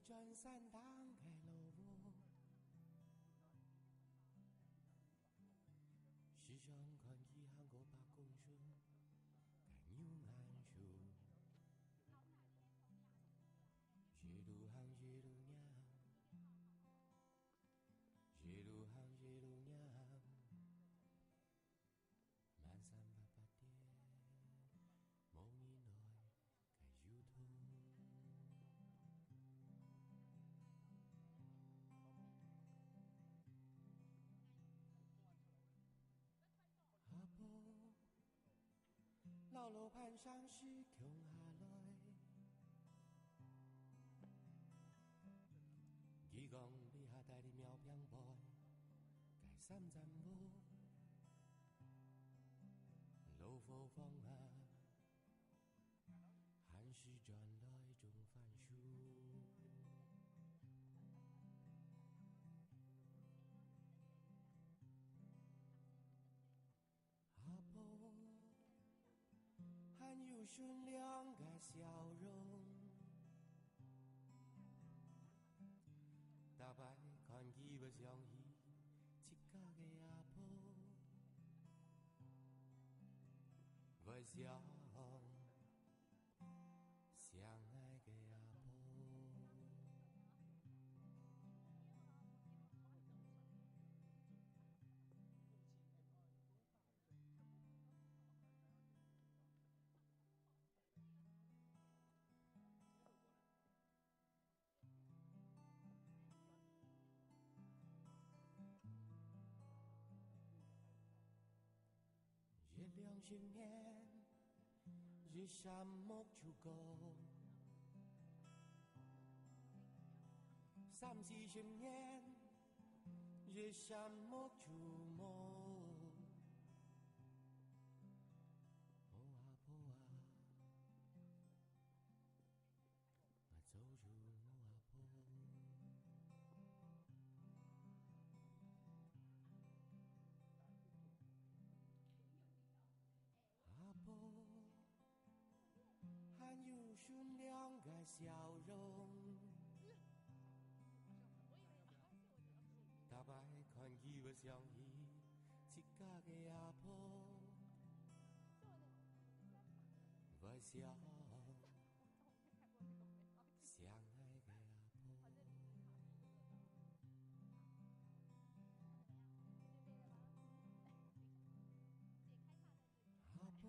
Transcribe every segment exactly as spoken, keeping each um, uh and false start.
斷山頂个老屋，時常看佢行過百公尺个牛眼樹，一路行一路仰，一路行一路仰。 滿山白白蝶，無人來个油桐。阿婆，老老伴相思共下來。佢講，這下戴在廟邊背个三層屋， 老伙房啊，還係轉來種番薯。阿婆，還有善良个笑容。逐擺看佢會想起自家个阿婆，會想想𠊎个阿婆。 一兩十年，一扇木就過；三四十年，一扇木就無。哦，阿婆啊， 𠊎早就無阿婆。阿婆，還有善良个笑容。逐擺看佢會想起自家个阿婆，會想 想𠊎个阿婆。阿婆，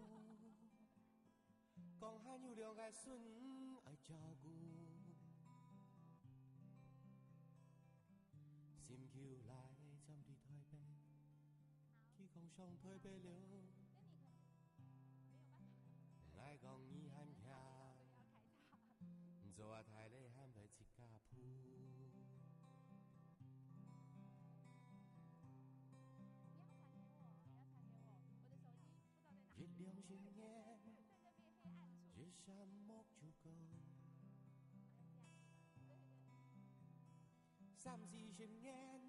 講還有兩個孫愛照顧，心臼來轉去臺北，佢講上臺北了。 𠊎講你還輕，做啊大了還會自家跍。一兩十年，一扇木就過；三四十年，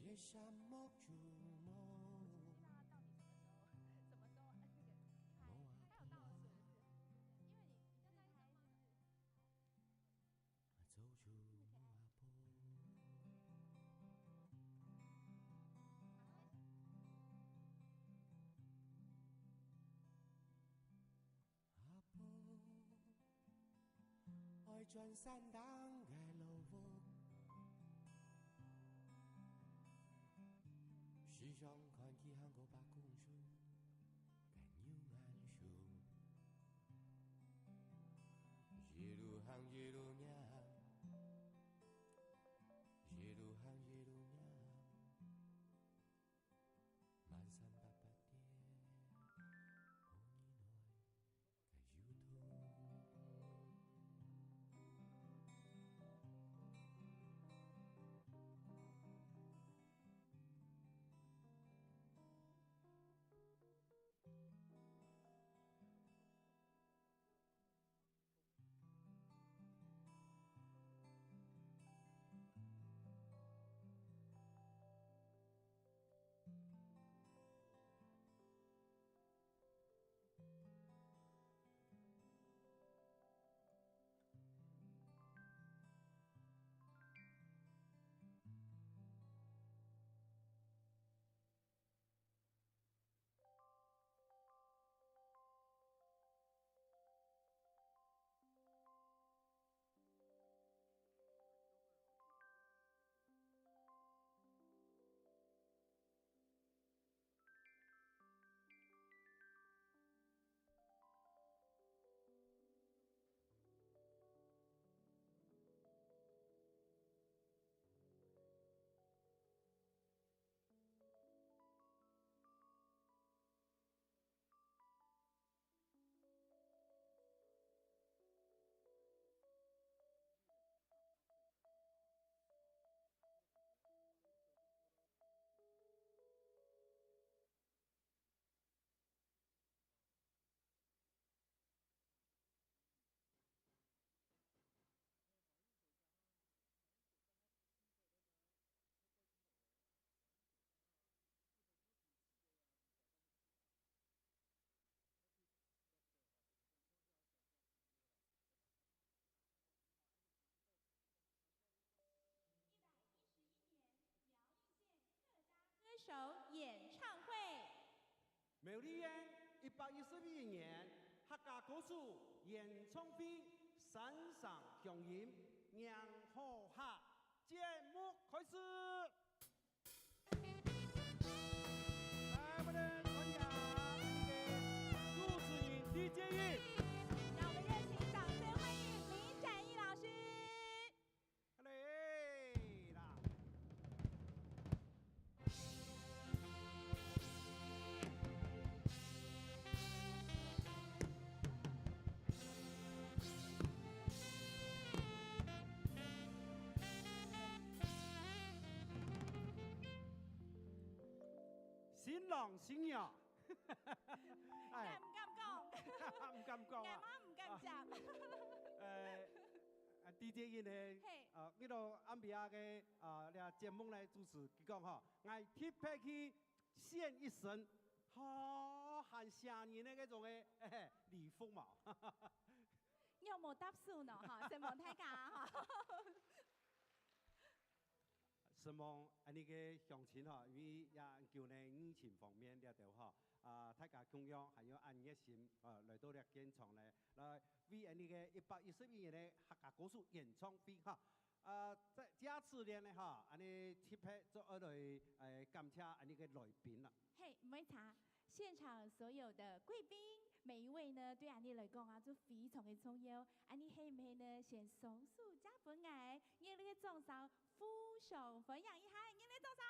一扇木就無。無阿婆啊，早就無阿婆。阿婆，愛轉山頂个老屋，時常看佢行過百公尺个牛眼樹，一路行一路仰，一路行一路仰。 滿山白白蝶，無人來个油桐。首演唱会。苗栗縣一百一十一年客家歌手演唱會線上響應，年好客，節目開始。來，我們歡迎我們的主持人DJ Yin。讓我們熱情掌聲歡迎林展翼老師。 來啦！新郎新娘，哎，敢毋敢講？毋敢講啊。𠊎嘛毋敢講。呃，啊，DJ Yin呢，嘿。啊，佢到暗晡夜个，啊，這節目呢，主持，佢講吼，𠊎特別去獻一身，好，還嚇人个該種个，嘿嘿，禮服嘛。仰無搭手呢，哈，承蒙大家哈。承蒙恁呢个鄉親吼，因為也久呢疫情方面這兜吼，啊，大家共樣還有恁熱心，啊，來到這現場呢，來為恁呢个一百一十一年个客家歌手演唱會哈，啊，在這次呢哈，恁呢特別做愛來，誒，感謝恁呢个來賓啦。嘿，毋會差。現場所有的貴賓，每一位呢，對𠊎俚來講啊，就非常的重要。𠊎俚係毋係呢，先雙手借分𠊎，熱烈个掌聲，互相歡迎一下，熱烈掌聲！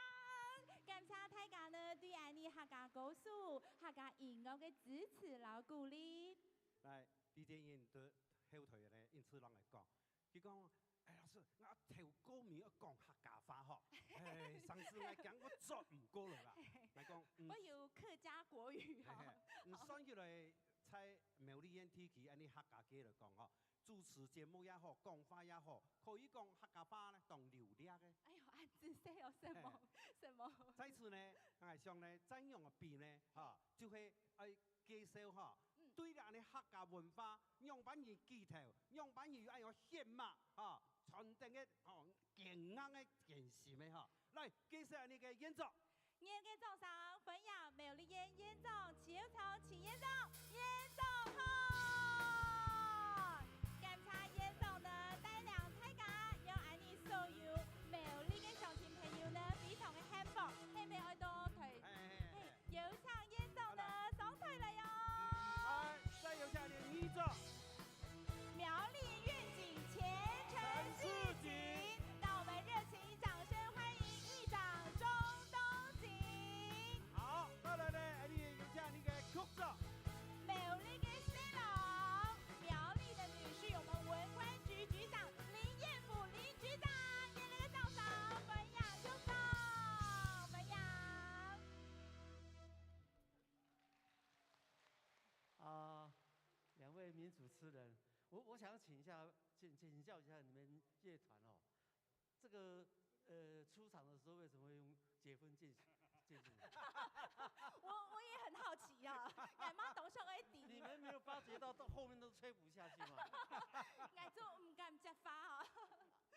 感謝大家呢，對𠊎俚客家歌手、客家音樂个支持摎鼓勵。來，DJ Yin在後台呢，因此人來講， 佢講：「哎，老師，𠊎頭過敏愛講客家話吼，哎，上次𠊎驚𠊎轉毋過來啦。」𠊎講：「嗯。」會有客家國語哈。嘿嘿，嗯，算起來，在苗栗縣地區，恁呢客家界來講吼，主持節目也好，講話也好，可以講客家話呢，當流利个。哎喲，恁仔細哦，承蒙，嘿。承蒙。在此呢，𠊎想呢，再用个比呢，哈，就係愛 介紹吼，嗯。對了，恁呢客家文化，仰般形記錄，仰般形有恁樣血脈，吼，傳承个，吼，堅硬个、堅心个，吼。來，介紹恁呢个院長。熱烈个掌聲，歡迎苗栗縣院長徐秀聰徐院長，院長好！感謝院長呢，帶領大家，讓恁呢所有苗栗个鄉親朋友呢，非常个幸福，係毋係愛到台，嘿，嘿，嘿，嘿。 有請院長呢，好啦。上台來喲。來，再有請你的議長。苗栗願景前程似錦，讓我們熱情掌聲歡迎議長鍾東錦。好，再來呢，哎，你有請你的局長。苗栗个細郎，苗栗的女婿，我們文管局局長林燕福林局長，熱烈个掌聲，歡迎局長，歡迎。 啊，兩位名主持人，我，我想請一下，請，請教一下你們樂團哦，這個，呃，出場的時候為什麼會用結婚進行，進行？我，我也很好奇啊，𠊎嘛當想愛知。你們沒有發覺到，到後面都吹不下去嗎？𠊎就毋敢接話哦。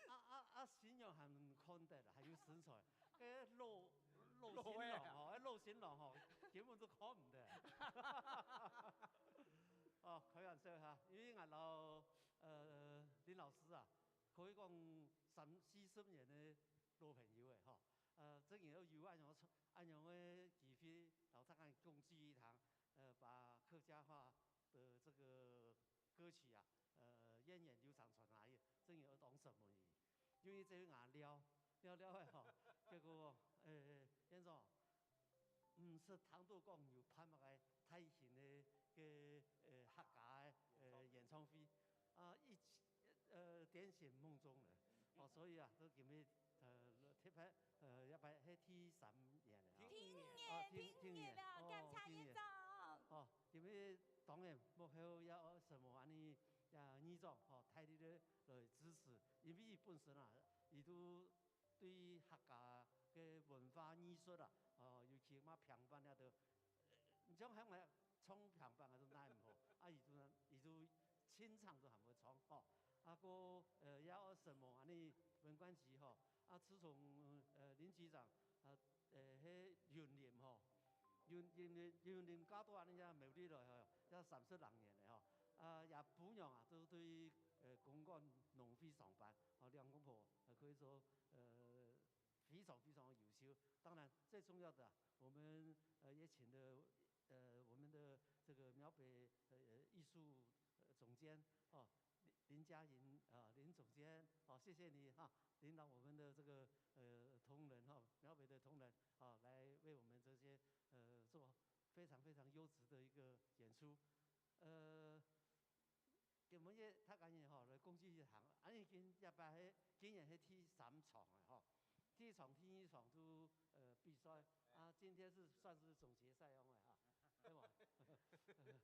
啊，啊，啊，形容還看得啦，還有身材， 該老，老新郎吼，老个。該老新郎吼，根本就看毋得。哦，開玩笑哈，因為𠊎摎，呃，林老師啊，可以講三四十年个老朋友誒吼。呃，正經有恁樣个，恁樣个機會，摎大家共聚一堂，呃，把客家話的這個 歌曲啊，呃，源遠流長傳下去，正經愛當承蒙你。因為這个𠊎尞，尞尞个吼，結果，呃，院長，毋識聽到講有辦麼个大型个，个，呃，客家个，呃，演唱會。啊，一，呃，點醒夢中人。哦，所以啊，這今日，呃，特別，呃，這擺係第三年了。第二年，哦，第，第二年。第二年了，哦，感謝院長。第二年。哦， 因為當然幕後也愛承蒙恁呢，也議長吼，大力个來支持，因為佢本身啊，佢都對客家个文化藝術啊，哦，尤其嘛平板這兜，呃，你像喊𠊎唱平板啊，都哪毋好，啊，佢都，佢都清唱都還會唱吼。啊，過，呃，也愛承蒙恁呢，文官局吼，啊，自從，呃，林局長，啊，呃，去雲林吼，雲，雲林，雲林加到恁樣苗栗來吼，要三十零年了吼。啊，也不用啊，都對，呃，公館農會上班，啊，兩公婆，呃，可以說，呃，非常非常優秀。當然，最重要的啊，我們，呃，也請了，呃，我們的這個苗北，呃，藝術，呃，總監，哦，林，林佳瑩，啊，林總監，哦，謝謝你哈，領導我們的這個，呃，同仁哈，苗北的同仁，啊，來為我們這些，呃，做非常非常優質的一個演出。呃， 今晡日大家人吼來共聚一堂，恁樣今，這擺係，今年係第三場个吼，第一場、第二場都，呃，比賽，啊，今天是算是總決賽樣个哈，對吧？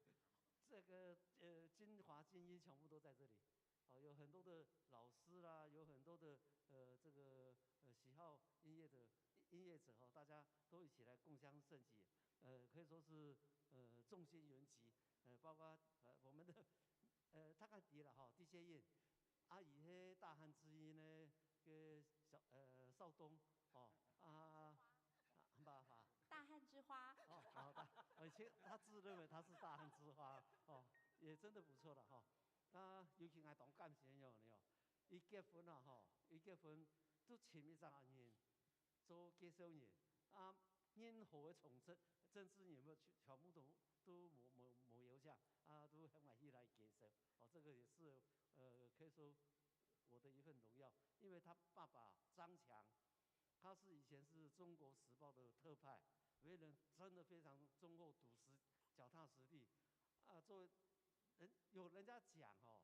這個，呃，精華精英全部都在這裡，哦，有很多的老師啦，有很多的，呃，這個，呃，喜好音樂的音樂者吼，大家都一起來共襄盛舉，呃，可以說是，呃，眾星雲集，呃，包括，呃，我們的 呃，大家知啦吼，D J Yin，啊，佢係大漢之音呢个小，呃，少東，吼，啊，啊，不，不，大漢之花。哦，好，他，而且他自認為他是大漢之花，哦，也真的不錯了哈。他尤其愛當感謝有沒有？一結婚了哈，一結婚都請一張人， 做介紹人，啊，任何个從政，政治人物全，全部都，都無，無，無邀請，啊，都喊𠊎去來介紹。哦，這個也是，呃，可以說我的一份榮耀，因為他爸爸張強，他是以前是中國時報的特派，為人真的非常忠厚、樸實、腳踏實地，啊，作為人，有人家講哦，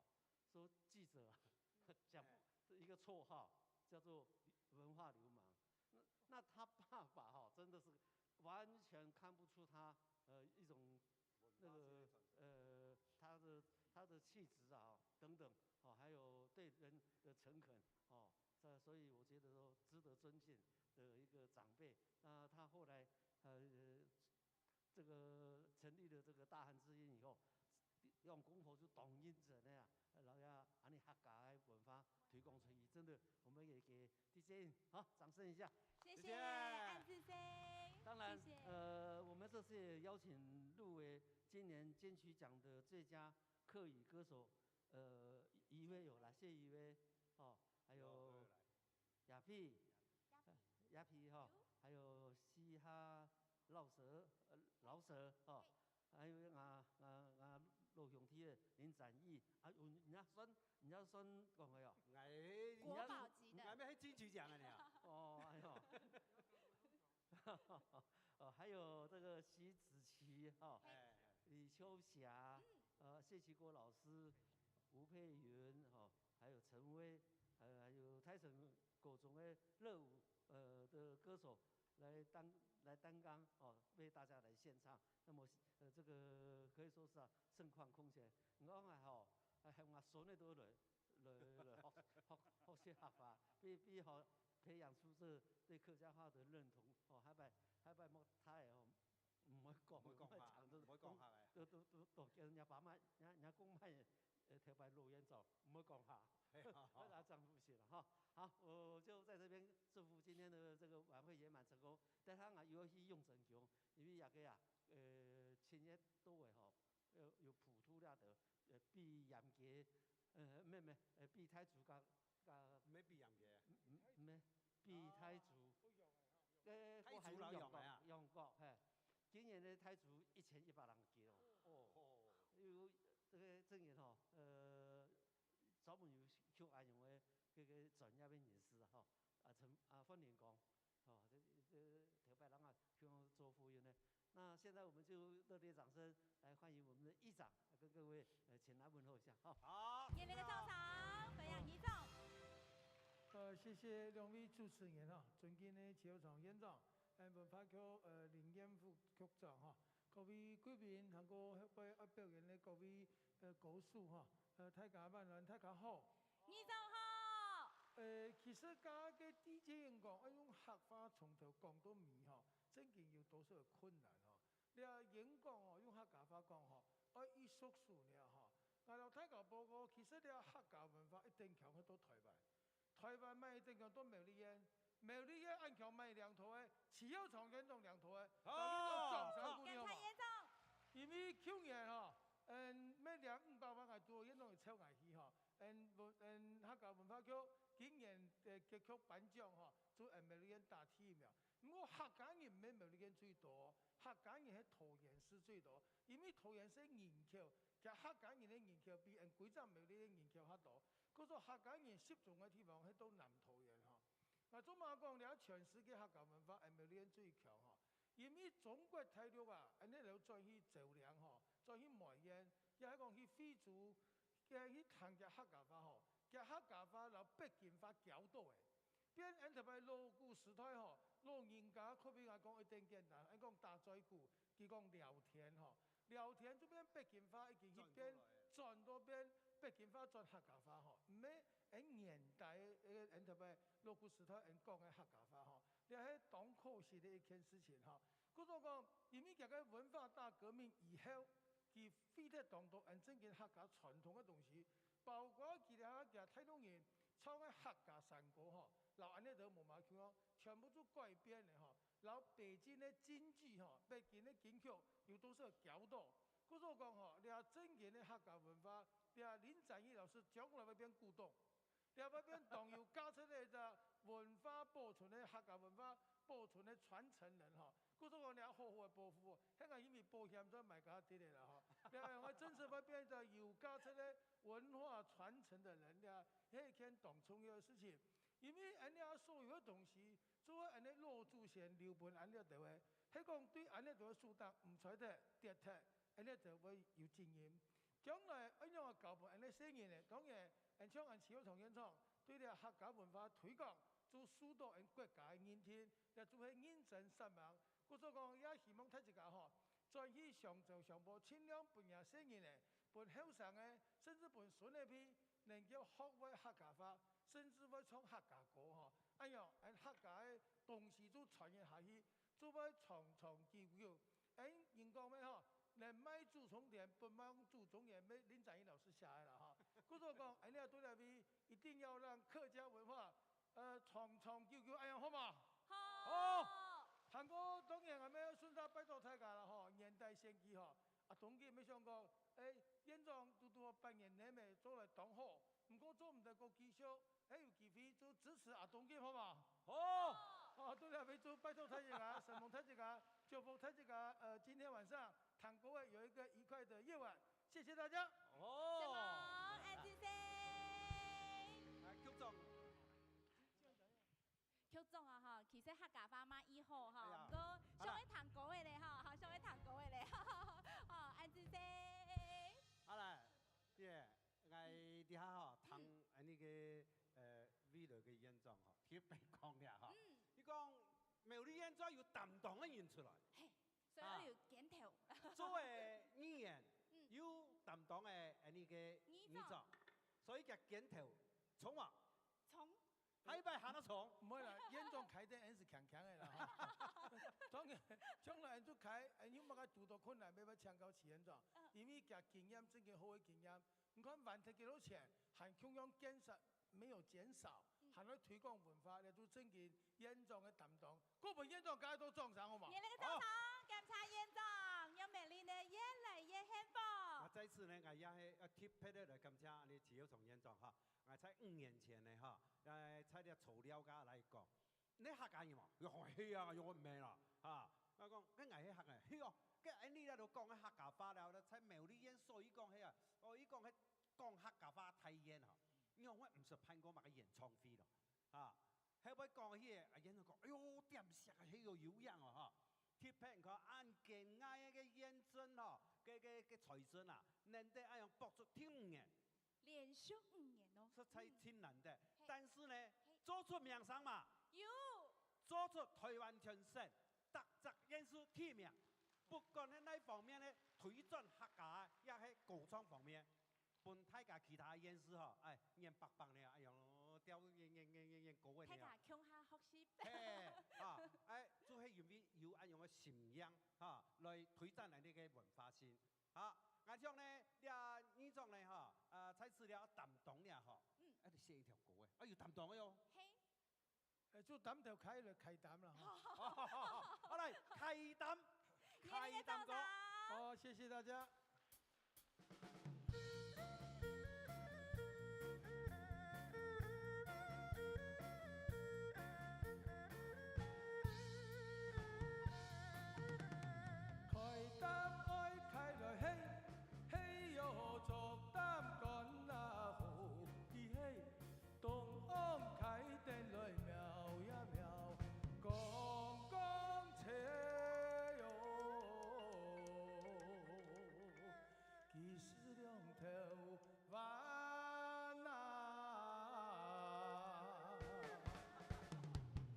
說記者啊，講一個綽號叫做文化流氓。那，那他爸爸哈，真的是完全看不出他，呃，一種那個，呃，他的，他的氣質啊，等等，哦，還有對人的誠懇，哦，這，所以我覺得說值得尊敬的一個長輩。那他後來，呃， 這個成立了這個大漢之音以後，用功夫就當認真个啊，然後呀，恁樣客家个文化推廣出去，真的，我們也給D J Yin，好，掌聲一下。謝謝，謝謝。安志生。當然，謝謝。呃，我們這次也邀請入圍今年金曲獎的最佳客語歌手，呃，一位有啦，謝一位，哦，還有有，有來。 亞皮，亞皮哈，還有嘻哈饒舌，呃，饒舌哈，還有啊，啊，啊，老兄弟个林展毅，啊，有人家算，人家算講个哦，國寶級的。人家，人家還金曲獎个呢。哦，哎喲。 哦，還有這個徐子淇哈，李秋霞，呃，謝其國老師，吳佩雲哈，還有陳薇，還有，還有泰城國中个熱舞，呃，的歌手來擔，來擔綱哦，為大家來獻唱。那麼，呃，這個可以說是啊，盛況空前。你講啊吼，還喊𠊎孫仔都來， 來，來學，學，學習客話，必，必好培養出這對客家話的認同。哦，下擺，下擺莫太哦，毋會講，毋會講客，毋會講客欸。都，都，都，都，都，人家爸媽，人家，人家講麼个，呃，頭擺老人家，毋會講客。嘿，好，好。那丈夫寫了哈。好，我就在這邊祝福今天的這個晚會圓滿成功。但是啊，又要去用成功，因為這個啊，呃，七月多个吼， 呃，有普渡了的，呃，比嚴格，呃，毋係，毋係，呃，比大主教，教，毋係比嚴格。毋，毋，毋係，比大主。呃，大主老楊个啊。楊國，楊國，嘿。今年个大主一千一百人个哦。哦。有這個證人吼，呃，專門有去安用个這個專業个人士啊，吼，啊，陳，啊，范連光。 哦，這，這頭擺人啊，去做福音呢。那現在我們就熱烈掌聲來歡迎我們的議長，來跟各位，呃，前來問候一下，哈。好。熱烈个掌聲，歡迎議長。呃，謝謝兩位主持人啊，尊敬个邱長院長，還有文化局，呃，林彥虎局長哈，各位貴賓，還有會，會表演个各位，呃，歌手哈，呃，大家晚安，大家好。 議長好。呃，其實頭先个D J Yin講，愛用客話從頭講到尾吼，正經有多少个困難吼。這演講哦，用客家話講吼，愛一熟手呢吼。𠊎摎大家報告，其實這客家文化一定強去到台灣。臺灣乜一定講到苗栗縣，苗栗縣恁強乜領導个，徐耀昌縣長領導个，好，大家都掌聲鼓勵好無？檢察院長。因為舊年吼，嗯，乜領五百萬个都有縣長有湊𠊎去吼，嗯，文，嗯，客家文化局今年个結局頒獎吼，就嗯苗栗縣打第一名。毋過客家人毋係苗栗縣最多，客家人係桃園市最多，因為桃園市人口，其實客家人个人口比嗯歸隻苗栗个人口較多。 故所客家人集中个地方係到南桃園吼。𠊎做麼講這全世界客家文化M L N最強吼？因為中國大陸啊，恁呢就轉去蕉嶺吼，轉去梅縣，也係講去惠州，佢去談佢客家話吼，佢客家話摎北京話攪到个。變𠊎等老古時代吼，老人家可比𠊎講一點簡單，𠊎講打嘴鼓，佢講聊天吼， 聊天就變北京話，已經去變，轉到變北京話轉客家話吼，毋係，誒，現代，誒，𠊎等老古時代𠊎等講个客家話吼，這係當可惜个一件事情吼。故所講，因為佢个文化大革命以後，佢廢忒當多𠊎等正經客家傳統个東西，包括佢這下佢大陸人唱个客家山歌吼，摎恁呢都無麼共樣，全部都改變了吼。 摎北京个京劇吼，北京个京劇有多少攪到。故所講吼，這正經个客家文化，這林展義老師將來會變古董，這會變當有價值个一隻文化保存个客家文化保存个傳承人吼。故所講，這好好个保護哦，現在因為保險在買家得个啦吼。這樣个真實會變一隻有價值个文化傳承个人，這係一件當重要个事情。因為恁樣所有个東西， 就係恁呢老祖先留分𠊎等个，係講對𠊎等个手頂毋衰忒、跌忒，𠊎等會有責任。將來仰般教分𠊎等細人呢？當然，𠊎像𠊎徐耀昌縣長，對這客家文化推廣，就受到𠊎等國家个認定，這就係認真煞猛。故所講，也希望大自家吼，轉去鄉村鄉村，盡量分這細人呢，分後生个，甚至分孫仔輩， 能夠學會客家話，甚至會唱客家歌吼。恁樣，𠊎等客家个東西就傳承下去，就會長長久久。𠊎等人講个吼，人賣祖宗田，不賣祖宗言，乜林展義老師寫个啦吼。故所講，𠊎等對這位一定愛讓客家文化，呃，長長久久，恁樣好無？好。好。還過當然，𠊎等順帶拜託大家啦吼，年底選舉吼，啊，當今乜想講，誒，縣長拄拄八年內乜做來當好， 毋過做毋得過繼續，還有機會就支持阿東進，好無？好。好，對了，為主拜託大自家，承蒙大自家，祝福大自家，呃，今天晚上聽歌仔有一個愉快的夜晚，謝謝大家。好。承蒙，恁仔細。來，局長。 局長啊，吼，其實客家話嘛已好吼，哎呀，毋過想愛聽歌仔咧，吼，好，想愛聽歌仔咧，吼，恁仔細。好啦，姐，𠊎這下吼，聽恁呢个，呃，未來个縣長吼，特別講了吼。嗯。你講苗栗縣長有擔當个人出來。嘿，所以愛有肩頭。啊。做个議員，嗯。有擔當个恁呢个議長。議長。所以佢肩頭重無？重。 下一擺還愛重。毋會啦，縣長開店還係強強个啦，吼。當然，將來就開，哎，有麼个堵到困難，愛請教徐縣長，嗯。因為佢經驗，正經好个經驗。你看，還忒幾多錢，還共樣建設沒有減少，嗯。還愛推廣文化，這都正經縣長个擔當。各位縣長，大家都掌聲好無？熱烈个掌聲，好。檢察院長，讓美麗呢越來越幸福。啊，在此呢，𠊎也係要特別个來感謝恁呢徐耀昌縣長哈。 𠊎在五年前呢，哈，呃，在這草料家來講，你客家人嘛？佢講係啊，用毋係啦，哈。𠊎講，該𠊎係客家人，係哦，該恁呢咧都講个客家話了，在苗栗縣所以講係啊，哦，佢講係講客家話大縣哈，你看𠊎毋識辦過麼个演唱會咯，哈。後尾講起，啊，然後講，哎喲，點石啊，係有有影哦，哈。特別你看，恁堅毅个縣政吼，个个个財政啊，能得恁樣博出第五年。 連續五年哦。實在真難得。嗯。嘿。但是呢，嘿。做出名聲嘛。有。做出臺灣全省，逐隻縣市第一名。不管係哪方面呢，推展客家，也係歌唱方面，分大家其他縣市吼，哎，眼白白呢，哎喲，吊眼眼眼眼眼高个呢。大家共下學習。嘿，啊，哎，就係因為有恁樣个心樣，哈，來推展咱這个文化性。 好，𠊎想呢，這議長呢，吼，呃，在此了擔當了，吼，嗯。啊，就寫一條歌誒，啊，有擔當个哦。嘿。誒，就擔頭開來開擔啦，哈。好，來，開擔，你个開擔歌。掌聲。好，謝謝大家。 開擔愛開來嘿，嘿喲，著擔竿啊好，咿嘿，東昂開等來瞄呀瞄，光光切喲。 佢係兩頭彎啊。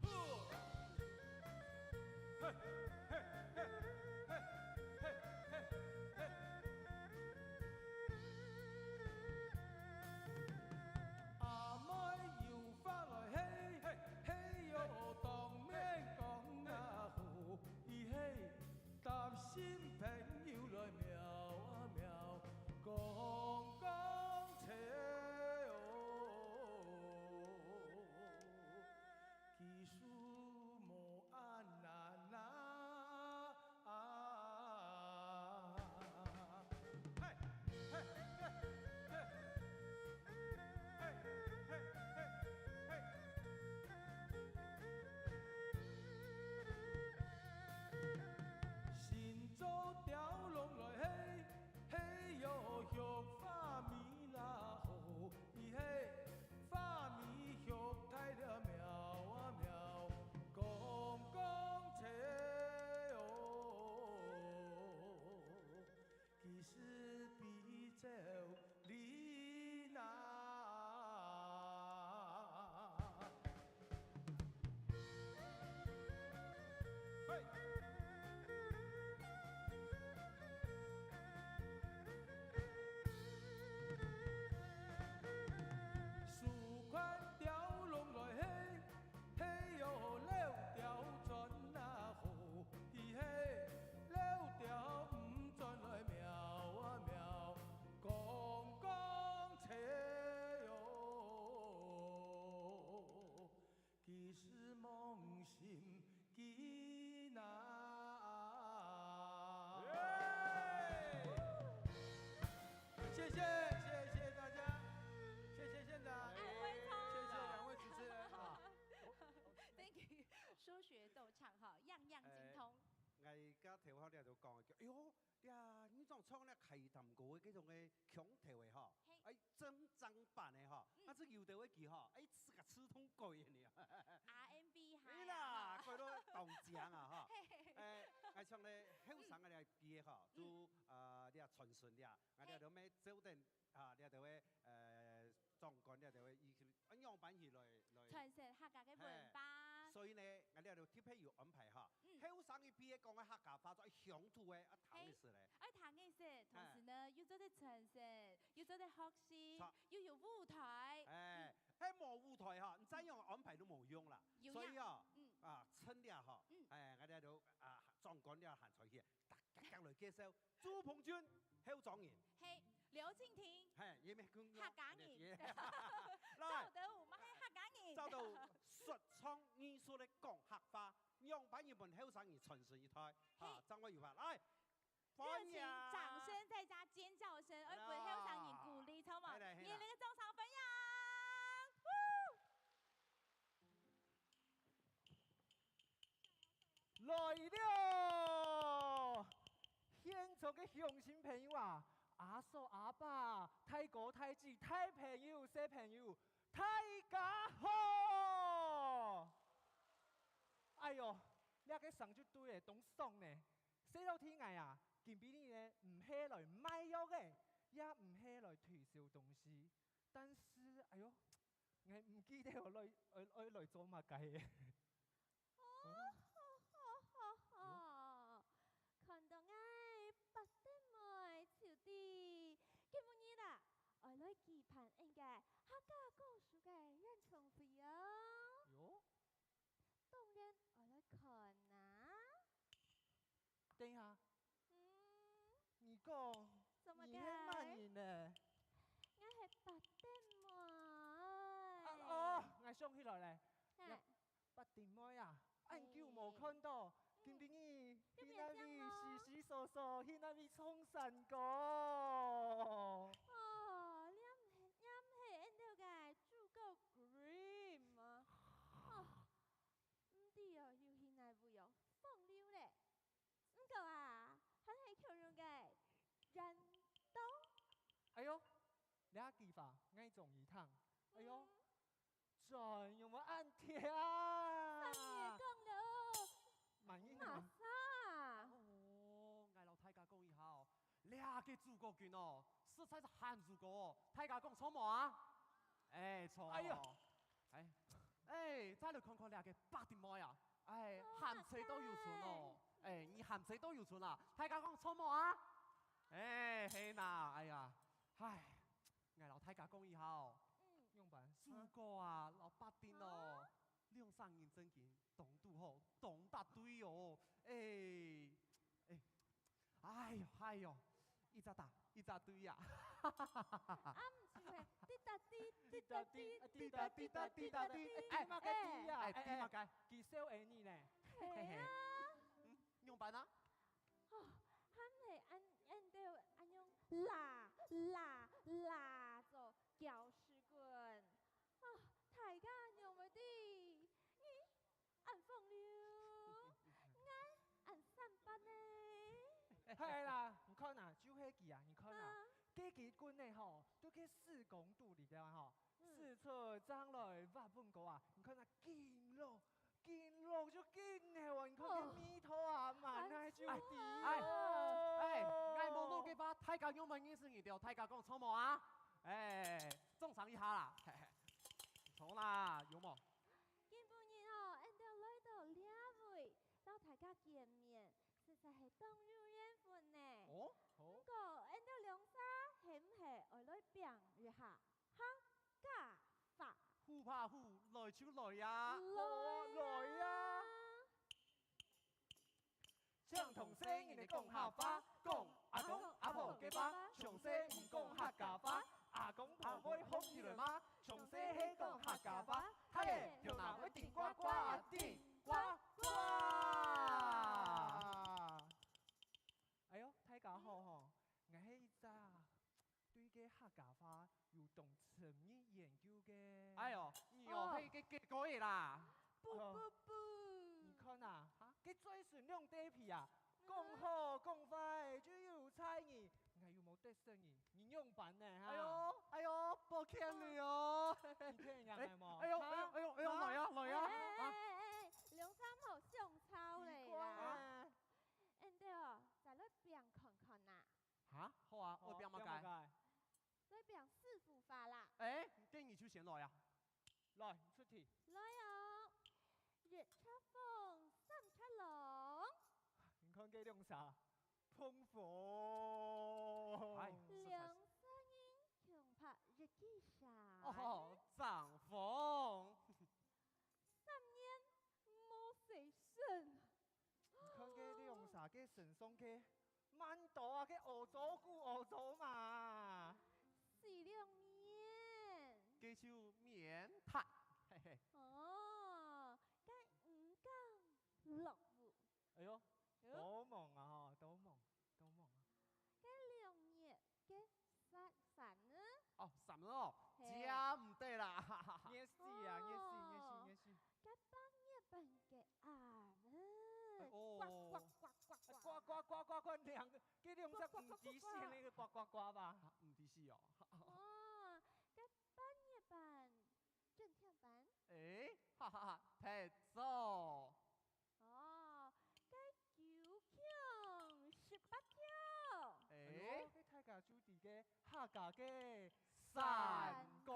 呼！嘿，嘿，嘿。阿妹有法來嘿，嘿，嘿喲，當面講啊好，咿嘿。 搭新朋友來瞄啊瞄，講講切哦，其實無恁難啊。嘿，嘿，嘿，嘿。 新做吊籠來嘿，嘿喲，畜花米啦好，咿嘿，花米畜大了，喵啊喵，公公切哦。 其實比較靈啊。嘿！手牽吊籠來嘿，嘿喲，溜吊轉啊好。 咿嘿，溜吊毋轉來喵啊喵，公公切喲。其實夢醒見啊。耶！謝謝，謝謝大家，謝謝現場，哎，我也唱。謝謝兩位主持人啊。 Thank you，說學逗唱哈，樣樣精通。哎，𠊎个頭下咧就講，哎喲，呀，你種唱咧開擔歌个這種个腔調个哈，嘿。哎，正正版个哈，嗯。啊，這有的會記哈，哎，自家自動改个呢。R and B哈。對啦，改到當靚啊哈。嘿嘿嘿。哎，𠊎唱咧後生个來比个哈，嗯。就啊，這傳承這，𠊎這都沒走等 啊，這兜个，呃，長官，這兜个，佢，啊，仰般去來，來傳承客家个文化。嘿，所以呢，𠊎這兜特別有安排哈，嗯。後生一輩个講个客家話，做鄉土个，啊，聽个識咧。嘿，愛聽个識，同時呢，嘿。又做得傳承，又做得學習，著。又有舞台。哎，嗯。哎，無舞台哈，你怎樣安排都無用啦。有影。所以啊，嗯。啊，趁這哈，嗯。哎，𠊎這兜啊，長官這還在去，大家來介紹。 朱鵬鈞，後莊人。嘿，劉敬亭。嘿，也沒跟我客家人。來。趙德武嘛係客家人。趙德武，說唱藝術个講客話，仰般分後生人傳承一代。嘿。啊，張偉友吧，來，歡迎。熱情掌聲再加尖叫聲，來啦。愛分後生人鼓勵，好無？來來，來啦。熱烈个掌聲歡迎。Woo！ 來了！現場个鄉親朋友啊，阿叔阿伯、大哥大姊、大朋友、細朋友，大家好！哎喲，這个聲就對了，當爽呢。細老弟𠊎啊，今晡日呢，毋係來賣藥个，也毋係來推銷東西，但是，哎喲， 𠊎毋記得𠊎來，愛，愛來做麼个个。哦，好，好，好，好。看到𠊎八德妹就知，今晡日啦，愛來舉辦𫣆个客家歌手个演唱會哦。喲。當然愛來看啊。 等一下，嗯。你講，做麼个？你係麼人呢？𠊎係八德妹。想起來咧，嘿。呀，八弟妹啊，恁久無看到，嗯。今晡日去哪位洗洗簌簌，去哪位唱山歌？哦，你毋係，你毋係𫣆兜个主角Grim嗎？哦，毋知哦，又去哪位哦，放溜咧。 毋過啊，還係共樣个，緣投。哎喲，這句話𠊎中意聽。哎喲，嗯。轉有無恁貼啊？三爺講了。慢一點。麼儕？哦，𠊎摎大家講一下哦，這個主角君哦，實在係還主角哦，大家講著無啊？哎，著哦。哎喲。哎，哎，再來看看這個八弟妹啊，哎，哦，鹹菜都有賰哦。 哎，你鹹菜都有賰啊？大家講著無啊？哎，係哪，哎呀，唉，𠊎摎大家講一下哦。嗯。仰般？主角啊，摎八弟哦，啊？兩儕人正經當堵好，當搭對哦。哎，哎，哎喲，哎喲，一隻搭，一隻對呀。啊，毋係，滴答滴，滴答滴，滴答滴，滴答滴，滴答滴，哎，哎，麼个滴呀？哎，滴麼个？哎，哎，佢笑𫣆俚呢。係啊。嗯。 仰般啊？哦，還係恁，恁兜恁樣啦啦啦做攪屎棍。哦，大家仰會知？你恁風流，𠊎恁三八呢？係啦，你看啊，就係佢啊，你看啊，啊。該幾棍呢吼，都去四公肚裡个吼，嗯。四出正來挖分高啊，你看啊，緊咯， 緊落就緊个哦，你看該味道啊，哦。滿哪就知哦。哎，哎，哎，𠊎無弄个吧，大家仰般認識你兜，大家講著無啊？哎，掌聲一下啦，嘿嘿，著啦，有無？今晡日哦，𫣆兜來到這位，摎大家見面，實在係當有緣分呢。哦，好。毋過，𫣆兜兩儕係毋係愛來拚一下？ 客家話。虎怕虎，來就來呀！來呀！來呀！請同細人仔講客話，講阿公阿婆个話，從細毋講客家話，阿公婆會好起來嗎？從細係講客家話，大个頭那會頂呱呱啊，頂呱呱！哎喲，大家好吼，𠊎係一隻 對該客家話有當深入研究个。哎喲，你哦，哦。係該結果个啦。不，不，不。你看啊，哈？該嘴唇兩塊皮啊，嗯。講好講壞就有差異，𠊎又無得罪你，你仰般呢，哈？哎喲，哎喲，抱歉你哦。你騙人家無？哎喲，哎喲，哎喲，哈？來呀，來呀，哎，哎，啊。哎，哎，兩儕莫相吵咧啦。奇怪啊。哎，對哦，再來拚看看啊。 哈？好啊，好，愛拚麼个？拚麼个？來拚師傅法啦。哎，該你就先來啊。來，出題。來哦，一尺風，三尺浪。你看該兩儕，碰風。哎，實在是。兩儕人共拍一支傘。哦，正風。三年無洗身。 你看該兩儕个身上个，蠻多啊，該屙糟古屙糟嘛。洗兩年。該就免談，嘿嘿。哦，該毋敢落雨。哎喲，哎喲。多忙啊吼，多忙，多忙啊。該兩月 个三，三呢？哦，三呢哦，嘿。這毋得啦，哈哈哈。熱死啊，熱死，熱死，哦。熱死。該八月半个鴨呢？哎，哦。呱，呱，呱，呱，呱。呱，呱，呱，呱，呱，兩个，該兩隻母雞係那個呱，呱，呱吧？啊，母雞係哦。哦，該八月半，整天半。哎，哈哈哈，忒早。 哦，該九共十八條。哎。哎喲，該大家就知个客家个山歌。山歌。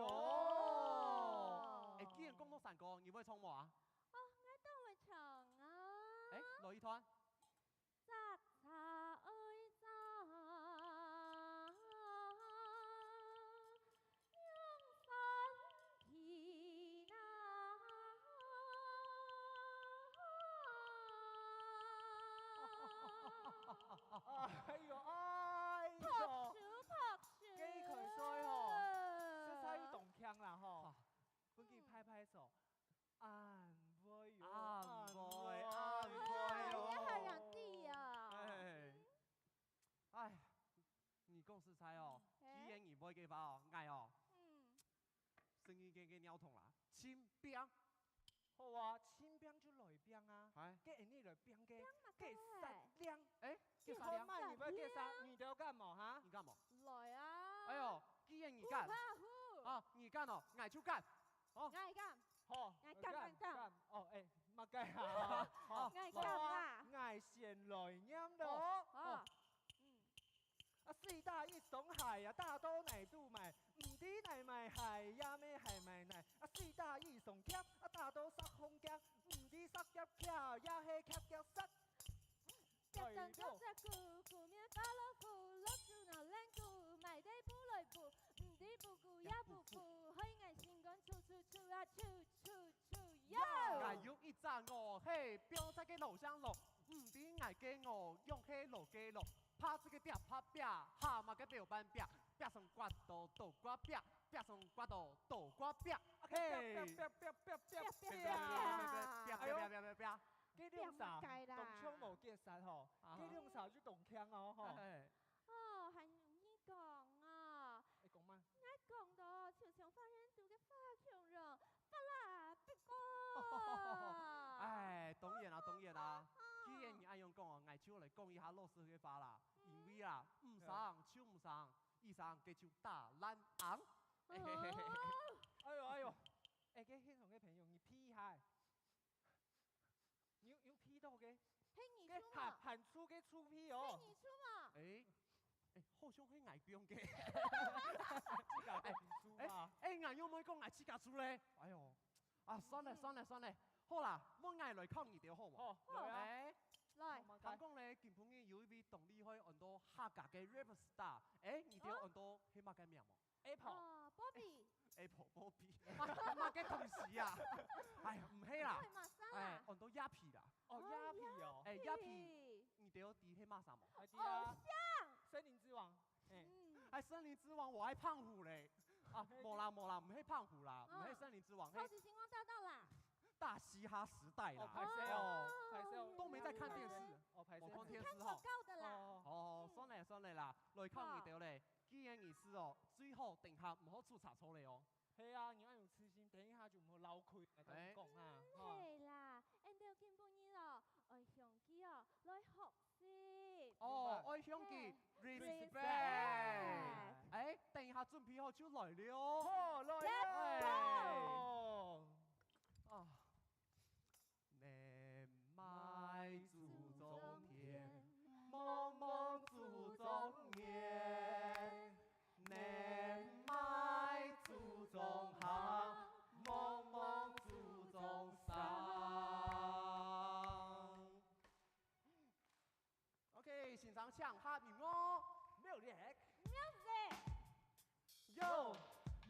哎，既然講到山歌，你會唱無啊？哦，𠊎當會唱啊。哎，來一段。摘茶愛摘 哎喲，哎喲，拍手，拍手。這一開始吼，實在有動聽啦吼。好。分佢拍拍手。到，恁會喲，恁會，恁會哦。哎呀，還有地啊。哎，哎，你講實在哦，嗯，既然你會个話哦，𠊎哦，嗯。 生意个个尿桶啦，清冰。好啊，清冰就來冰啊。哎。該恁呢來冰个，冰嘛該煞涼。哎，你好慢，你不要該煞，你都要幹嘛哈？你幹嘛？來啊！哎呦，既然你敢，不怕苦。啊，你敢哦，𠊎就敢。哦。𠊎敢。好，𠊎敢，敢，敢。敢。哦，哎，麼个啊？好，𠊎敢啊。好啊，𠊎先來念咯。哦，哦。嗯。 啊，水打一雙鞋啊，打到泥肚埋，毋知泥埋鞋，也咩鞋埋泥。啊，水打一雙屐啊，打到石縫夾，毋知石夾屐，也係屐夾石。夾上夾石牯，牯面發落牯，落豬腦爛牯，埋地步來步，毋知步牯也步步，害𠊎心肝怵怵怵啊怵怵怵喲！𠊎有一隻鵝，係放在个老巷路，毋知𠊎个鵝，養係老个老。 拍這个壁拍壁，蛤蟆个表板壁，壁上刮到倒刮壁，壁上刮到倒刮壁。嘿，壁壁壁壁壁壁壁壁壁壁壁壁壁壁。該兩儕，壁麼个啦？當像無結煞吼，啊。該兩儕就當強哦吼。嘿。哦，還容易講啊。會講嗎？𠊎講到，就像花園肚个花共樣， 發啦，必過。哎，當然啦，當然啦。既然你恁樣講哦，𠊎就來講一下老師个話啦。嗯。因為啦，毋生就毋生，一生該就打爛罌。哦。哎喲，哎喲，哎，該現場个朋友，你避一下。 你有，有鼻到个？係你出嘛？該還，還出个出鼻哦。係你出嘛？哎，哎，好像係𠊎放个。自家放出嘛。哎，哎，𠊎又毋會講𠊎自家出咧。哎喲，啊，算了，嗯。算了，算了。好啦，問𠊎來考你兜好無？好，來啊。哎，來。聽講咧，今晡日有一位當厲害，安到客家个rap star。哎，你兜安到係麼个名無？ Apple。哦，Bobby。Apple，Bobby。麼个東西啊？哎，毋係啦。Apple係麼儕啦？哎，安到亞皮啦。哦，哦，亞皮哦。哎，亞皮，亞皮。你兜知係麼儕無？哎，知啊。偶像。森林之王。哎。嗯。哎，森林之王，𠊎愛胖虎咧。啊，無啦，無啦，毋係胖虎啦，哦。毋係森林之王，係超級星光大道啦。大嘻哈時代啦。哦，歹勢哦，哦。歹勢哦。都沒在看電視。哦，歹勢。我看電視吼。只看廣告的啦。哦。哦，嗯。算了，算了啦，來考你兜咧。好。 既然你試哦，最好等下毋好出差錯咧哦。係啊，你愛有自信，等一下就毋好漏氣，來同你講哈。嗯，係啦，恁兜今晡日哦，愛向佢哦，來學習。哦，愛向佢respect。係。Respect。哎，等一下準備好就來了哦。好，來了。Let's go！啊。 人埋祖宗田，忙忙祖宗年。人埋祖宗行，忙忙祖宗生。 OK，現場請合音樂。Music。Music。Yo,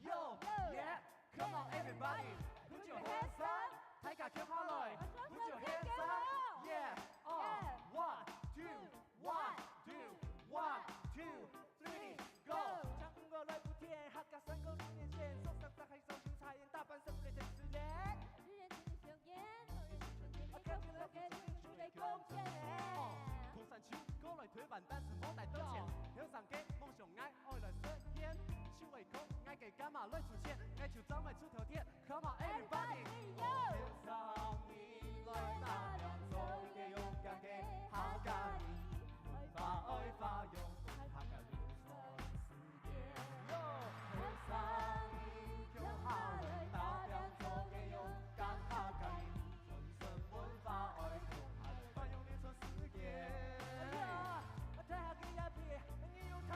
yo, yo, yeah. Come on, everybody, put your hands up. 大家共下來，put your hands up. Yeah. 哦，one, two, one, two, one, two, three, go. 唱歌來不停，客家山歌六年前，說唱大海上有彩虹，打扮生活真自然。女人真的香豔，男人真的香豔，我看起來跟你出來貢獻。哦，土生手過來台灣，但是無帶到錢，後生个夢想𠊎愛來實現，手愛空，𠊎个幹嘛來出錢，𠊎就專門出頭天。Come on, everybody! Everybody, yo! 後生人來打拼，做一個勇敢个客家人，文化愛發揚，分客家流傳世界。Yo! 後生人共下來打拼，做個勇敢客家人，傳承文化愛共下來發揚流傳世界。哎呀，大客家人，你有聽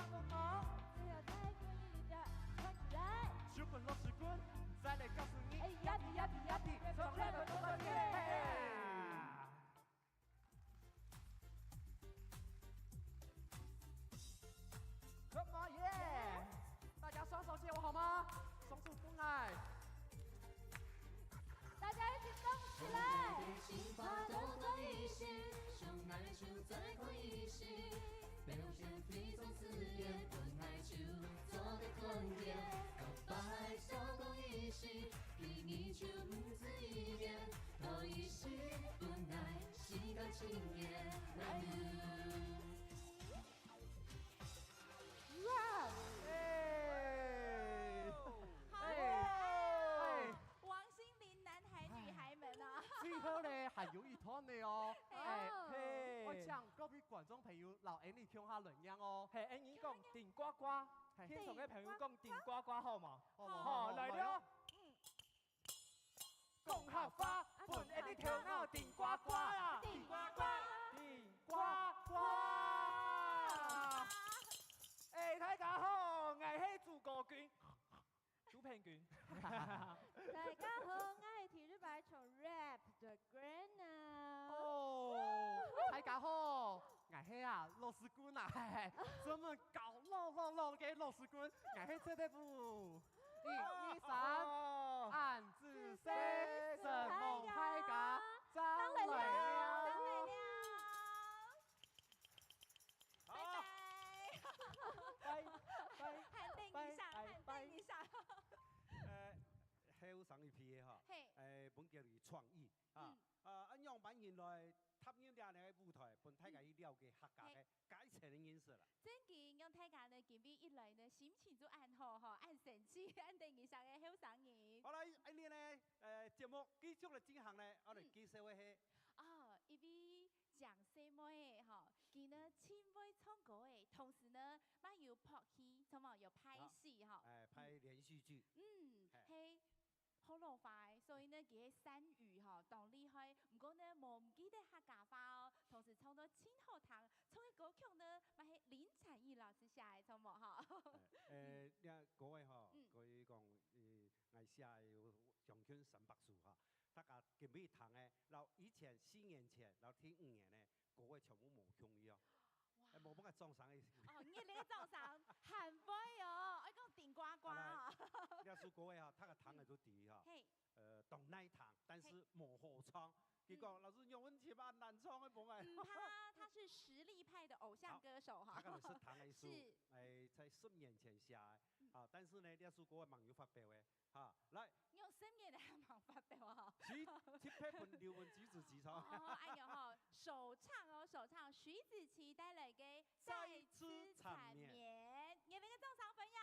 觀眾朋友摎𠊎俚共下來唸哦。係，𠊎俚講頂呱呱，係。現場个朋友講頂呱呱好無？好，好，好，來了。好。嗯。講客話，啊，分𠊎俚頭腦頂呱呱啊！頂呱呱，頂呱呱！哎，大家好，𠊎係主角君。 朱佩君。大家好，𠊎係第二擺唱rap个Granna。哦，大家好，𠊎係啊老師君啊，嘿嘿，專門搞鬧鬧鬧个老師君，𠊎係蔡德武。一、二、三，哦。恁仔細，承蒙大家，正來尞，正來尞。 拜拜。拜拜。還等一下，拜拜。還等一下。呃，後生一批个吼，嘿。呃，分佢有創意啊。嗯。呃，恁樣慢慢來踏入這樣个舞台，分大家去了解客家个，嗯。嘿。階層个認識啦。正經，讓大家呢，今晡日一來呢，心情就恁好吼，恁生趣，恁等一下个後生人。好，來，恁樣呢，呃，節目繼續來進行呢，𠊎來介紹个係，嗯。哦，一位 靚細妹仔吼，佢呢盡會唱歌仔，同時呢，乜有拍戲，著無？有拍戲吼。啊，哎，拍連續劇。嗯，嘿。係學老話个，所以呢，佢个山語吼，當厲害。毋過呢，無毋記得客家話哦，同時唱到盡好聽，唱个歌曲呢，乜係林展翼老師寫个，著無吼？哎，哎，這歌仔吼，嗯。可以講，呃，𠊎寫个有將近三百首哈。 大家今晡日聽个，摎以前四年前，摎第五年个，歌仔全部無共樣。哇。哎，無辦法掌聲个。哦，你這个掌聲，還會哦，愛講頂呱呱哦。啊，來，這首歌仔吼，大家聽个都知吼。嘿。呃，當耐聽，但是嘿。無好唱。佢講，嗯。老師，仰會恁難唱个，無愛。嗯，他，他是實力派的偶像歌手哈。好，他可能是彈了一首，是。哎，在十年前寫的，嗯。啊，但是呢，這首歌仔蠻有發表个。 哈，來。用十年个還吂發表啊。徐，徐佩芬、劉文、徐子淇唱。哦，哎喲吼，首唱哦，首唱，徐子淇帶來个再次纏綿。再次纏綿。熱烈个掌聲歡迎。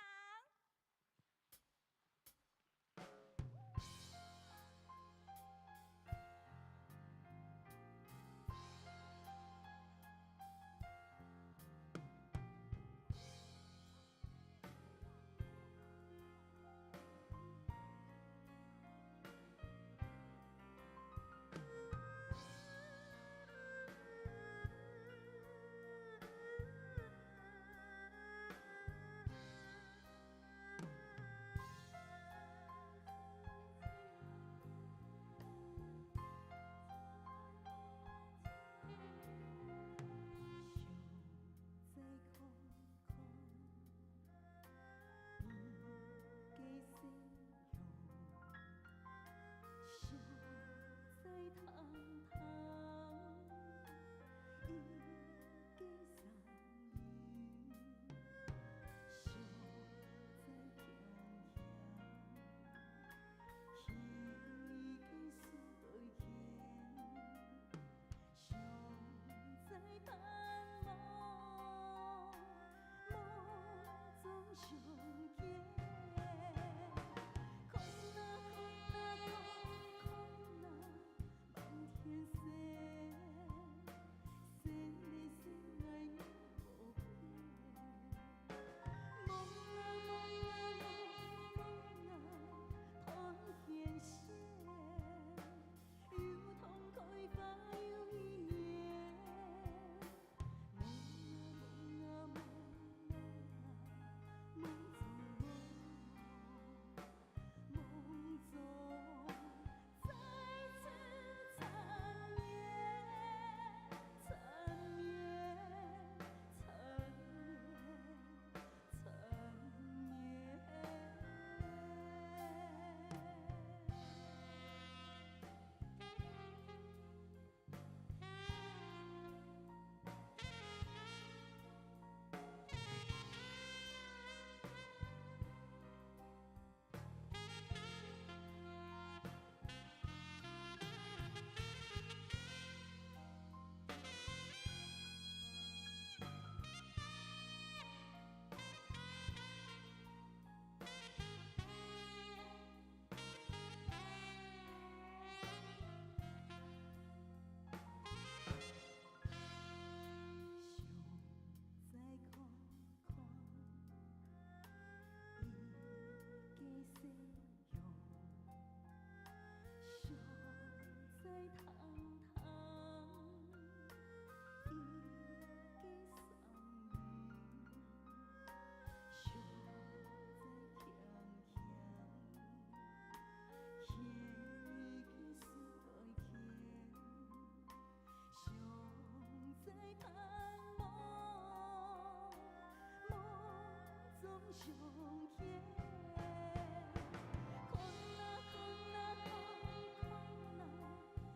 相欠。看啊看啊看，看啊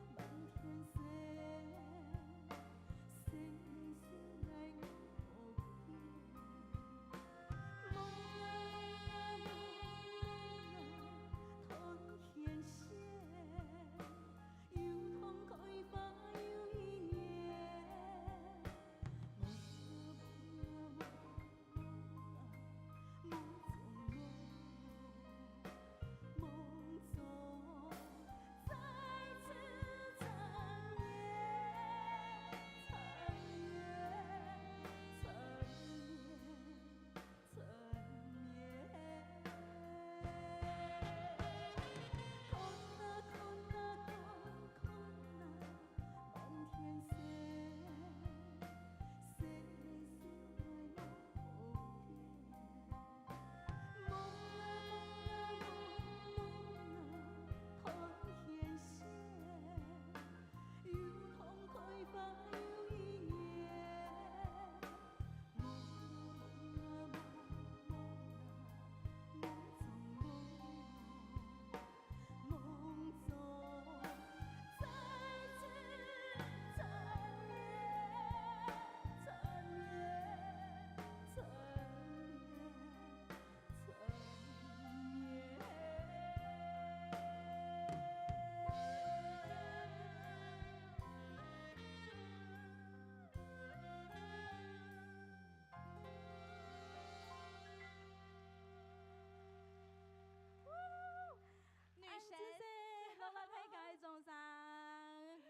满天星，星星来我屋边。望啊望啊望啊断天线，又痛开花又一年。望啊望啊望啊望啊，梦中梦，梦中再次缠绵，缠绵，缠绵。 看啊看啊看，看啊满天星，星星来我屋边。望啊望啊望，望啊断天线，又痛开花又一年。望啊望啊望啊望，梦中梦。 梦中再次缠绵，缠绵，缠绵，缠绵。 女神。恁仔細，麻煩大家个掌聲。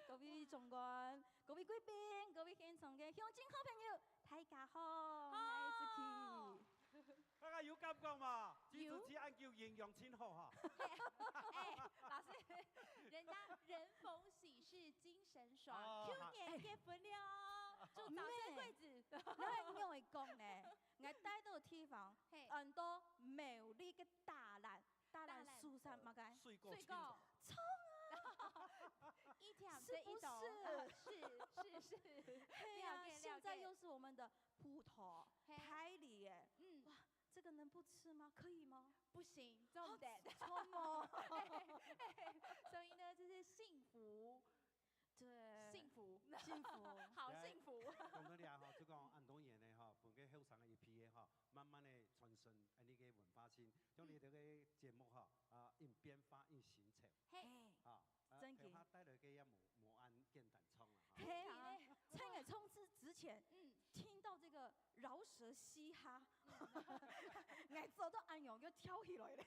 各位長官、各位貴賓、各位現場个鄉親好朋友，大家好，𠊎係子琪。大家有感覺無？有。子琪恁久營養真好哈。哎，老師，人家人逢喜事精神爽，哦，好。舊年結婚了，祝早生貴子。你恁樣會講呢？𠊎戴到地方，嘿。恁多美麗个大蘭， 大蘭樹上麼个？水果，水果。蔥啊！一條是不是？這一種，呃，是，是，是。嘿呀，了解，了解。現在又是我們的葡萄、嘿。大梨耶。嗯。哇，這個能不吃嗎？可以嗎？不行，重點。哦，蔥哦。嘿，嘿，嘿。所以呢，這是幸福。 對。幸福。幸福。好幸福。講到這吼，就講恁多年个吼，分个後生个一批个吼，慢慢个傳承恁呢个文化性，像你這个節目吼，啊，有變化，有新潮。嘿。啊，啊，真个。頭下帶來个也無，無恁簡單唱啦，哈。嘿啊，在你唱之，之前，嗯。聽到這個饒舌嘻哈，𠊎做到恁樣就跳起來了，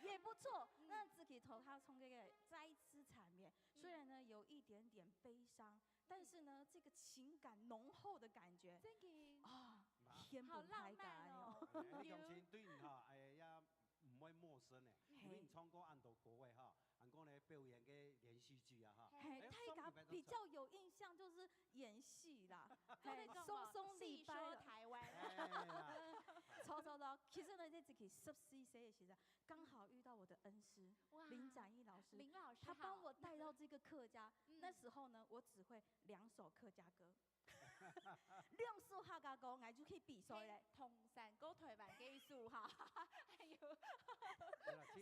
也不錯。嗯。那子琪頭下唱這個再次纏綿， 雖然呢，有一點點悲傷，但是呢，這個情感濃厚的感覺，真个。啊，哇。天崩地裂哦。好浪漫哦。哎，你感情對你哈，哎呀，毋會陌生呢，嘿。因為你唱過恁多歌个哈，還過呢，表演个連續劇啊哈。嘿，哎，大家比較有印象就是演戲啦，上禮拜都唱過。嘿，鬆鬆禮拜了。戲說台灣。哎呀。著，著，著。其實呢，在這個十四歲的時候， 剛好遇到我的恩師，哇，林展翼老師，林老師好。他幫我帶到這個客家。嗯。那時候呢，我只會兩首客家歌，兩首客家歌，𠊎就可以比賽嘞。嘿，同山過台灣个意思哈。哎喲。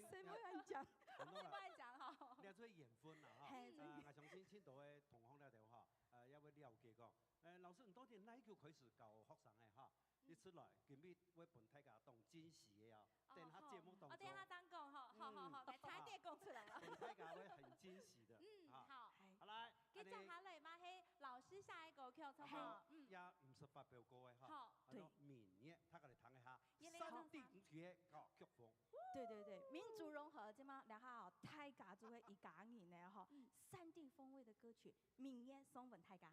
對啦，其實，誰不敢講？很多人，不敢講哈。你還做緣分啦哈。嘿，呃，真的。𠊎相信盡多个同行了解哈，呃，也會了解講，呃，老師，你到底哪一個開始教學生个哈？ 一出來，今日會分大家當驚喜个哦，哦，等下節目當中。好。哦，等下正講吼，好，好，好，嗯。來，差一點講出來了。分大家會很驚喜的，嗯，啊。好。好，來，接下來嘛，係老師寫个歌曲，著無？好，嗯。也毋識發表過个哈。好。啊，對。明月，大家來聽一下，原來山頂月，哦，曲風。對，對，對，民族融合，這馬，然後大家就會一家人呢，吼，嗯。山地風味的歌曲，明月送分大家。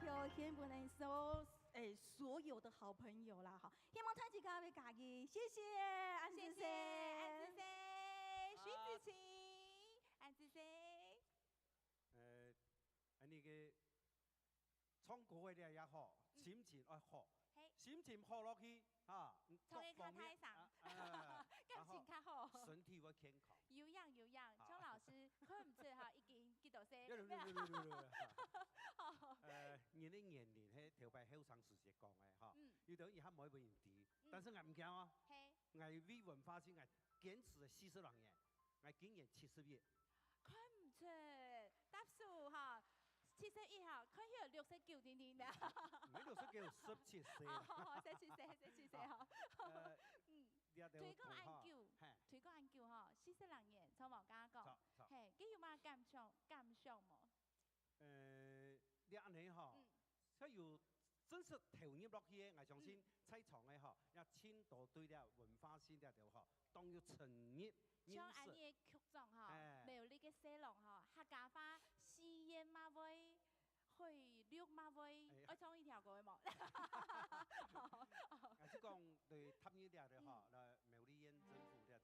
獻分所，欸，所有的好朋友啦，哈，希望大自家會加油，謝謝，恁仔細。謝謝，恁仔細，徐子晴，恁仔細。呃，恁呢个唱歌个這也好，嗯。心情愛好，嘿。心情好落去，哈，唱歌較大聲，各方面，啊，啊，感情較好。然後身體會健康。有影有影，好。鍾老師看毋出哈，已經幾多歲。有，有，有。好。呃，人个年齡，係頭擺後生時節講个哈，嗯。有兜人還毋會問題，嗯。但是𠊎毋驚哦，嘿。𠊎為文化性，𠊎堅持四十零年，𠊎今年七十一。看毋出，搭手哈，七十一哈，看起來六十九定定个。毋係六十九，十七歲。哦，十七歲，十七歲哈。呃，嗯。 這兜推廣恁久，同學，嘿。推廣恁久吼，四十零年，從無佮𠊎講。著，著。嘿，佢有麼感想，感想無？呃，這恁呢吼，嗯。佢有真實投入落去个，𠊎相信嗯。在場个吼，也盡多對這文化性這兜吼，當有深入認識。像恁呢个局長吼，哎。苗栗个細郎吼，客家話四縣嘛會 會錄嘛會，哎呀。愛唱一條歌个無？𠊎就講，對，踏入這个吼，嗯。來苗栗縣政府這个，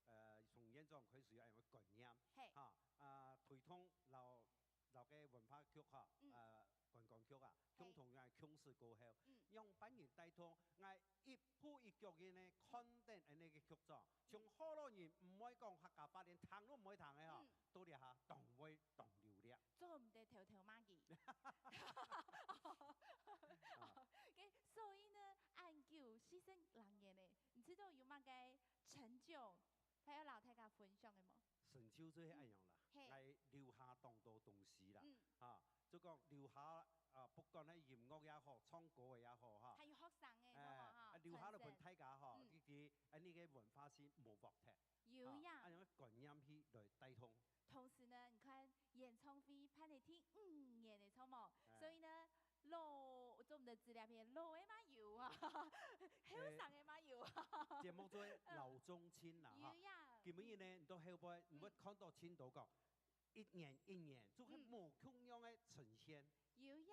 呃，從縣長開始有恁樣个觀念，嘿。哈，啊，推動摎，摎个文化局哈，嗯。呃，觀光局啊，嘿。共同來共事過後，嗯。用別人帶動，𠊎一步一腳印呢，看等恁呢个局長，嗯。從好多人毋會講客家話，連聽都毋會聽个吼，嗯。到這下當會當流利。 做毋得偷偷罵佢。啊。OK，所以呢，恁久四十零年呢，你知道有麼个成就，還有摎大家分享个無？成就就係恁樣啦，嗯。嘿。來留下當多東西啦，嗯。啊，就講留下啊，不管係音樂也好，唱歌个也好哈，還有學生个，哎，好無哈？啊，留下來分大家哈，傳承。嗯。佢，佢，恁呢个文化性無忘忒。 有影。啊，恁樣个觀念去來帶動。同時呢，你看演唱會辦了第五年个，著無？哎。所以呢，老，做毋得資料片，老个嘛有啊，後生个嘛有啊。節目做老中青啦，哈。有影。今晡日呢，你到後背，你會看到盡多講，一年一年，就係無共樣个呈現。有影，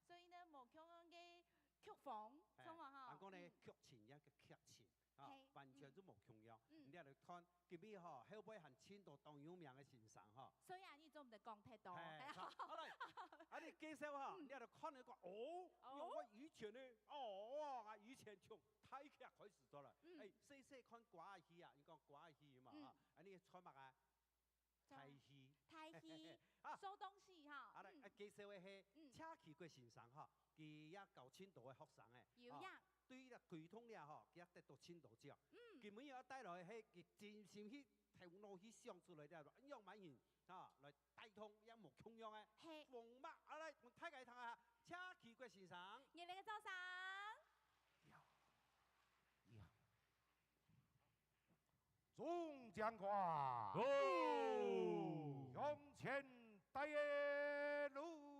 所以呢，無共樣个曲風，哎，著無哈？還講呢，嗯。劇情一个劇情。 啊，嘿，完全就無共樣。嗯。你來看，今日吼，後背還盡多當有名个先生吼。所以啊，你做毋得講忒多。嘿，好，好來，啊，你介紹哈，嗯。你來看，你講，哦，哦。我以前呢，哦，啊，以前從大劇開始做了，嗯。哎，細細看歌仔戲啊，你講歌仔戲嘛，嗯。哈，啊，你看麼个？ 大戲。大戲，啊。收東西哈。啊，來，嗯。啊，介紹个係，嗯。謝啟國先生哈，佢也教盡多个學生个，有影。啊，對於這溝通了吼，佢也得到盡多獎。嗯。今晡日要帶來个係佢真心去頭腦去想出來个，讓滿人啊來帶動，也無共樣个。嘿。風貌，啊，來，我大家聽下，謝啟國先生。熱烈个掌聲。呀，呀。 眾將官，哦。向前帶路。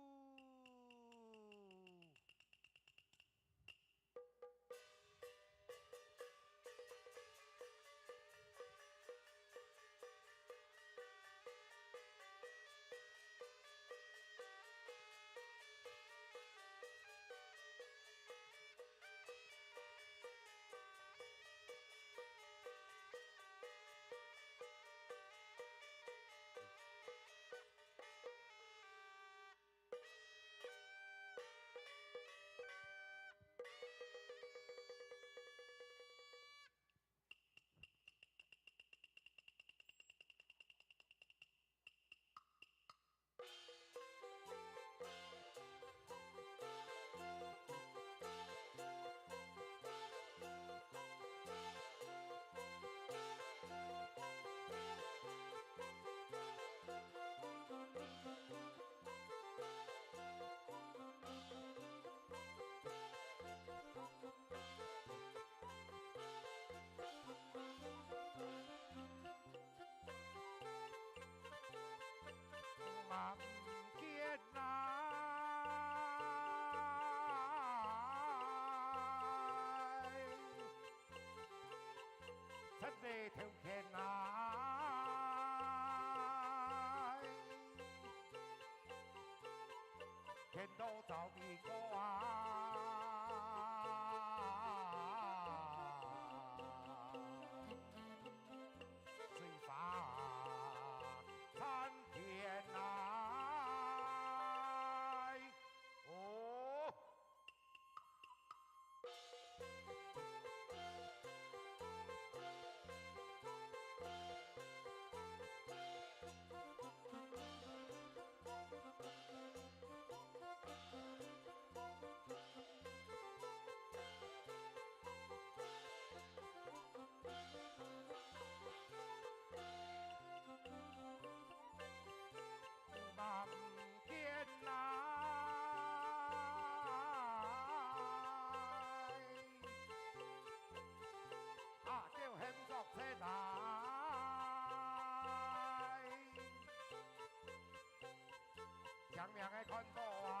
望見來，站在頭前來。天都走地歌啊，水花参天来。哦。 望见来，阿狗喊作出来，青盲个看到啊。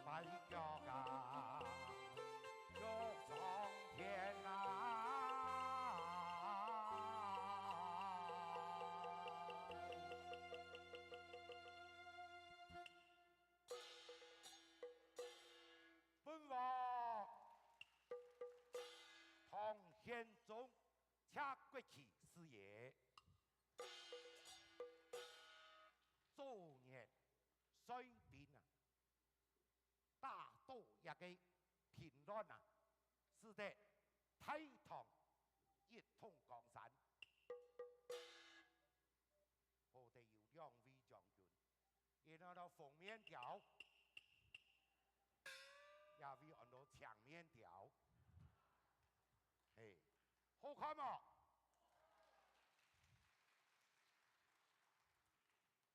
白脚啊，欲上天啊！文王，唐玄宗借國旗事業，昨日率兵啊， 打倒這个平亂啊，使得大唐一統江山。好得有兩位將軍，一位安到紅面鵰，一位安到青面鵰。嘿，好看無？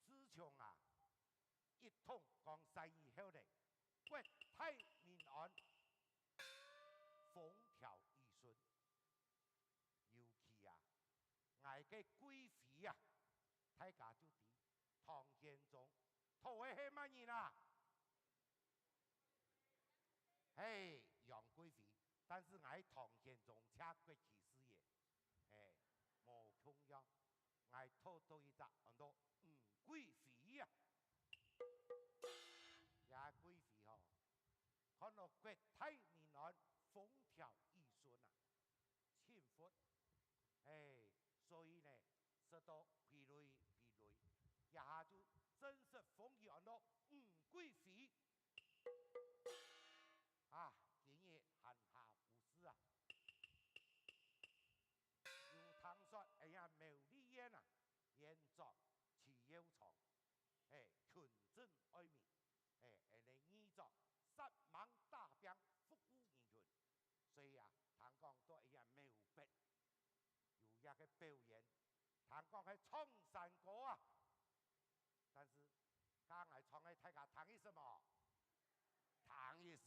自從啊， 一統江山以後呢，國泰民安，風調雨順。尤其啊，𠊎个貴妃啊，大家就知唐玄宗討个係麼人啊？係楊貴妃，但是𠊎唐玄宗借國旗事業，係無共樣。 𠊎討著一隻安到吳貴妃啊。這貴妃吼，看著國泰民安，風調雨順啊，盡服。欸，所以呢，食到肥肥肥肥，這下就正式封佢安到吳貴妃。啊，今日閒下無事啊， 有聽說，哎呀，苗栗縣啊，縣長徐耀昌，欸，勤政愛民，欸，恁呢義做煞猛打拚服務人群。所以啊，聽講到哎呀苗北有一個表演，聽講係唱山歌啊。 但是，該𠊎唱个大家聽一息無？聽一息。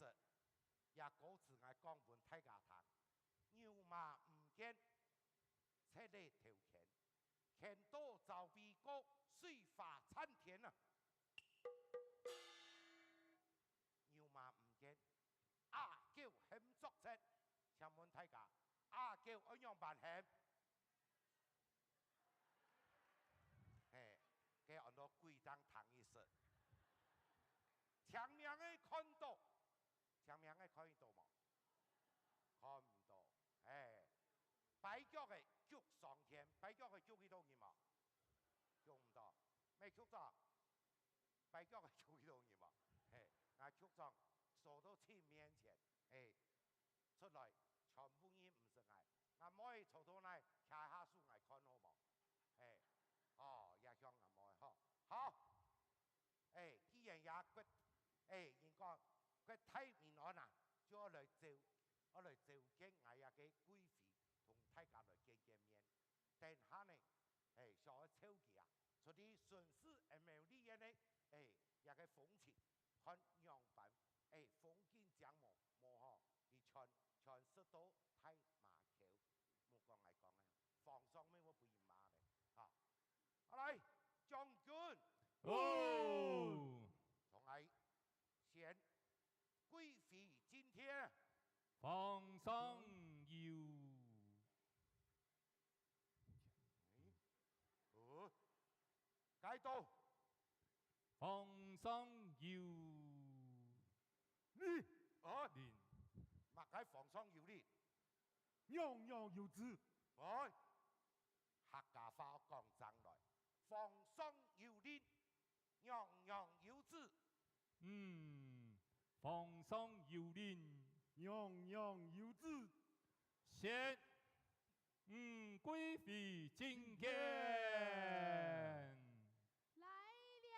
這歌詞𠊎講分大家聽。牛嫲毋見，赤崁頭牽，牽到朝暝過，水花燦天啊！牛嫲毋見，阿狗喊作賊。請問大家，阿狗愛仰般喊？ 嘿，該安到鬼當聽一息。青盲个看著，青盲个看得著無？看毋著。嘿，跛腳个趜上天，跛腳个趜去著人無？趜毋著。乜趜著？ 跛腳个趜去著人無？嘿，𠊎趜上坐到親面前，嘿，出來全部人毋識𠊎。𠊎妹坐到哪，擎下手𠊎看好無？嘿，哦，也向𠊎妹吼。好，欸，既然也國，欸，人講國泰民安啊，就愛來召，愛來召見𠊎這個貴妃，同大家來見見面。 等下呢，欸，想愛召佢啊，出去巡視M L D个呢，欸，這個風情，看仰般，欸，風景靚無，無吼，佢全，全食到大麻球，莫講𠊎講个，皇上乜會分佢罵咧，哈。好來，將軍，哦，從來先，貴妃進殿，皇上有。態度。皇上有令。哦，令。麼个皇上有令？樣樣有旨。哎，客家話講正來，皇上有令，樣樣有旨。嗯，皇上有令，樣樣有旨。先，嗯，贵妃觐见。来了。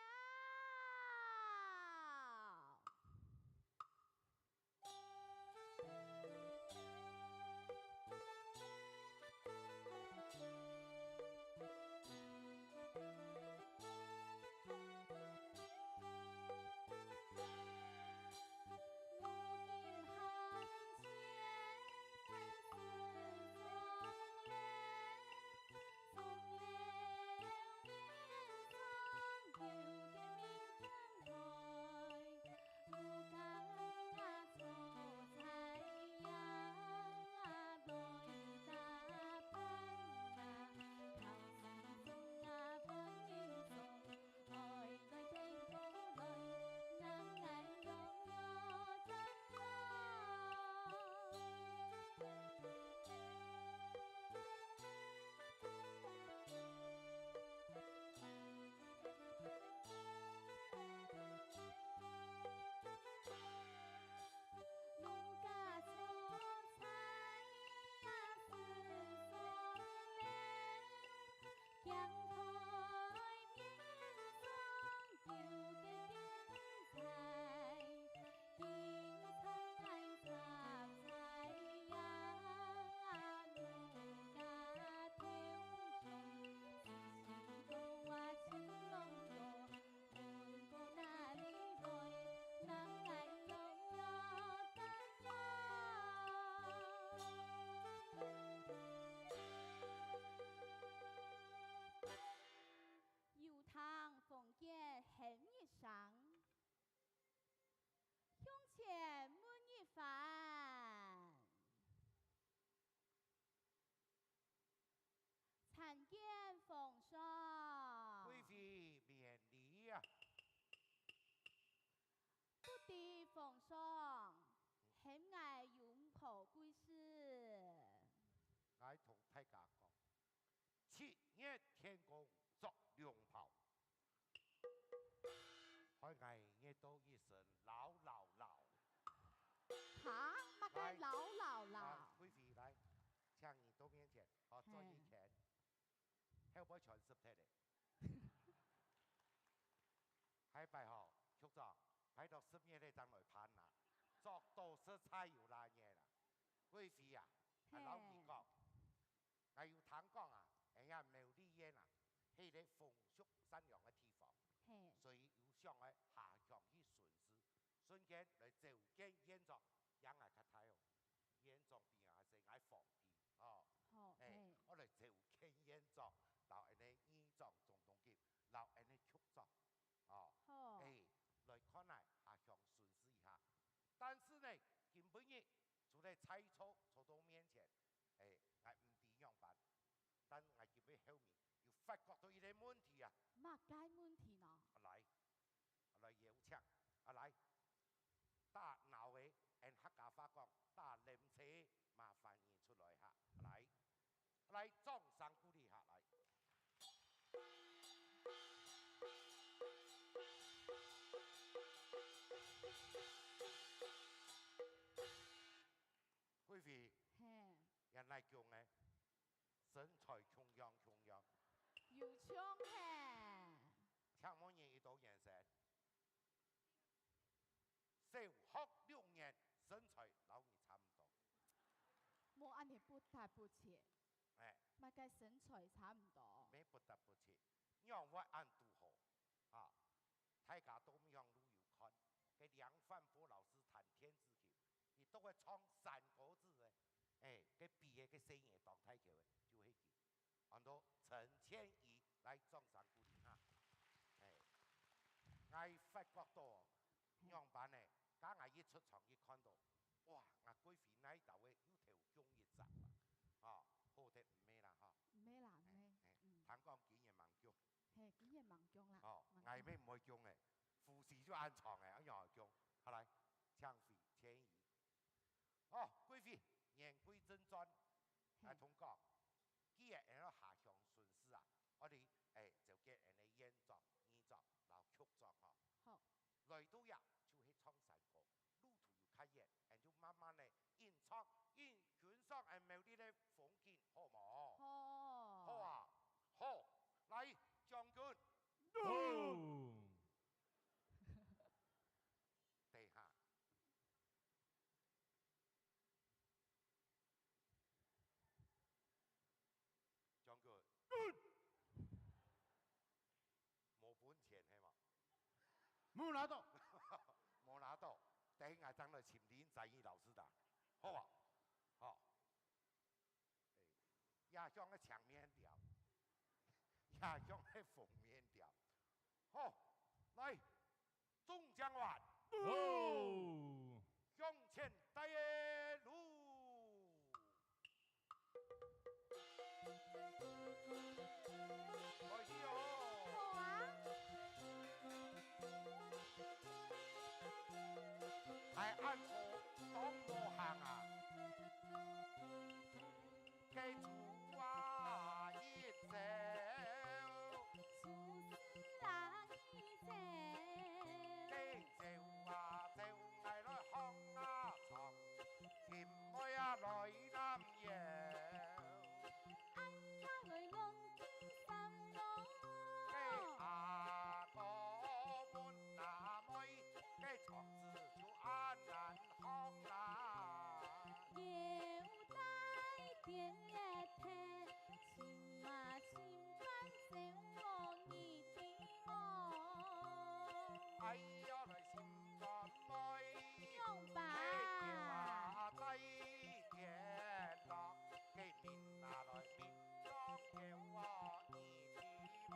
有听凤姐喊一声，向前问一番。 参见皇上。贵妃免礼啊！不知皇上，喊𠊎有何贵事？𠊎同大家讲，七月天公作龙袍， 害𠊎热到一身老老老。哈？麼个老老老？来，贵妃，来，请你到面前，好，做一圈，后背全湿忒咧。下擺吼，局長，排到十月咧正來辦啦，作到實在有拉熱啦。贵妃啊，𠊎摎你讲， 𠊎有聽講啊，哎呀，苗栗縣啊，係一個風俗善良个地方，係。所以有想愛下鄉去巡視，順便來召見縣長，影𠊎較大哦。縣長比𠊎細，𠊎皇帝哦。好，哎，係。𠊎來召見縣長，摎𠊎个議長、總統級，摎𠊎个局長，哦，好。哎，來看𠊎下鄉巡視一下。但是呢，今晡日除了在座坐到面前， 哎，𠊎毋知仰般，但𠊎今晡後面又發覺到一個問題啊！麼个問題呢？啊來，啊來邀請，啊來，打鬧个，𠊎客家話講打冷車，麻煩你出來哈！啊來，啊來，掌聲鼓勵哈！來。 貴妃，係。原來講个，身材共樣共樣。有像係。請問你幾多年生？小學六年，身材摎你差毋多。無恁樣不得不切。哎。麼个身材差毋多？無不得不切，仰會恁堵好？啊， 大家都無向路有看，該梁范波老師彈電子琴，佢都會唱山歌子个，哎，該比个該細人當大條个，就係佢。安到陳千怡，來掌聲鼓勵哈。哎，𠊎發覺到哦，仰般呢？剛𠊎一出場一看到，哇，𠊎貴妃哪兜个又頭降一隻啦，啊，好得毋係啦哈。毋係啦，毋係，哎，哎，嗯。聽講今日吂降。嘿，今日吂降啦，哦，吂降。𠊎乜毋會降誒，胡鬚就恁長誒，哎呀，降。好來，請回千語。哦，貴妃，言歸正傳，嘿。來同講，既然恁樣下鄉巡視啊，𠊎兜，誒，就見恁樣縣長、議長摎局長哦。好。 來到呀，就係唱山歌，路途又較遠，𠊎就慢慢仔吟唱，吟欣賞𠊎兜苗栗个風景，好無？好。好啊，好，來，將軍。到。等一下。 將軍。無分錢係無？無拿到。無拿到，等下𠊎正來尋林展翼老師打，好無？好。哎，這向个青面鳥，這向个紅面鳥。好，來， 眾將官，哦。向前帶路。開始哦。好啊。哎，恁好，當無閒啊。 該走啊一走，走啊一走，該走啊走，𠊎來學啊唱，尋妹啊來南搖。哎呀，來弄地三弄。該阿哥問阿妹，該唱字就恁難學啦。 有帶點鐵，尋啊尋伴走哦，你知無？哎喲，來尋個妹，用吧。哎喲啊，帶點落，該面啊來面當條哦，你知無？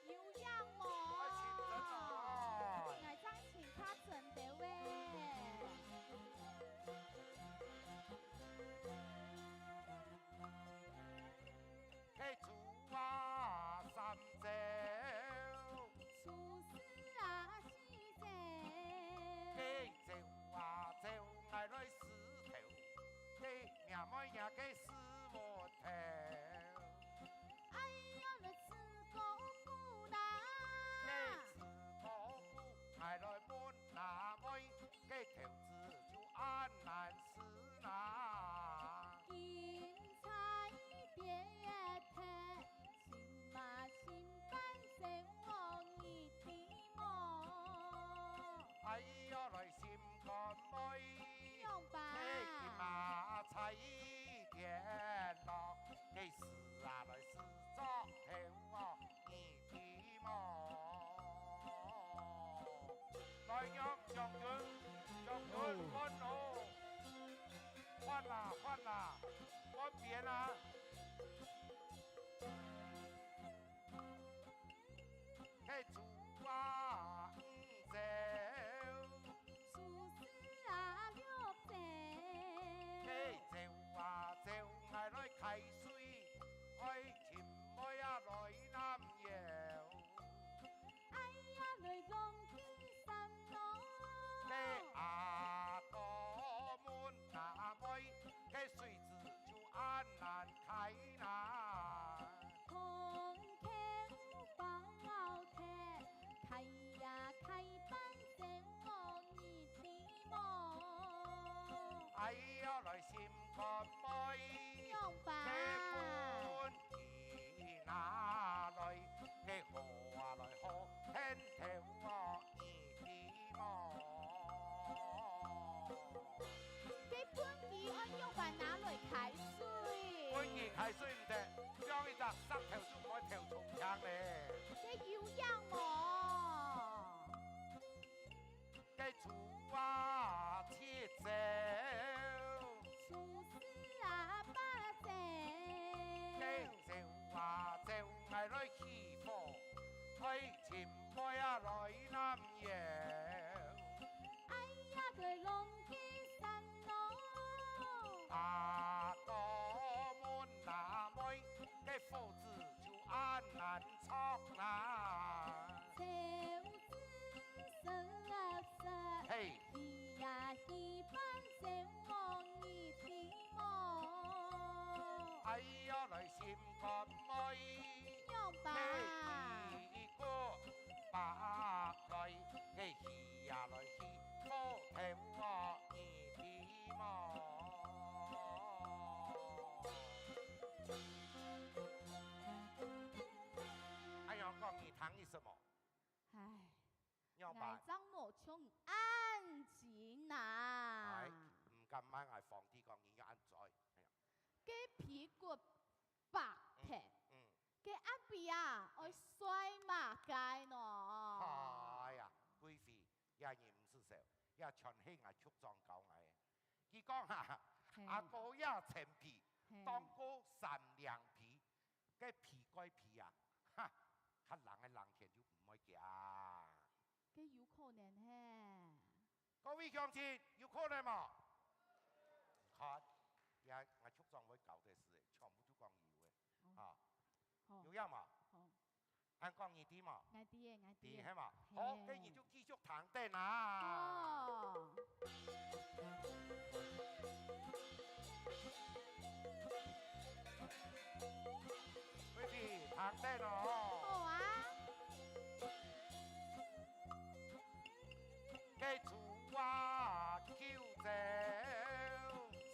有影無？哎，真正啊！𠊎正尋較準兜喂。該走啊三走，走四啊四走，該走啊走，𠊎來梳頭，該若妹若个梳忒頭。 哎喲，來梳哥哥啦！該梳哥哥，𠊎來問阿妹，該頭子就恁難梳啦。金釵一撇撇，尋啊尋伴走哦，你知無？哎喲，來尋個妹，用吧。該金啊釵一撇落， 該梳啊來梳作頭哦，你知無？來，讓將軍，將軍換哦，換啦，換啦，換邊啊！該走啊五走，走四啊六走，該走啊走，𠊎來㧡 水，愛尋妹啊來南搖。哎呀，來講第三咯。該阿哥問阿妹，該水子就恁難㧡啦。空口包鐵，㧡呀㧡半生哦，你知無？哎呀，來尋 乾杯，仰般？該分佢拿來，該好啊來好，添頭哦，你知無？該分佢愛仰般拿來㧡水？分佢㧡水毋得，放一隻石頭就毋會頭重聽咧。該有影無？ 該走啊七走，走四啊八走，該走啊走，𠊎來起火，愛尋妹啊來南搖。哎呀，該浪費三咯。阿哥問阿妹，該惡啦。嘿。哎呀，來心肝妹。仰般？嘿，一個白來，嘿，去呀來去，過頭哦，你知無？哎呀，講你聽意思無？唉，仰般？𠊎正無像恁精啊。哎，毋敢問，𠊎皇帝講你要恁嘴。哎呀。該皮骨白忒，嗯，嗯。該暗晡啊，愛睡麼个呢？哎呀，貴妃，這人毋使愁，這全係𠊎局長教𠊎个。佢講哈，嘿。阿哥這層皮，嘿。當過三兩皮， 該皮蓋皮啊，哈，較冷个冷天就毋會驚。該有可能嘿。各位鄉親，有可能無？你看，這𠊎局長會教个事，全部都講有个，哦。啊，好。有影無？好。恁講你知無？𠊎知个，𠊎知个。知係無？好，嘿。該你就繼續聽等啊。哦。 貴妃，聽等哦。好啊。該豬啊噭走。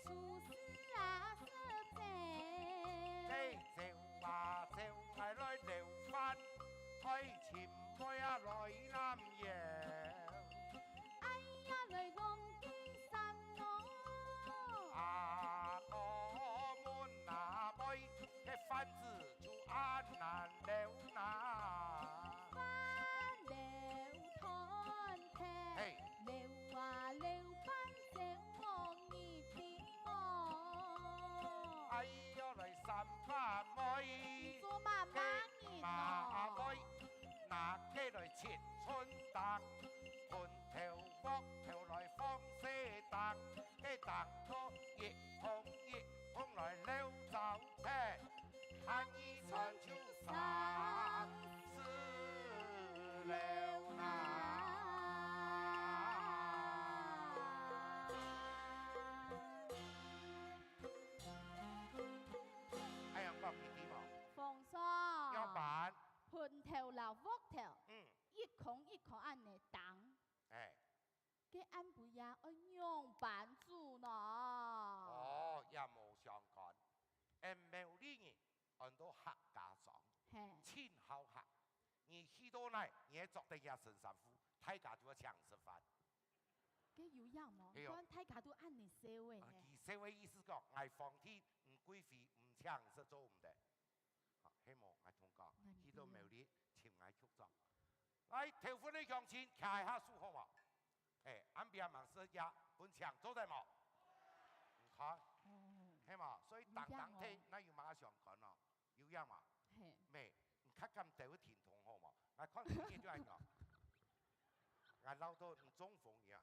豬屎啊食走。該走啊走，𠊎來撈飯，愛尋妹啊來南搖。 哎呀，來弄金山咯。阿哥們啊，妹，該飯子就恁難撈啦。飯撈斷忒，嘿。撈啊撈半晝無日子無。哎呀，來三八妹，你做麼个人哦？該馬妹，拿起來切春擔，分 頭鑊頭來放細擔，該擔到一桶一桶來撈燥忒，下二餐就生事了啦。哎呀，講你知無？皇上，仰般？盆頭摎鑊頭，嗯。一空一空恁呢擔。哎。 該暗晡夜愛仰般煮呢？哦，也無相干。𠊎苗栗人安到客家庄，嘿。盡好客。你去到哪，你愛著等這身衫褲，大家就愛請食飯。該有影無？係哦。看大家都恁呢笑个呢。啊，佢笑个意思講，𠊎皇帝、𠊎貴妃毋請食做毋得。 好，係無？𠊎同你講，𠊎去到苗栗，尋𠊎局長。來，頭份个鄉親，擎一下手好無？哎，暗晡夜吂食夜，分請做得無？你看，哦。係無？所以當當聽，有影哦。哪有麼个相干哦？有影嘛？嘿。無，你較敢兜聽通好無？𠊎看今日就恁樣。𠊎恅到你中風呀。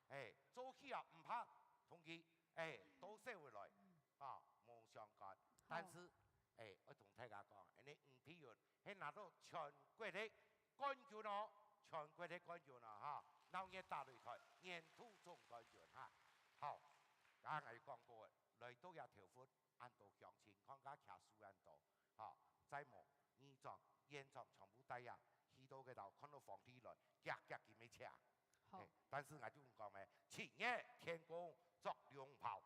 哎，做戲啊，毋怕，同佢，哎，多笑回來。 啊，無相干。好。但是，哎，𠊎同大家講，恁呢吳忒雲係拿到全國个冠軍哦，全國个冠軍哦，哈，鬧熱打擂台，年度總冠軍，哈。好，剛剛𠊎講過个，來到這頭份，恁多鄉親，看下騎手恁多，哈，再無，議長、縣長全部帶啊，去到該兜，看到皇帝來，遽遽佢乜請。好。哎，但是𠊎就講咩，七月天公著龍袍。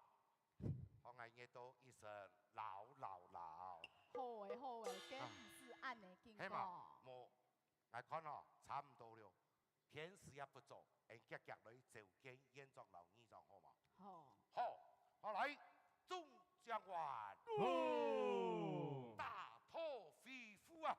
好，𠊎熱到一身老老老。好誒，好誒，該毋使恁呢緊講。係嘛？無，𠊎看哦，差毋多了。天時也不早，𠊎遽遽來召見縣長摎議長，好無？好。好，好，來，眾將官，到！大刀闊斧啊！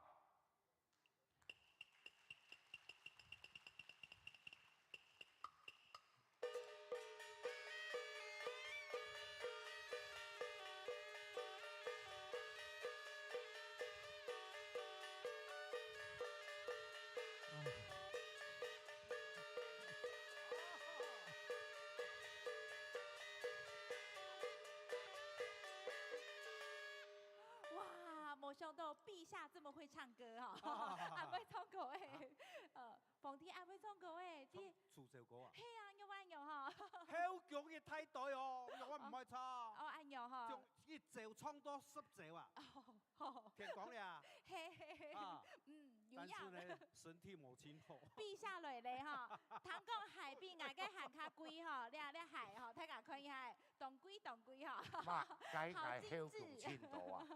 想到陛下這麼會唱歌哈，恁會唱歌誒，呃，皇帝恁會唱歌誒，唱這，楚州歌啊？係啊，有啊有哈。後宮个大隊哦，有啊毋會唱。哦，恁樣哈。從一朝唱到十朝啊。哦，好。天光了啊。嘿嘿嘿，啊，嗯，有影。但是呢，身體無盡好。陛下來咧哈，聽講鞋比𠊎个還較貴哈，這這鞋哈，大家看一下。 當貴當貴哈。嘛，該該後宮盡多啊。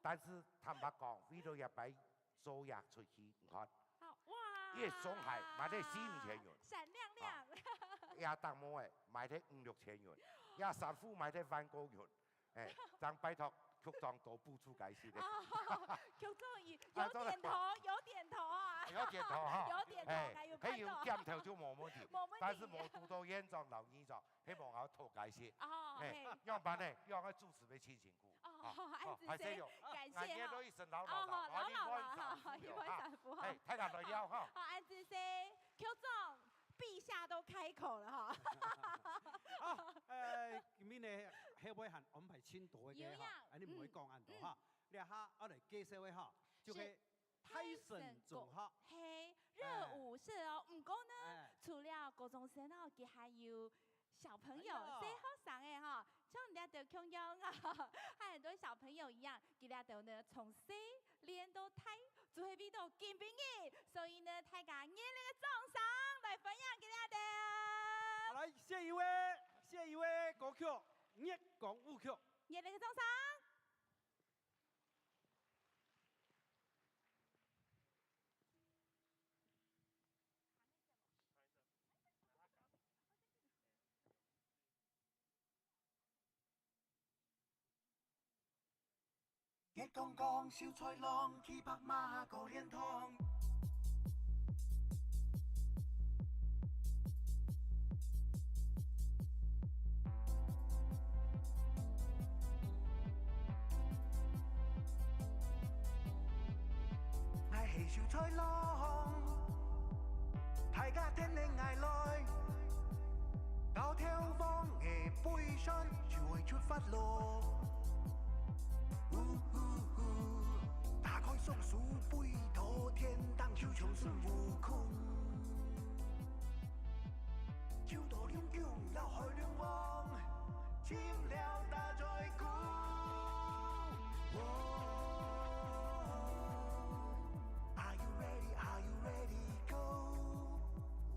但是坦白講，為了一擺做下出去，你看，好，哇，一雙鞋賣得四五千銀，閃亮亮。啊，也當無誒，賣得五六千銀，也衫褲賣得萬過銀，誒，正拜託局長多補助該些个。哦，局長有，啊，有點頭，有點頭啊。有點頭哈。有點頭，哎，還有看到。還有點頭就無問題，無問題。但是無堵到縣長、老議長， 希望𠊎討解釋。哦，嘿，嘿。仰般呢？仰个主持會盡辛苦。哦，啊，恁仔細，哦，還是有，感謝哈。𠊎也都一身老老老，哦，好，老老老哈，一碗三副哈。嘿，大家來尞哈。好，恁仔細，局長，陛下都開口了哈。好，呃，今日呢，後尾還安排盡多个哈，有呀，恁仔毋會講恁多哈。嗯，嗯。這下愛來介紹个哈，就係 大成中學。係，熱舞社哦。毋過呢，哎。除了高中生哦，佢還有小朋友、哎喲。細學生誒哈，像這兜共樣啊，和很多小朋友一樣，佢這兜呢，從細練到大，就係為到今晡日，所以呢，大家熱烈个掌聲來歡迎佢這兜。好，來，下一位，下一位歌曲，月光舞曲。熱烈个掌聲。 月光光，秀才郎，騎白馬過蓮塘。 𠊎係秀才郎，大家跈等𠊎來，到頭往个背山就會出發咯。嗚嗚嗚，打開雙手飛到天頂，就像孫悟空。 就到龍宮，要海龍王，尋了打嘴鼓。哦，Are you ready? Are you ready? Go！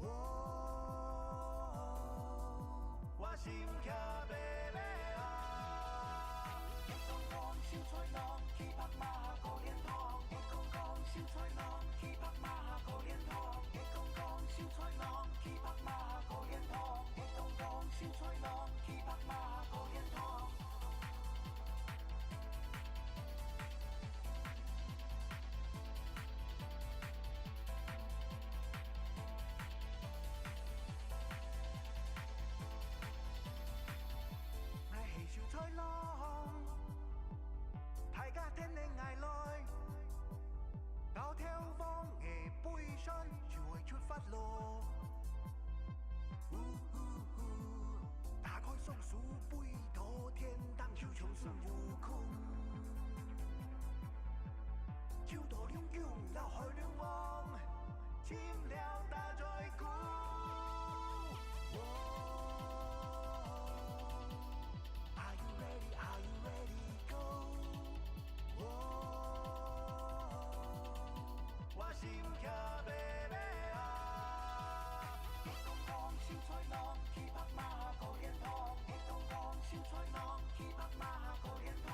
哦，我心卻飛咧啊！月光光，秀才郎，騎白馬過蓮塘。月光光，秀才郎，騎白馬過蓮塘。月光光，秀才郎，騎白馬過蓮塘。 月光光，秀才郎，騎白馬過蓮塘。𠊎係秀才郎，大家跈等𠊎來，到頭往个背山就會出發咯。 嗚嗚嗚，打開雙手飛到天頂，就像孫悟空。就到龍宮，要海龍王，尋了打嘴鼓。哦，Are you ready? Are you ready? Go！哦，我心卻飛咧啊！月光光，秀才郎，騎白馬過蓮塘。月光光，秀才郎，騎白馬過蓮塘。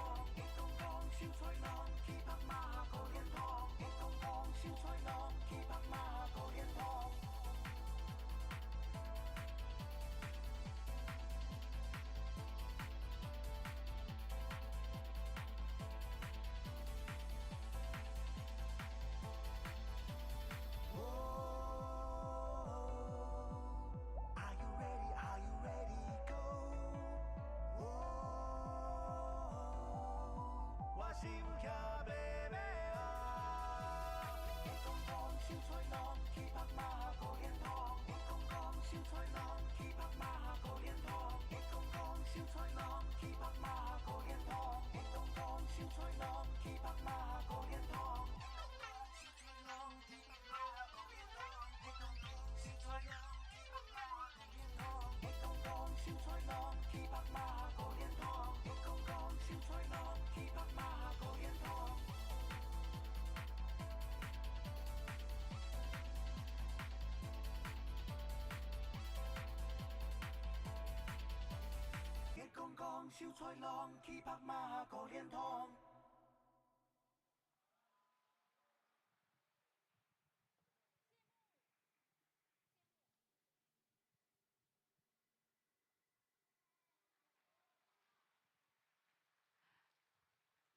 就在浪，去拍馬過蓮塘。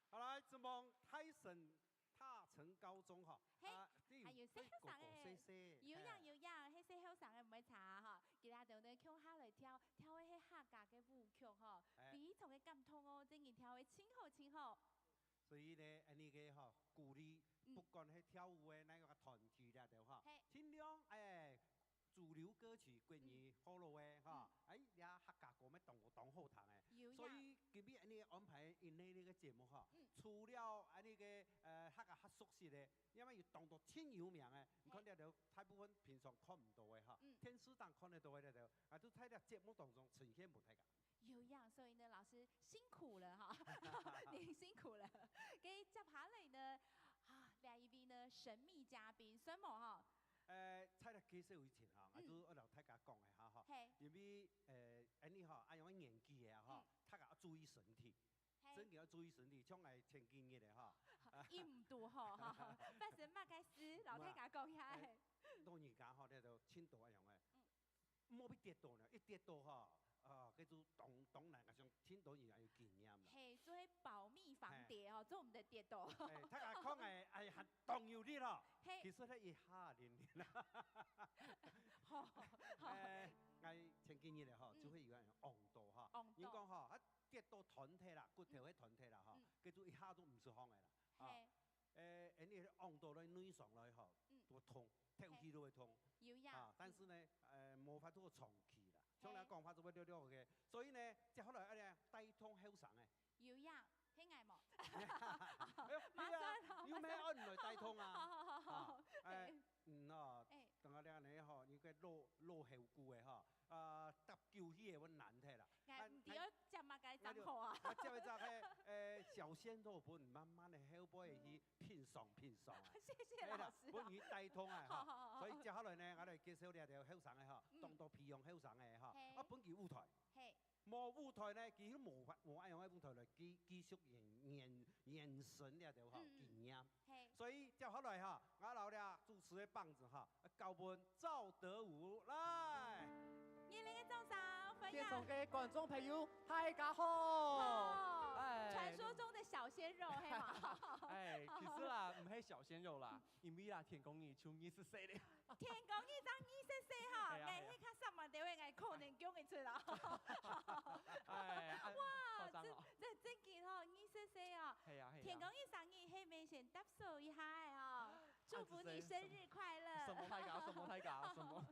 好，來，承蒙大成，大成高中吼，嘿，啊，還有細後生个，對，哥哥細細，有影，嘿。有影，係細後生个毋會差吼。今仔日呢，共下來跳，跳个係客家个舞曲吼，哎。非常个感動哦，真个跳个真好，真好。所以呢，恁呢个吼，鼓勵，嗯。不管係跳舞个，哪个團體了都吼，嘿。盡量，哎， 主流歌曲，國語好了个哈，嗯。哎，這客家歌乜當當好聽个。有影。所以今日恁呢安排恁呢个節目哈，嗯。除了恁呢个，呃，客家較熟悉个，因為有當多盡有名个，你看嘿。這兜大部分平常看毋到个哈，嗯。電視上看得到个這兜，啊，都在這節目當中呈現分大家。 有影，所以呢，老師辛苦了哈，您辛苦了。OK，接下來呢，啊，這一位呢，神秘嘉賓，算無哈？呃，在這介紹以前哈，嗯。𠊎都愛摎大家講一下哈，嘿。因為，呃，恁呢哈，恁樣个年紀个哈，嗯。大家要注意身體，嘿。真个要注意身體，像𠊎前幾日个哈，忍毋住吼，哈，發生麼个事，摎大家講一下。哎，老人家吼，這都盡多恁樣个。嗯。 莫去跌倒呢，一跌倒吼，啊，該就當，當然，𠊎想盡多人也有經驗啦。嘿，做保密防諜哦，嘿。做毋得跌倒。哎，大家看哎，哎，還當有力咯。嘿。其實佢一下零零啦。好，好。哎，𠊎前幾日咧吼，嗯。就會有人戇倒哈。戇倒。人講吼，啊，跌倒斷忒啦，骨頭會斷忒啦哈，嗯。該就一下就毋使放个啦。啊。嘿。 呃，恁呢戇到來內傷來吼，嗯。都會痛，透氣都會痛。嘿。有影。啊，但是呢，呃，無法度長期啦。嘿。像你講法就會略略个。所以呢，接下來愛來帶動後生个。有影，係𠊎無？哎喲，馬上咯，對啊，又無馬上。按來帶動啊。好，好，好，好。啊，哎，嘿。嗯哦，哎。等下你恁呢吼，你个老，老後久个吼，啊，搭久氣个會難忒啦。哎，啊，毋知愛接麼个正好啊。哎，𠊎就，𠊎接一隻嘿，呃，小鮮肉分，慢慢个後背去 品嚐品嚐啊。謝謝老師。哎呀，分佢帶動啊，哈。好，好，好。所以接下來呢，𠊎來介紹這條後生个哈，嗯。當多培養後生个哈，嘿。啊，分佢舞台。嘿。無舞台呢，佢無法，無恁樣个舞台來繼，繼續延，延，延伸這條哈，嗯，嗯。經驗。嘿。所以接下來哈，𠊎摎這主持个棒子哈，交分趙德武，來。 熱烈个掌聲，歡迎。現場个觀眾朋友，大家好。哦，哎，傳說中的小鮮肉，係嘛？哎，其實啦，毋係小鮮肉啦，因為啦，天光日就二十歲咧。天光日正二十歲哈，哎呀，哎呀。𠊎係較三萬多歲，𠊎可能講會出來。哎，哎，哇，誇張哦。這，這正經哦，二十歲哦。係啊，係啊。天光日生日，係毋係先搭手一下个哦？祝福你生日快樂。什麼大家，什麼大家，什麼？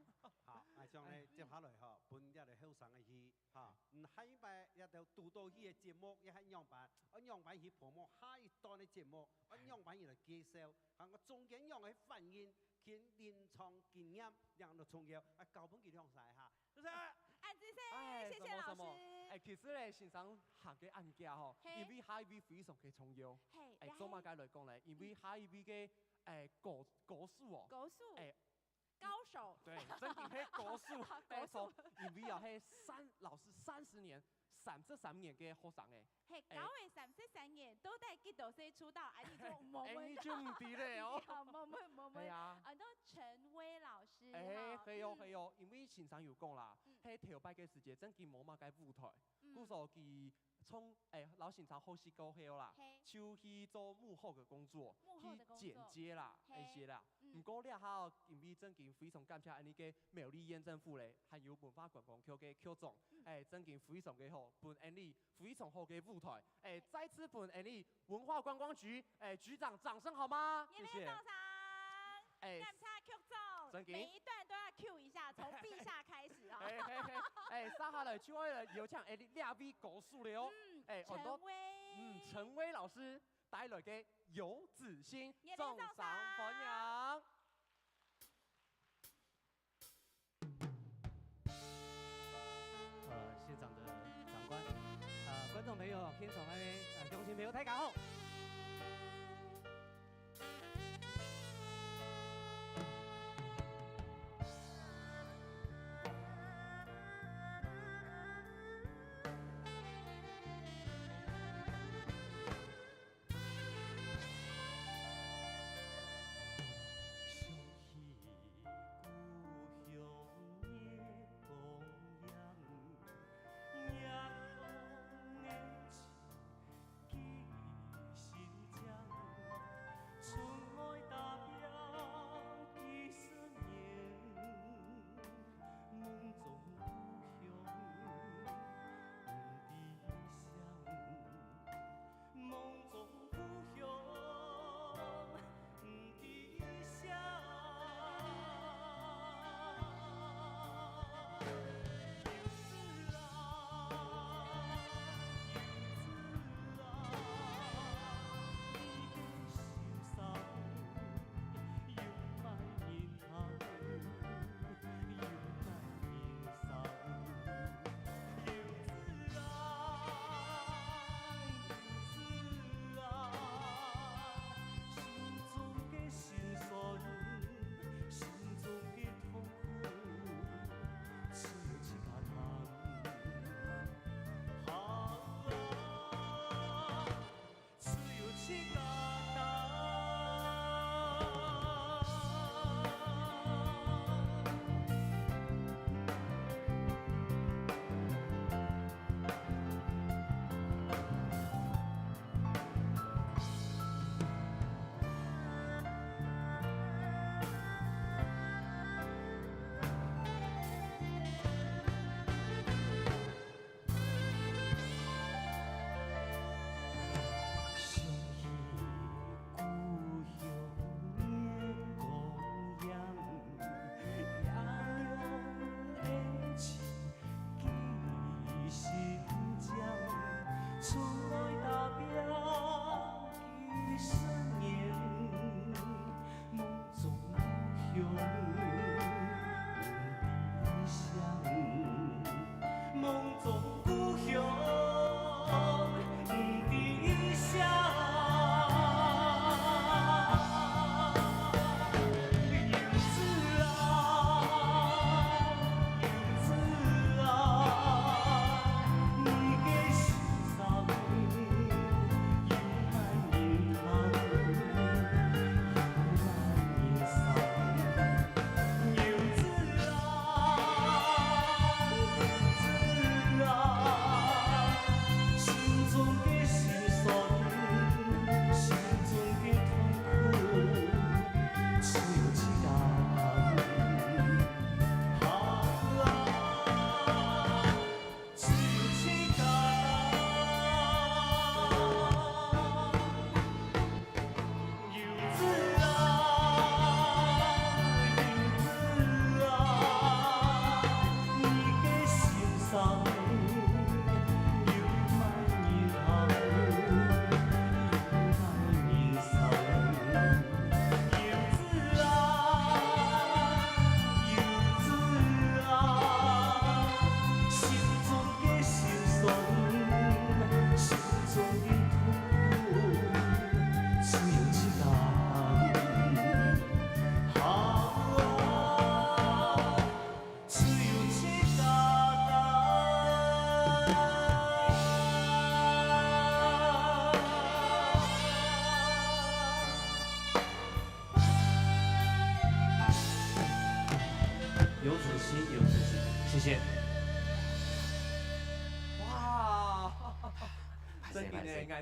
好，啊，像呢，哎。接下來吼，分這个後生个去，哈，嗯，下一擺這兜堵到去个節目，也係仰般，啊，仰般去promote下一段个節目，啊，仰般去來介紹，還有中間仰个反應，佢臨場經驗，仰都重要，啊，交分佢兩儕哈，是不是？恁仔細，哎，謝謝老師。什麼，什麼？哎，其實呢，先生行个恁遽吼，嘿。因為下一位非常个重要。嘿，哎，然後做麼个來講呢？因為下一位个，哎，高，高手哦。高手。哎， 高手。對，正經係高手，高手。哎，因為啊，係三，老師三十年，三十三年个學生欸。嘿，哎。教了三十三年，到底幾多歲出道？哎，你就無問。哎，你就毋知咧哦。好，無問，無問。哎呀。啊，都陳威老師，哎，哈。係哦，嗯。係哦，因為先生有講啦，嗯。係頭擺个時節，正經無麼个舞台，嗯。故所佢 從，哎，摎先生學習過後啦，嘿。就去做幕後个工作，幕後的工作。去剪接啦，嘿。該兜啦。嗯。毋過這下哦，因為正經非常感謝恁呢个苗栗縣政府咧，還有文化觀光局个局長，嗯。哎，正經非常个好，分恁呢非常好个舞台，哎，再次分恁呢文化觀光局，哎，局長掌聲好嗎？熱烈掌聲。謝謝。 哎，檢查曲總，正經。每一段都要cue一下，從陛下開始啊。哎，嘿，嘿，哎，接下來就愛來邀請，哎，這位高手了哦。嗯，哎，很多，陳威。嗯，陳威老師帶來个《遊子興》，熱烈掌聲。掌聲歡迎。 呃，現場的長官，呃，觀眾朋友，現場的，呃，鄉親朋友，大家好。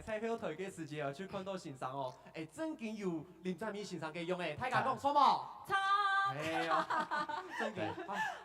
在後台个時節哦，就看到先生哦，欸，正經有林占民先生个樣欸，大家講著無？著。哎呀，正經。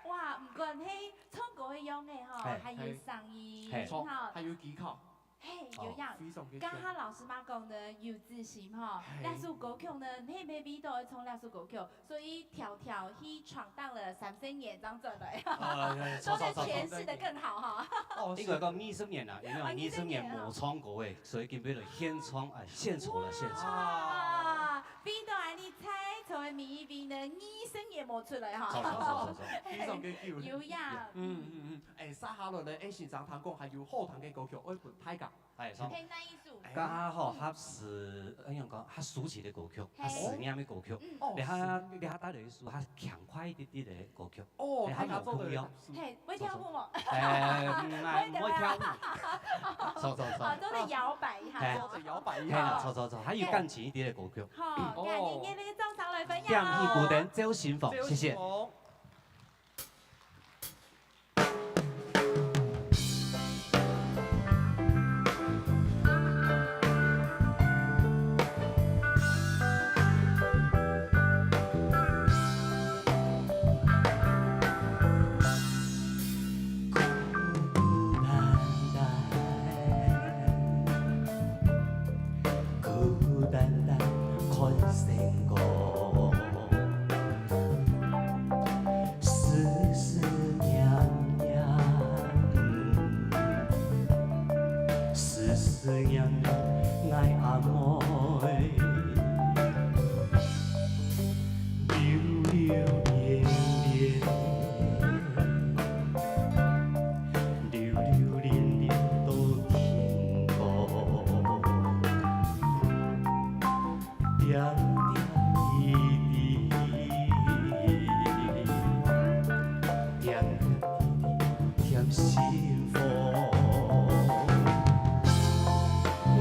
哇，毋管係唱歌个樣欸吼，還有聲音吼，還有技巧。嘿，有影。非常个強。剛剛老師嘛講呢，有自信吼，這首歌曲呢，你乜味道唱這首歌曲， 所以調調去闖蕩了三十年，正轉來，啊，著，著，著，著，著，著。都是前世的更好哈。哦，應該講二十年啦，因為二十年無唱歌誒，所以今晡日來獻唱，哎，獻醜了，獻醜。哇，味道恁樣在座个每一位呢，二十年無出來哈。著，著，著，著，著。非常个久。有影。嗯，嗯，嗯。哎，接下來呢，哎，先生聽講還有好聽个歌曲，愛分大家。 哎，上。係哪一首？這下吼，較思，恁樣講，較抒情个歌曲，較思念个歌曲。哦，這下，這下帶來一首較輕快一點點个歌曲。哦，哎，較無共樣。係，會跳舞無？哎，嗯，哎，毋會跳舞。著，著，著。啊，都係搖擺一下。哎，做得搖擺一下。哎，著，著，著，還有感情一點个歌曲。好，感謝你的掌聲來分享。點起鼓點，周新鳳，謝謝。孤單單看星光。 思思念念，思思念念𠊎阿妹。流流連連，流流連連到天光。 點點滴滴，點點滴滴添心慌。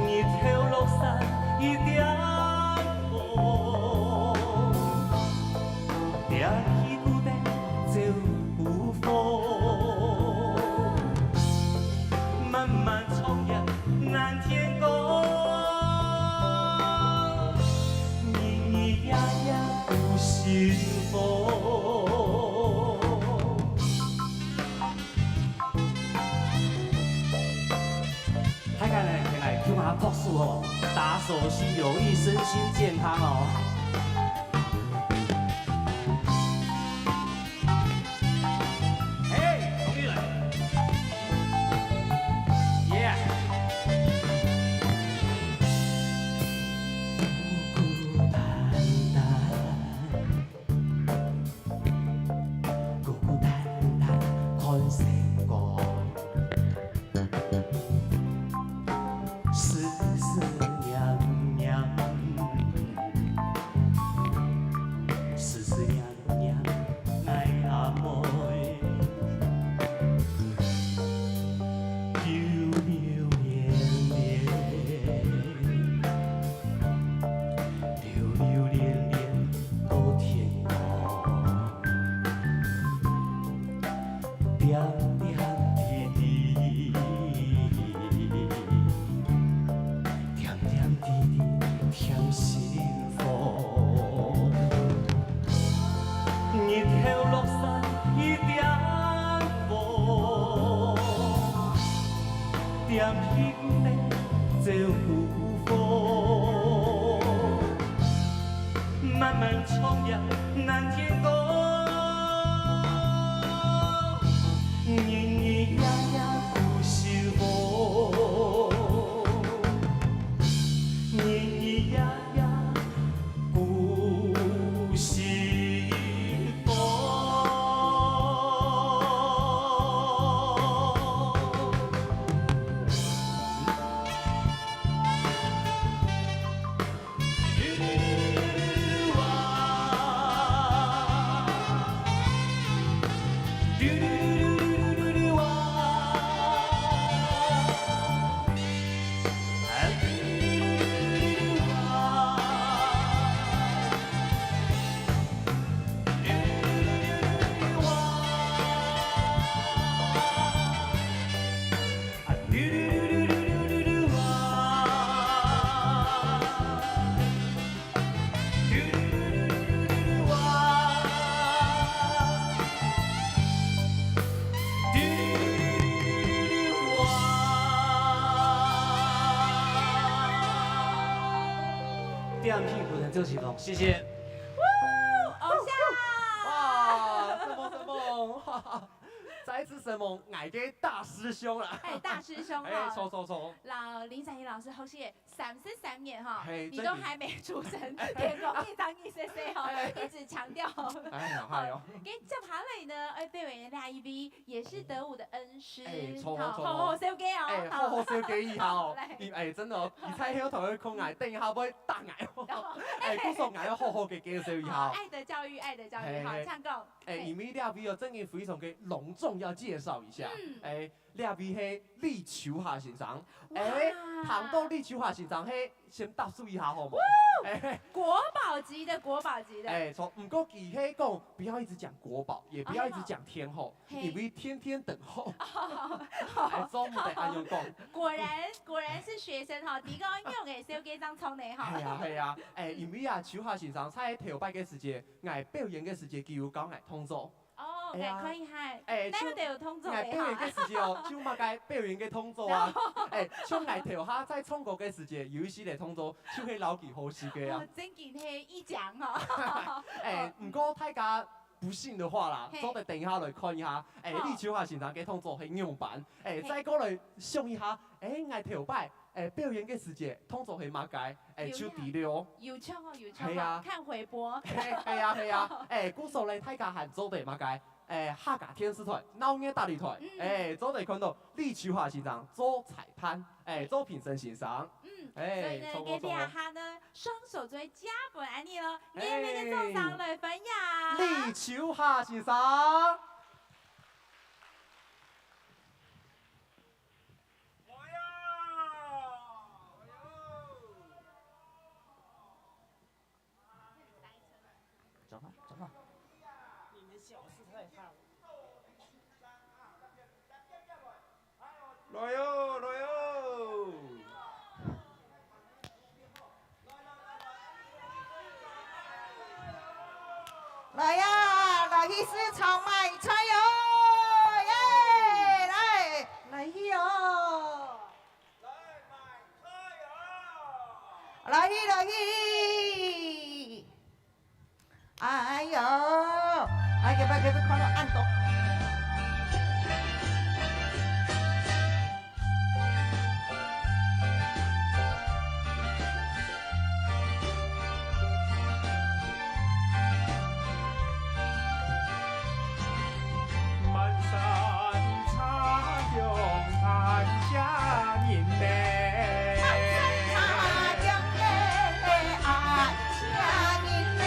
日頭落山一點紅，點起鼓點照孤芳。 漫漫長夜難天光，日日夜夜顧新婦。大家呢，先來共下拍手哦，打手心有益，身心健康哦。 嘿，同意了。Yeah。孤孤單單，孤孤單单看星光。 思思念念，思思念念𠊎阿妹。流流連連，流流連連到天光。 點點滴滴，點點滴滴添心慌。日頭落山一點紅，點起鼓點照孤芳。 漫漫長夜難天光，日日夜夜顧新婦，日日夜夜顧新婦。電屁股的周奇峰，謝謝。哇，承蒙承蒙，再次承蒙𠊎个大師兄啦。哎，大師兄哈。哎，著著著。摎林采儀老師學習三十三年哈，嘿，你都還沒出生，真的。天公一張一歲岁哈，哎。一直強調。哎呀，哎喲。該接下來呢，哎，表演的這一位 也是德武的恩師，哎，著，著，著。好好紹介哦。哎，好好紹介一下哦。來。你，哎，真的哦，你太後頭會講𠊎，等一下會打𠊎哦。哦，哎，故所𠊎要好好个介紹一下哦。好，愛的教育，愛的教育，嘿，好，嘿。請講。哎，嘿。因為這位哦，正經非常个隆重要介紹一下。嗯。哎，這位係李秋霞先生。哇。哎，談到李秋霞先生，嘿， 先答謝一下好無？哇！哎，國寶級的，國寶級的。哎，著，毋過佢係講，不要一直講國寶，也不要一直講天后，好，好。嘿。因為天天等候。哎，做毋得恁樣講。果然，果然是學生哈，第一个用个紹介正著呢哈。係啊，係啊，哎，因為啊，秋霞先生在頭擺个時節，𠊎表演个時節，佢有教𠊎動作。 哦，哎呀，𠊎看一下，哎，哪有得有動作个哈？𠊎表演个時節哦，就麼个表演个動作啊。哎，像𠊎頭下在唱歌个時節，有一息个動作，就係摎佢學習个啊。哦，正經係一講哦。哎，毋過大家不信的話啦，嘿。做得等一下來看一下，哎，好。李秋霞先生个動作係仰般，哎，嘿。再過來想一下，哎，𠊎頭擺 哎，表演个時節，動作係麼个？哎，有影。就知了哦。有像哦，有像哦，係啊。看回播。嘿，係啊，係啊。哎，故所呢，大家還做得麼个？哎，客家電視台，鬧熱大禮台，嗯。哎，做得看到李秋霞先生做裁判，哎，做評審先生。嗯，哎，所以呢，著，著，著。該這下呢，雙手就會加分恁呢咯，哎。熱烈个掌聲來歡迎。李秋霞先生。 走吧，走吧。你们小事太大了。來喲，來喲。 來呀，來去市場買菜喲，耶，來，來去哦。來去，來去。哎喲，哎，這擺，這擺看到恁多。 滿山茶香暗香人呢。滿山茶香暗香人呢。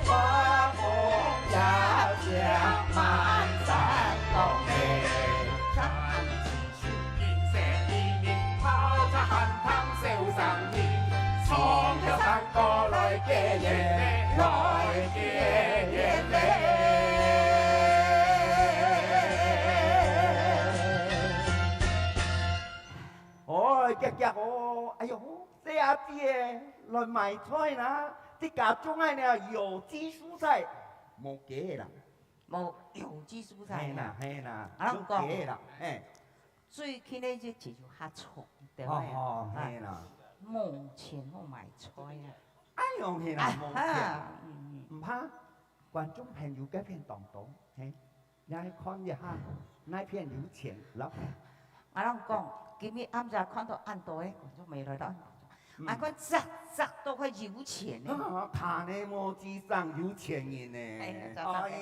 花果哎喲，細阿姊仔，來買菜啦！這家種个呢，有機蔬菜，無假个啦。無有機蔬菜啊？係啦，係啦，啊，有假个啦，嘿。最近个日子就較長，對毋對？哦，哦，啊，係啦。無錢好買菜啊。哎喲，係啦，無錢。啊哈，嗯，嗯。毋怕，觀眾朋友該片當多，嘿。 你看一下，哪片有錢，老闆。𠊎同你講，今日暗夜看到恁多个觀眾朋友來到，嗯。啊，看隻隻都係有錢个。啊，金仔無錢生有錢人呢。哎，早早的。哎，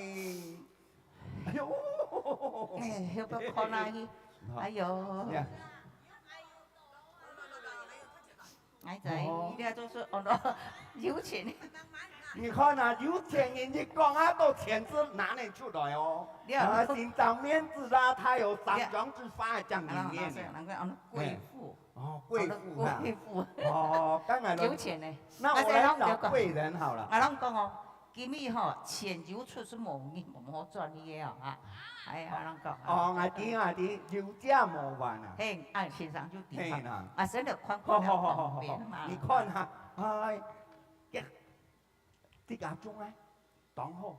哎喲。哎，要不要看下去？哎喲。呀。 哎，在，哦。你這都是，哦，喏，有錢。你看啊，有錢人一講啊，都錢是拿得出來哦。了。啊，心上面子啦，他有三兩句話講裡面的。啊，難怪，難怪，哦，貴婦。嘿。哦，貴婦啊。哦，貴婦。哦，當然了。有錢呢。那我來找貴人好了。啊，咱講哦， 今日吼，錢有出是無，無好賺去个哦，哈。哎，恁樣講啊。哦，𠊎知，𠊎知，有借無還啊。嘿，啊，先生就知哈。嘿啦。啊，先來看看了方便嘛。好，好，好，好，好。你看哈，哎，這，這家種啊，當好。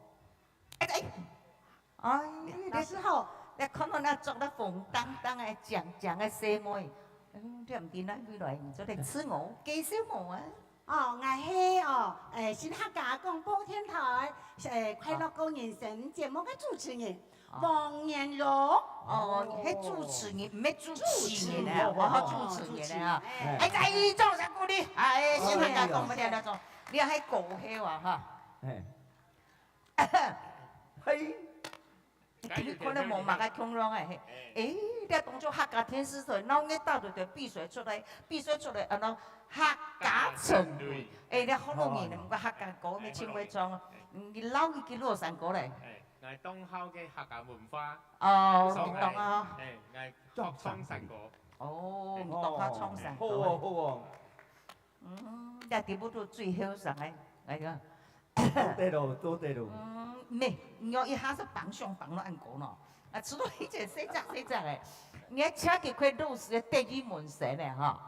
哎，哎，哎，老師好。你看到那著得紅噹噹个、靚靚个細妹，嗯，你毋知哪位來，你做得試我，介紹我啊。 哦，𠊎係哦，誒，新客家廣播電台，誒，快樂過人生節目个主持人，哦。黃彥蓉。哦，你係主持人，毋係主持人啊，主持人。哦，主持人啊。哎。哎，再一掌聲鼓勵，哎，新客家廣播電台，你還過後啊，哈。哎。嘿。 今日可能無麼个共樣誒，嘿。誒，這當作客家電視台鬧熱打對台比賽出來，比賽出來，安到客家城門。誒，這好多人毋過客家歌，你真會唱哦。嗯，你老一句老山歌咧。誒，𠊎當好个客家文化。哦，你當啊。誒，𠊎學唱山歌。哦，你當好唱山歌。好哦，好哦。嗯，這題目都最後生誒，來個。 做得咯，做得咯。嗯，毋係，你愛一下子放上放落恁高喏。啊，除了以前細隻細隻个，你還請佢開老師个得意門生呢，哈。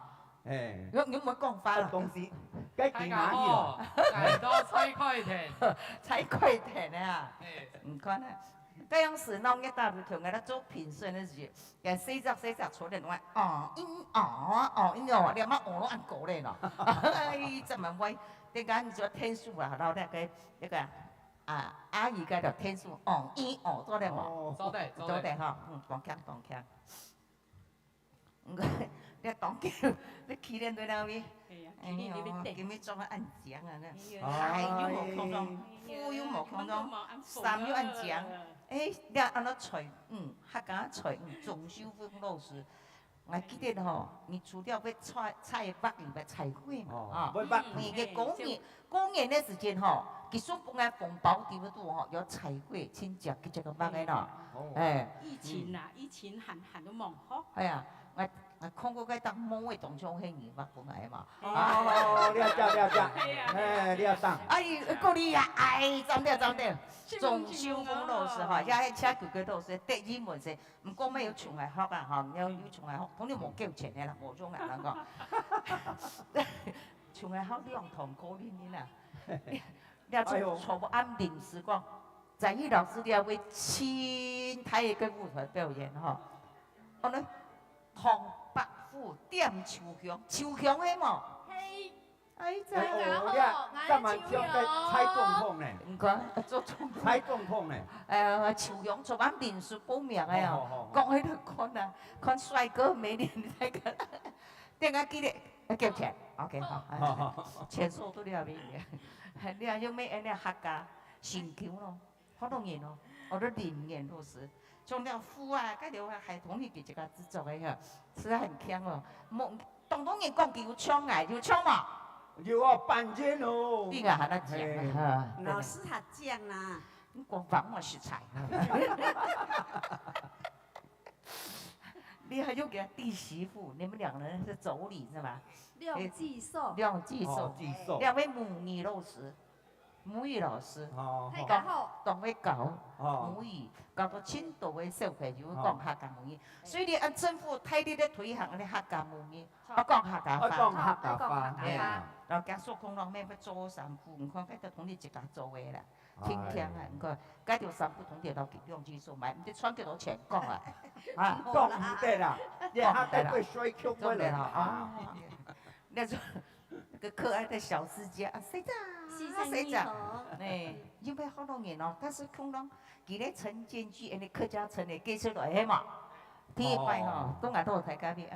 哎。你，你毋好講話啦。啊，東西，該去哪裡了？大家好，來到蔡開田。蔡開田啊。哎。你看啊，該樣時鬧熱打對台，𠊎做評審个時節， 該細隻細隻坐等我，哦，嗯，哦，哦，嗯，哦，你阿媽哦，恁高咧喏。哎，怎麼會？等下你就要天數啊，然後那個，那個，啊，阿姨該條天數，哦，嗯，哦，做得無？哦。做得，做得。做得哈，嗯，當強，當強。你當強，你企等對那位？哎呀，哎喲，今日做得恁靚啊，那。哎呀。鞋又無共樣，哎呀，褲又無共樣，看到無恁紅啊。衫又恁靚。哎，你安到菜，嗯，客家菜，嗯，鍾秀鳳老師。 𠊎記得吼，你除了會採，採白米、會採桂嘛，哦，啊，會白米。你个過年，嗯，過年个時節吼，佢送分𠊎紅包裡肚吼，有採桂，親戚，佢這個白个喏。哦。哎。以前啊，以前還，還都吂學。哎呀，𠊎，𠊎看過該當毛个當像係你發分𠊎嘛。哦，了解，了解。哎呀，哎，了解。哎，過年呀，哎，讚了，讚了。鍾秀鳳老師哈，也係請佢个老師，得意門生。 毋過乜有像𠊎學啊，吼，有，有像𠊎學，同你無夠錢个啦，無用啊，人講。像𠊎學兩堂課恁樣啦。你，你坐，哎喲。坐暗臨時講，才藝老師你還會盡大个舞台表演吼。哦，那唐伯虎點秋香，秋香个無？嘿。 哎，真个。哎，哦，你看，咱們像个蔡總統呢。你看，做總統。蔡總統呢。哎呀，秋香做咱臨時報名个啊，哦，哦，哦。講起來看啊，看帥哥美女那個，等下記得要給錢，OK，好，好，好，好。錢收到了沒？你看，又沒人家客家，辛苦咯。 好多人哦，好多人年都是，像那富啊，該條還同你姐姐个製作个哈，是很強哦。莫，當多人講佢有唱啊，有唱嘛？有啊，半天哦。你啊，還在講啊，嘿。哈，對。老師他講啦。你講話莫實在。你還有給他弟媳婦，你們兩個人是妯娌是吧？兩姊嫂。兩姊嫂，哦，姊嫂。兩位母女肉食。母語老師，哦，大家好。當會教哦。母語，教到盡多个小朋友哦。講客家母語。所以你按政府大力个推行你客家母語，著。愛講客家話。愛講客家話，愛講客家話。嘿啊。然後驚受恐龍咩，愛做衫褲，你看，該就同你自家做个啦，哎。輕輕啊，你看，該條衫褲同你老兩支手買，毋知賺幾多錢講啊？啊。講毋得啦，你還得對水溝做得啦，啊。啊。那種 个可愛的小世界啊，誰在啊？先生，誰在啊？你好。哎，因為好多人哦，但是恐龍，佢个陳建基，恁个客家城个介紹來，係嘛？第一擺吼，哦。都來到大家面，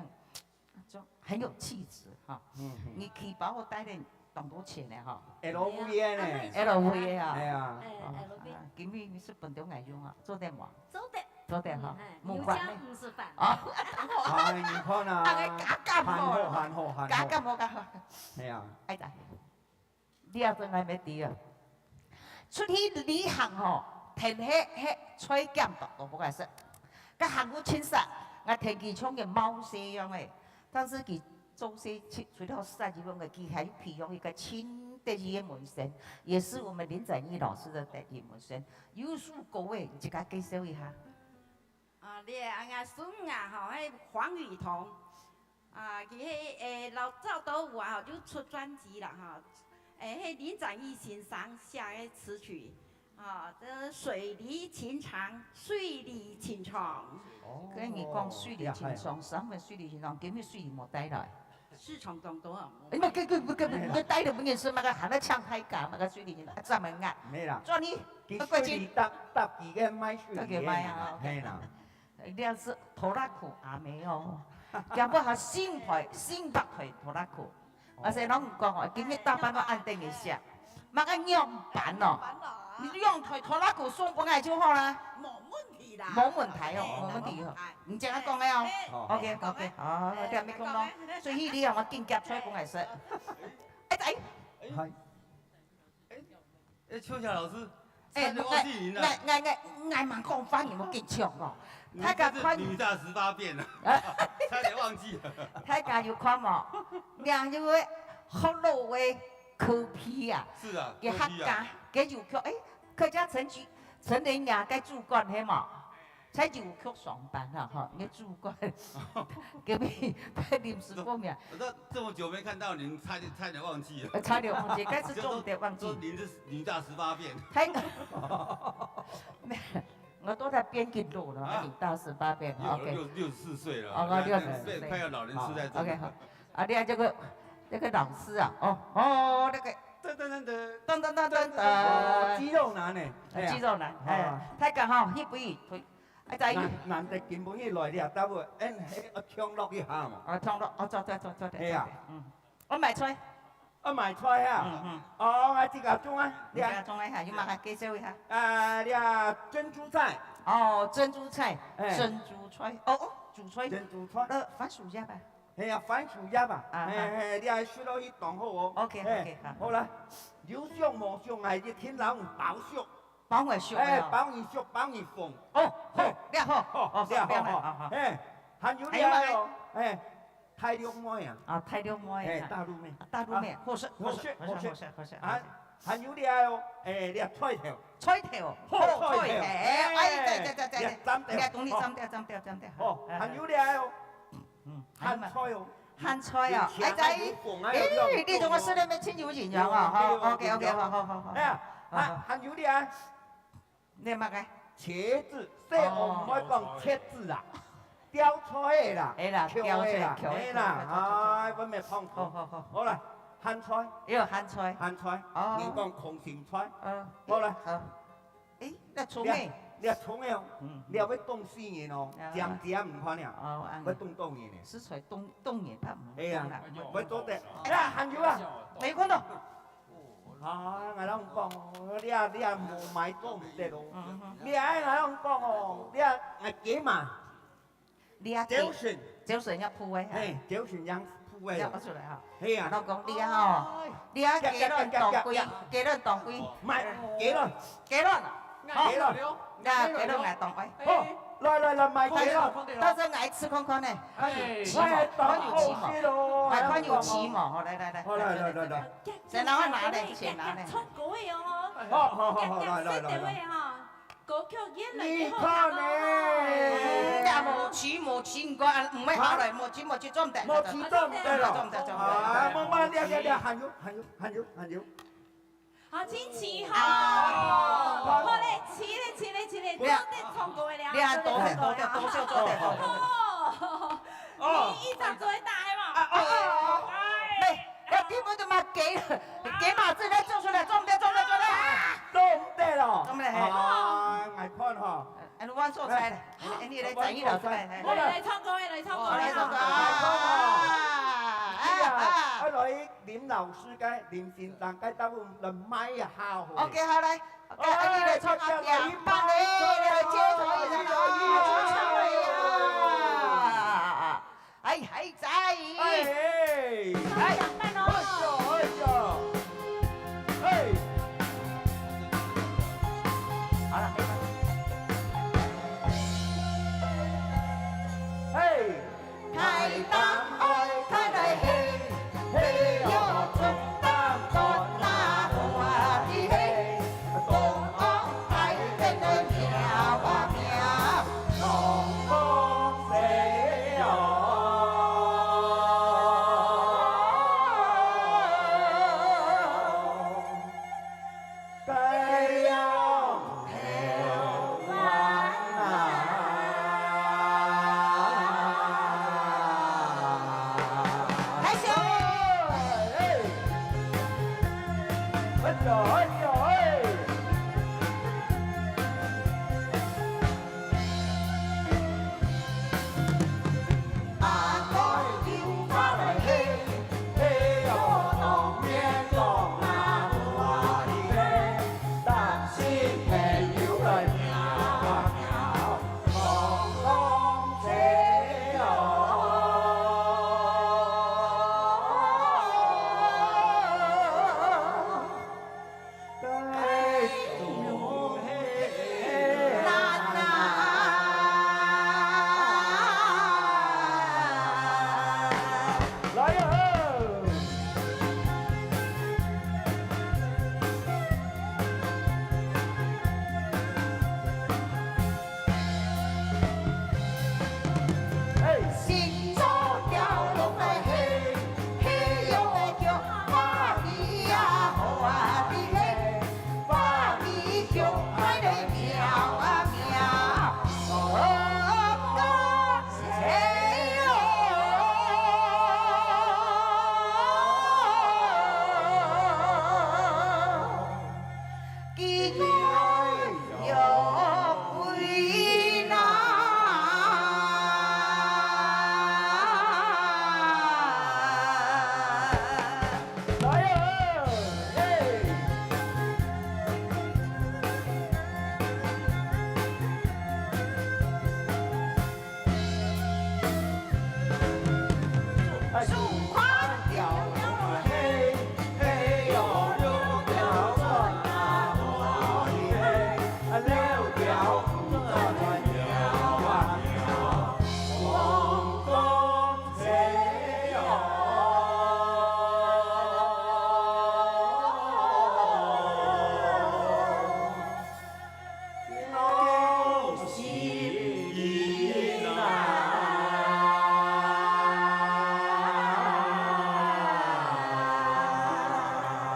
嗯，就很有氣質哈。嗯，嗯。你皮包我帶了當多錢呢哈。L V个呢。L V个啊。哎呀。哎，L V。啊，今日你是本地人用啊，做得嗎？做得。 做得吼，嗯，哎，無關呢。有家毋使煩。啊。哎，你看啊，啊，該加減好，還好，還好，還好。加減好，加好。哎呀。哎呀，你也真愛要知啊。出去旅行吼，天氣，嘿，吹減到都無愛食。該行路盡煞，𠊎天氣像个貓屎樣誒。 但是佢做事除，除了殺以外，佢還培養一個盡得意个門生，也是我們林展翼老師的得意門生。有首歌誒，你自家介紹一下。啊，你个，啊，𠊎孫啊，吼，係黃宇桐。啊，佢係，誒，老早都有啊，吼，就出專輯啦，吼。誒，係林展翼先生寫个詞曲。 啊，這水裡尋常，水裡尋常。哦。跟你講水裡尋常，呀，係。啥物水裡尋常？今日水無帶來。市場當多啊，無買。哎，那個，那個，那個，那個帶的不認識，那個還在嗆太假，那個水裡尋常，啊，專門啊。沒啦。專業，佢水裡搭，搭幾個賣水裡个人啊，搭幾個賣啊，係啦。 這係拖拉庫阿妹哦，搞不好新牌，新白牌拖拉庫。而且攏講哦，今日打扮到恁得人惜，麼个樣板哦，你用台拖拉庫送分𠊎就好啦。無問題啦。無問題哦，哎，無問題哦。你這樣講个哦。哎，OK，OK，好，哎，這樣講个。所以你讓𠊎緊夾出來分𠊎食。哎，哎。嗨。 哎，秋霞老師，哎，差點忘記您了。𠊎，𠊎，𠊎，𠊎，𠊎蠻講話，你莫緊張哦。你這是大家看，女大十八變了，啊。差點忘記了。大家有看無？兩個學老个科批啊，是啊，个客家，科批啊。个有看，哎，客家成績，成人雅个主管係無？ 在郵局上班啊，吼，你主管，隔壁臨時報名。我都這麼久沒看到您，差點，差點忘記了。呃，差點忘記，該是重點忘記。就說，說您是女大十八變。太，我都在變緊老了，啊。女大十八變，OK。六，六十四歲了，哦，我六十四歲。快要老人痴呆症了。哦，OK，好。啊，你看這個，這個老師啊，哦，哦，那個，噔噔噔噔，噔噔噔噔噔。哦，肌肉男呢？哎呀。肌肉男，哎，啊。大家吼，去不易，推 哎，在。難，難得今晡日來這搭位，恁係愛暢樂一下嘛。啊，暢樂，哦，做得，做，做得，哎呀。做得，嗯。我買菜。啊，買菜啊？嗯，嗯。哦，啊，這個種啊，你這個種啊，哈，有麼个介紹一下？啊，這珍珠菜。哦，珍珠菜，哎。珍珠菜，哦，哦，珠菜。珍珠菜。呃，番薯葉啊。係啊，番薯葉啊。啊，嘿，嘿，你還收落去當好哦。OK，嘿，OK，好。好啦，有想無想啊，一定摎你包熟。 包你熟个哦。哎，包你熟，包你紅。哦，好，嘿。這好，好，哦，這好，放冰了，好，好，好。嘿，還有這個哦，還有麼个？哎，大陸妹啊。啊，大陸妹啊。哎，大陸妹。啊，大陸妹，啊，好食，好食，好食，好食，好食，好食，好食。啊，還有這個哦，哎，這菜頭。菜頭，好，好，菜頭。菜頭，哎，哎，哎，對，對，對，對，這斬掉，你看，懂你，好。斬掉，斬掉，斬掉。哦，哎，還有這個哦，哎。 嗯，鹹菜哦。鹹菜哦，有甜還有紅，哎，在，還有綠色的。哎，你同我說的沒清楚形象哦，好，OK，OK，好，好，好，好。哎呀，好，好。啊，還有咧啊。你麼个？茄子，細漢毋會講茄子啊，哦。吊菜的啦，哎啦，吊菜，吊菜，係啦，吊菜，吊菜。哎，我沒碰過。好，好，好。好啦，鹹菜。有鹹菜。鹹菜，哦。人講空心菜。嗯。好啦。好。 誒，這蔥誒。這，這蔥誒哦，嗯。這會凍死人哦，啊。尖尖毋看了，哦，恁樣。會凍凍人呢。食出來凍，凍人，怕毋凍啦。哎呀，會做得。哦。哎呀，還有啊。沒看到。啊，𠊎摎你講哦，這，這無買做毋得哦。嗯，嗯。這，𠊎摎你講哦，這，𠊎姐嘛。 你啊，朝晨。朝晨愛鋪个哈。嘿，朝晨愛鋪个。愛挖出來哈。嘿啊。然後講你啊吼，哎。你啊，雞卵當貴，雞卵當貴。買，雞卵。雞卵啊。雞卵。好。那雞卵來當貴。好，來來來，買雞卵。但是𠊎試看看呢。哎，看有起毛，哎，看有起毛，好，來來來，好，來來來來。先拿來，先拿來。好，好，好，好，來，來，來，來。吼，歌曲越來越好聽哦。你看呢？嗯，也無錢，無錢，毋過，啊，毋會好來，無錢，無錢做毋得。無錢做毋得咯。做毋得，做毋得。啊，慢慢，了，了，了，還有，還有，還有，還有。好，清奇哈。啊。好嘞，起來，起來，起來，你看，做得唱歌的了。你還多謝，多謝，多謝，多謝。哦。 哦。你一直做得打的嘛？啊，哦，哦，哦。哎。來，來，題目就嘛，給，給馬子來做出來，做毋得，做毋得，做毋得。啊，做毋得咯。做毋得，嘿。啊，𠊎看吼。哎，你換素材咧。哎，你來展現出來，嘿。來，來唱歌的，來唱歌的。哦，來唱歌啊。啊，啊，啊。啊，來，林老師該，林先生該，等下來買一下好了。OK，好，來。 OK，啊，你來唱啊，來，來，來，來，來，來，來，來，唱啊。哎，還在。哎，哎。哎，哎喲，哎喲，嘿。好了，可以了。嘿。 該要頭彎啊！害羞。哎，哎。哎呀，哎呀，哎。 來啊！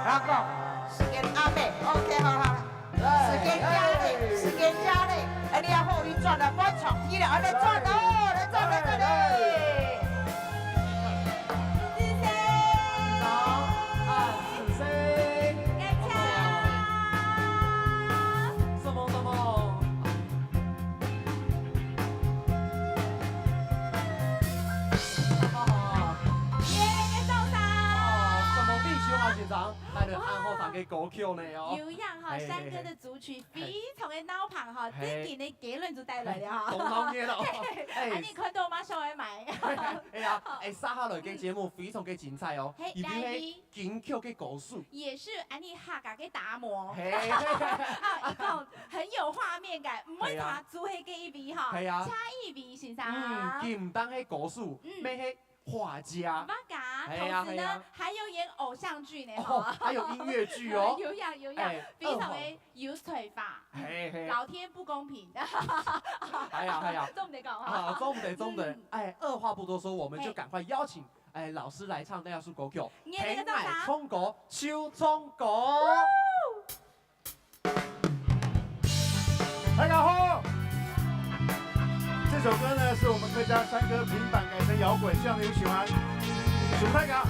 好，講，時間還吂，OK，好，好。時間加咧，時間加咧，哎，你愛好運轉來，不要唱戲了，哎，來轉哦，來轉，來轉，來。謝謝。好，啊，謝謝。感謝。什麼什麼？ 耶，掌聲！哦，什麼必須啊，先生，來了恁好聽个歌曲呢哦。有影哈，嘿，嘿，山歌的族群非常的鬧熱哈，嘿。最近的結論就帶來了哈。嘿，當鬧熱了哦。嘿，哎。恁呢看到馬上愛買。哎呀，哎，接下來个節目非常个精彩哦，嘿，因為係 金曲个歌手。也是恁呢客家个打磨。嘿。啊，一種很有畫面感，毋會差就係該一位哈。係啊。蔡依林先生。嗯，佢毋單係歌手，嗯。乜係畫家。畫家。哎呀，同時呢，哎呀。還有演偶像劇呢，哦，哈。還有音樂劇哦。有影，有影，哎，非常的有才華。二號。嘿，嘿。老天不公平。哎呀，哎呀。做毋得講哈。啊，做毋得，做毋得。嗯。哎，二話不多說，我們就趕快邀請，哎，老師來唱那首歌曲，你那個叫啥？《天涯唱歌》，秋唱歌。大家好，這首歌呢是我們客家山歌平板改成搖滾，希望你們喜歡。送大家。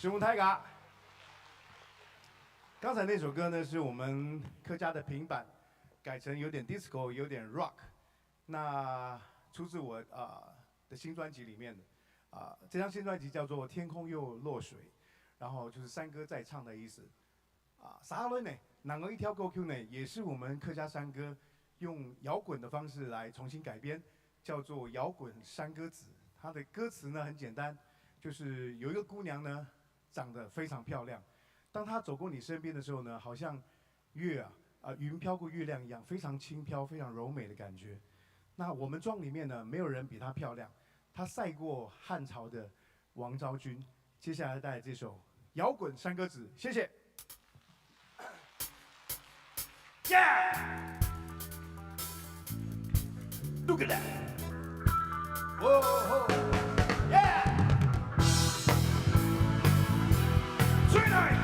承蒙大家。剛才那首歌呢，是我們客家的平板，改成有點disco，有點rock。那出自我，呃，的新專輯裡面的。啊，這張新專輯叫做《天空又落水》，然後就是山歌再唱的意思。啊，續下來呢，另外一條歌曲呢，也是我們客家山歌用搖滾的方式來重新改編，叫做《搖滾山歌子》。它的歌詞呢很簡單，就是有一個姑娘呢，長得非常漂亮，當她走過你身邊的時候呢，好像月啊，啊，雲飄過月亮一樣，非常輕飄，非常柔美的感覺。那我們莊裡面呢，沒有人比她漂亮，她賽過漢朝的王昭君。接下來帶來這首搖滾山歌子，謝謝。Yeah! Look at that! Whoa! Yeah! Tonight!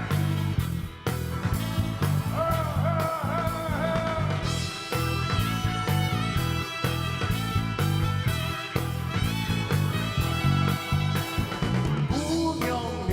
姑娘喏，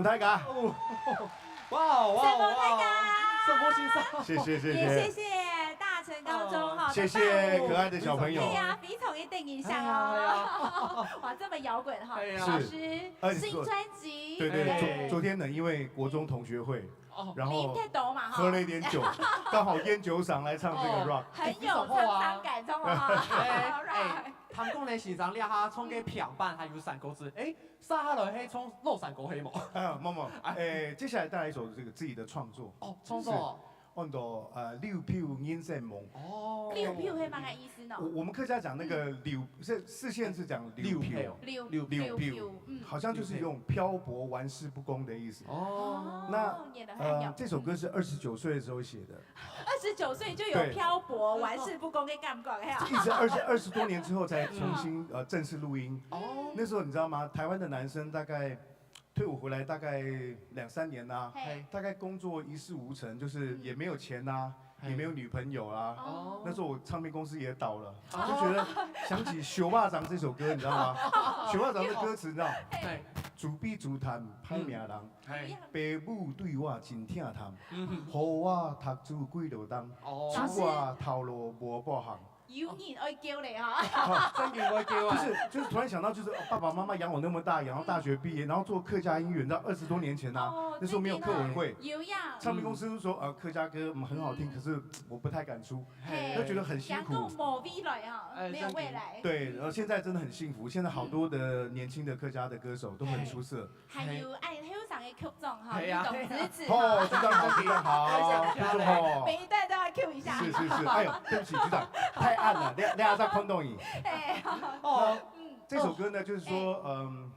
大家。哦，哇哦，哇哦，哇哦，沈峰大家。沈峰先生。谢谢，谢谢。也谢谢大成高中哈，谢谢可爱的小朋友。哎呀，非常的得人惜哦。哎呀，哎呀。哇，这么摇滚哈。哎呀。老师，是。哎，新专辑。对，对，哎。昨，昨天呢，因为国中同学会，哦。然后你太多嘛哈。喝了一点酒，刚好烟酒嗓来唱这个 rock。哦，很有沧桑感，知道吗？哎，哎，Alright。唐凤呢，先生，你哈唱个平板还有山歌子，哎， 接下來係唱老山歌係無？啊，無，無，哎。誒，接下來帶來一首這個自己的創作。哦，創作哦。就是安到，呃，柳票人生夢。哦。柳票係麼个意思呢？我，我們客家講那個柳，嗯。四，四縣是講柳票。柳票。柳，柳，柳票，柳票，嗯。好像就是一種漂泊、玩世不恭的意思。哦。那，哦，演得很有。呃，這首歌是二十九歲的時候寫的。 二十九岁就有漂泊、玩世不恭的感觉，嘿啊。一直二十，二十多年之后才重新，嗯。呃，正式录音。哦。那时候你知道吗？台湾的男生大概退伍回来大概两三年呐，嘿。大概工作一事无成，就是也没有钱呐，嘿。也没有女朋友啦。哦。那时候我唱片公司也倒了，哦。就觉得想起《小巴掌》这首歌，你知道吗？《小巴掌》的歌词，你知道？嘿。自卑自叹，歹命人。 嘿。爸母对我真疼痛，嗯哼。予我讀書幾多冬，哦。祝我頭路無半項。有人愛叫咧哈。真个愛叫啊。就是，就是突然想到，就是，哦，爸爸妈妈养我那么大，养到大学毕业，然后做客家音乐，你知道二十多年前呐，哦，那时候没有客委会，真的耶。有呀。唱片公司就说，呃，客家歌，嗯，很好听，嗯。可是我不太敢出，嘿。就觉得很辛苦。想讲无未来啊，哎，没有未来。对，然后现在真的很幸福，现在好多的年轻的客家的歌手都很出色。 还有，哎，後生个曲種哈，嘿呀。你懂支持哈。哦，局長好，局長好，非常漂亮。不错哦。每一段都要 cue 一下。是，是，是。哎呦，对不起，局长，太暗了，你，你还在空洞椅。哎，好。哦，嗯。这首歌呢，就是说，哎。嗯，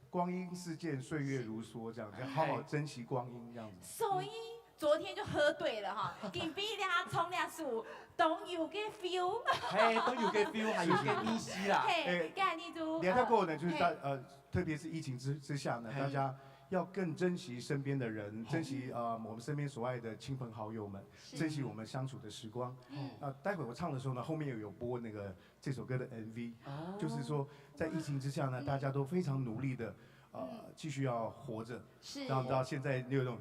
光阴似箭，岁月如梭，这样子，好好珍惜光阴，这样子。所以昨天就喝对了哈，今晡日他唱那首，都有个 feel。嘿，都有个 feel，还有个意思啦。嘿，哎，今日就，你还在过呢，就是大，嘿。呃， 特别是疫情之，之下呢，嘿。大家要更珍惜身边的人，好。珍惜，呃，我们身边所爱的亲朋好友们，是。珍惜我们相处的时光。嗯。那待会我唱的时候呢，后面有，有播那个这首歌的M V，哦。就是说在疫情之下呢，嗯。大家都非常努力的，呃，嗯。继续要活着。是。然后到现在你有一种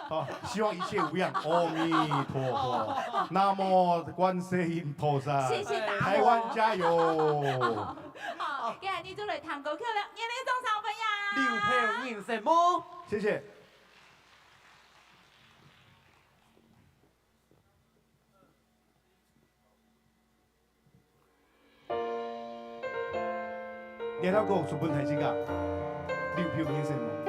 好，希望一切无恙。阿弥陀佛，南无观世音菩萨，谢谢大家。台湾加油！好，今日就来听歌曲了，热烈掌声欢迎。六票人生梦。谢谢。 這條歌送分大自家，六票人生夢。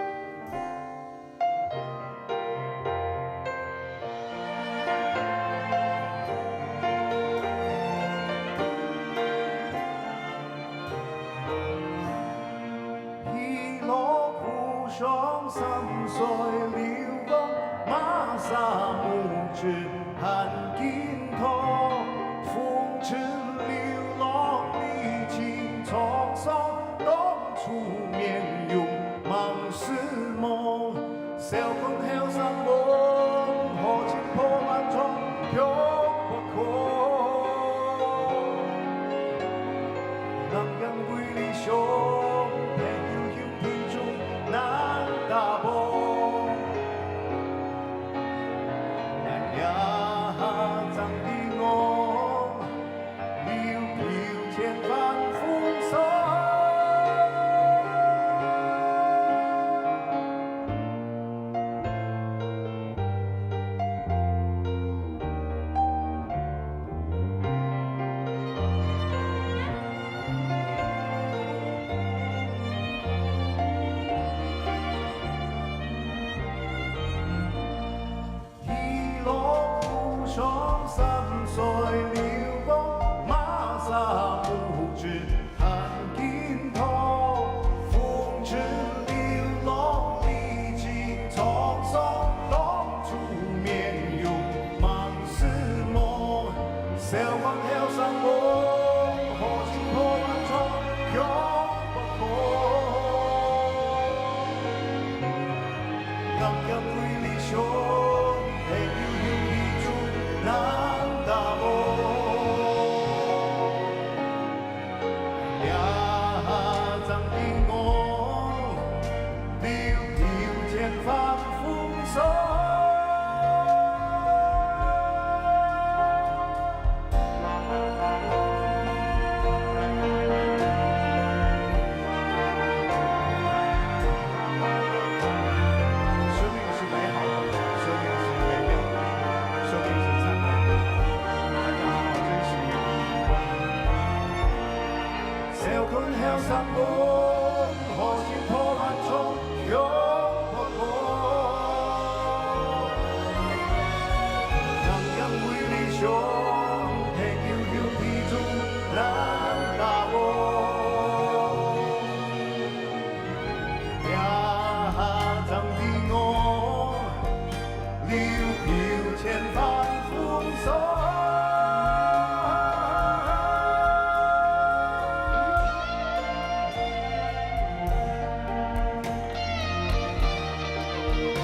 大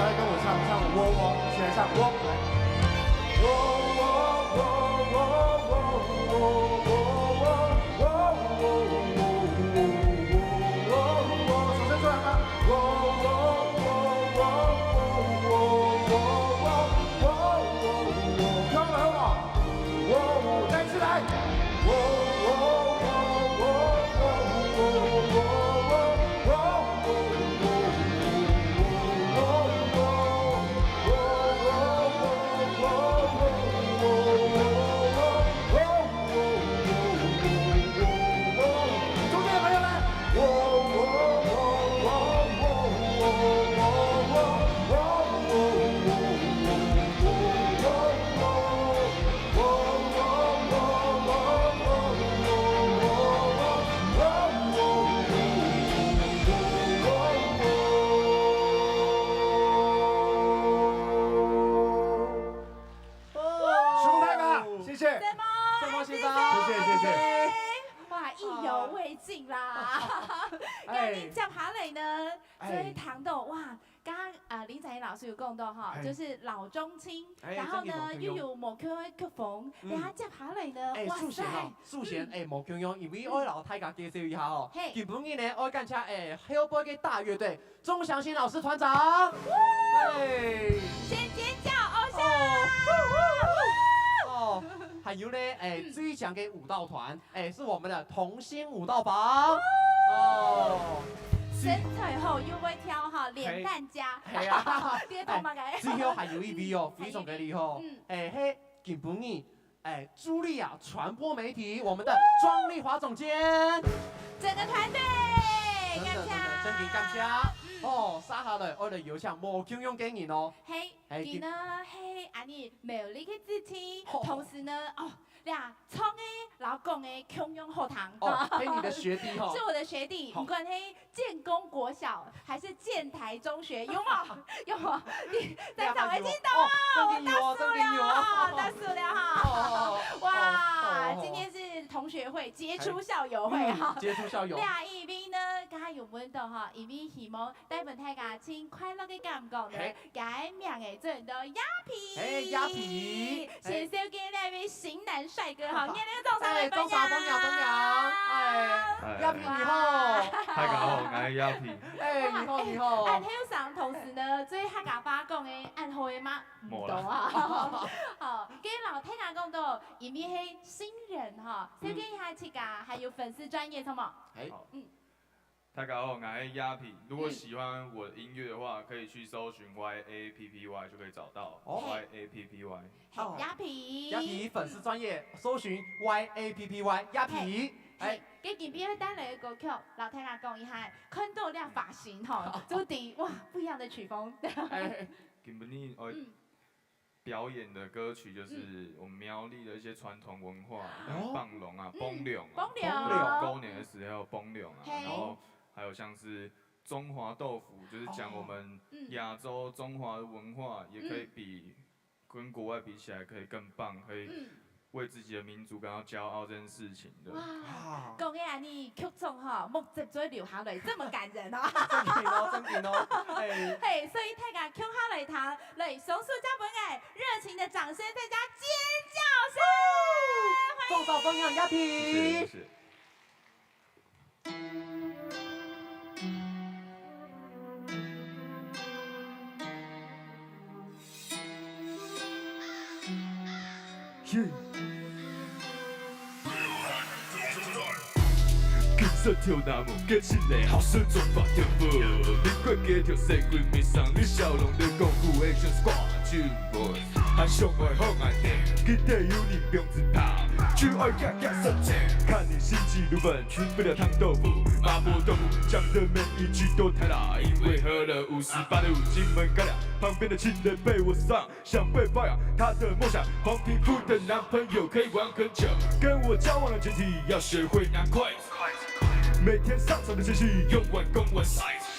家跟我唱，唱喔喔，一起来唱喔，来。谢谢。什么？什么先生？谢谢，谢谢。哇，意犹未尽啦。哎。那你接下來呢？哎。所以談到，哇，剛剛，呃，林采儀老師有講到哈，哎。就是老中青，哎，然後呢，又有無共个曲風，嗯。然後接下來呢，哎，哇塞。首先哈，首先，嗯。哎，無共樣，因為我要摎大家介紹一下哦。嘿。今晡日呢，我感謝，哎，後背个大樂隊， 鍾祥興老師團長。哇！哎。先尖叫，偶像！哦，還有呢，哎，嗯。最強个舞蹈團，哎，是我們的同心舞蹈房。哦。身材好，又會跳哈，臉蛋佳。係啊。跌倒嘛，哎，最後還有一位哦，非常个厲害哦。嗯。哎，嘿，今晡日 哎，茱莉亞傳播媒體，我們的莊麗華總監。整個團隊，真的，真的，感謝。真的，感謝。嗯。哦，接下來，𠊎來邀請無共樣个人哦。嘿，嘿，佢呢，嘿，恁呢美麗个肢體，哦。同時呢，哦，呀，唱个、摎講个共樣好聽。哦，嘿，你的學弟吼。是我的學弟，好。毋管嘿 建功國小還是建台中學，有無？有無？你在場的聽到哦，哦，真的有哦，我大叔了哈，真的有哦。大叔了哈。哦，哦，哦，哇，哦，哦。今天是同學會，傑出校友會哈。嗯，傑出校友。這一位呢，剛剛有問到哈，因為希望帶分大家盡快樂的感覺呢，嘿。 佢个名仔就安到亞皮。嘿，亞皮。先紹介這位型男帥哥哈，熱烈个掌聲來歡迎。哎，掌聲歡迎，歡迎。哎，亞皮你好。哇。大家好，𠊎係亞皮。哎，你好，你好。恁後生同時呢，做客家話講个恁好个嗎？無啦。毋著啊。好，該摎大家講到，因為係新人哈，嗯。紹介一下自家，還有粉絲專頁，著無？哎。好。嗯。 大家好，我是亞皮。如果喜歡我的音樂的話，嗯。可以去搜尋Y A P P Y就可以找到。哦。Y A P P Y。嘿，哦。亞皮。亞皮粉絲專頁，搜尋Y A P P Y，亞皮。嘿，哎。嘿，該今晡日帶來个歌曲，摎大家講一下，看到這髮型吼，就知，哇，不一樣的曲風。哎。今晡日，呃，嗯。 表演的歌曲就是嗯。我們苗栗的一些傳統文化，哦。像放龍啊、嗯。挷龍啊，挷龍。過年的時候挷龍啊，嘿。然後還有像是中華豆腐，就是講我們哦。嗯。亞洲中華的文化，也可以比，嗯。跟國外比起來可以更棒，可以嗯。為自己的民族感到驕傲這件事情。 哇，哇。講个恁呢，曲終吼，目汁就會流下來，這麼感人哦。正經哦，正經哦，哎。嘿，所以大家共下來聽，來，雙手接分𠊎，熱情的掌聲，再加尖叫聲，歡迎。掌聲歡迎亞皮。謝謝，謝謝。就袂，還想愛好愛的，記得有人放一炮，就愛遽遽煞掣。看你心急如焚，吃不了燙豆腐，麻婆豆腐讲的每一句都太辣，因为喝了五十八度金门干了，旁边的情人被我上，想被包养。她的梦想，黄皮肤的男朋友可以玩很久，跟我交往的前提要学会拿筷子。每天上床的前戏，用碗公碗 size。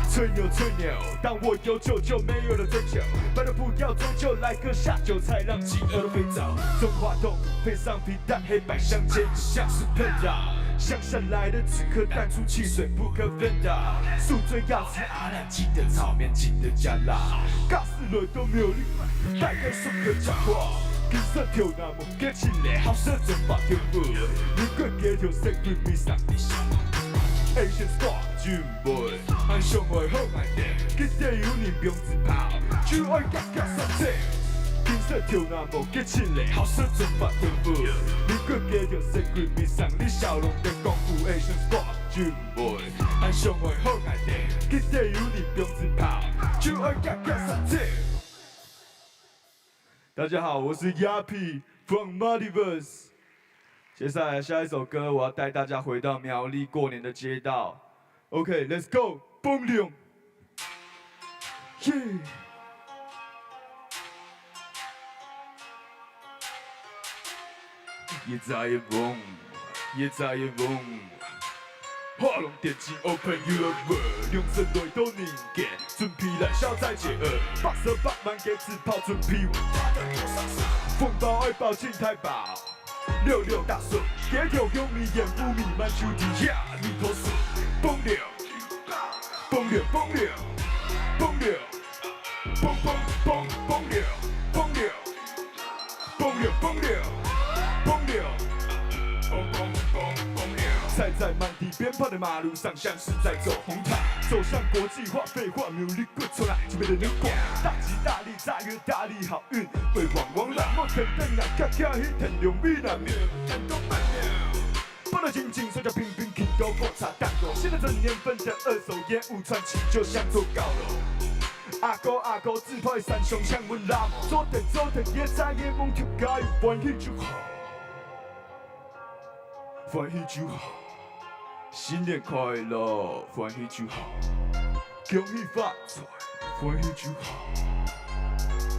吹牛吹牛，当我有酒就没有了追求。拜托不要追究，来个下酒菜，让饥饿都飞走。中华豆腐配上皮蛋，黑白相间，像是碰到。乡下来的刺客，淡出汽水不可分的。宿醉要吃阿拉记得炒面，记得加辣。假死了都没有力，大概是个家伙。金色头那么给起来，好色怎么丢不？你个给头谁给你上？Asian squad 就 袂，還想愛好愛的，記得有人放一炮，就愛遽遽煞掣。金色頭那麼激情嘞，好色怎麼都不，你个給頭誰给你上？你笑容的功夫，Asian squad 就袂，還想愛好愛的，記得有人放一炮，就愛遽遽煞掣。大家好，我是Yapi from Multiverse。接下来下一首歌，我要带大家回到苗栗过年的街道。OK，Let's go，风流。耶！一再风，一再风。 畫龍點睛，open your world，用神來到人間，準備來消災解厄。八十八萬个紙炮準備，紅包愛包真大包，六六大順，街頭香味煙霧彌漫，手底下彌陀順，風流，風流，風流，風流，風風風風流，風流。 风流，风流，风流，风风风风流。踩在满地鞭炮的马路上，像是在走红毯。走向国际化，废话没有你不出来，这边的流光。大吉大利，大吉大利，好运，辉煌光亮。莫等等啊，卡卡去等龙尾那面。 不能静静，手脚平平，听到火柴弹过。新的这年份的二手烟雾传奇，就像做高楼。阿哥阿哥，自拍三雄像阮老母，做得做得，也再也梦就该有欢喜就好，欢喜就好。新年快乐，欢喜就好。 恭喜发财，欢喜就好。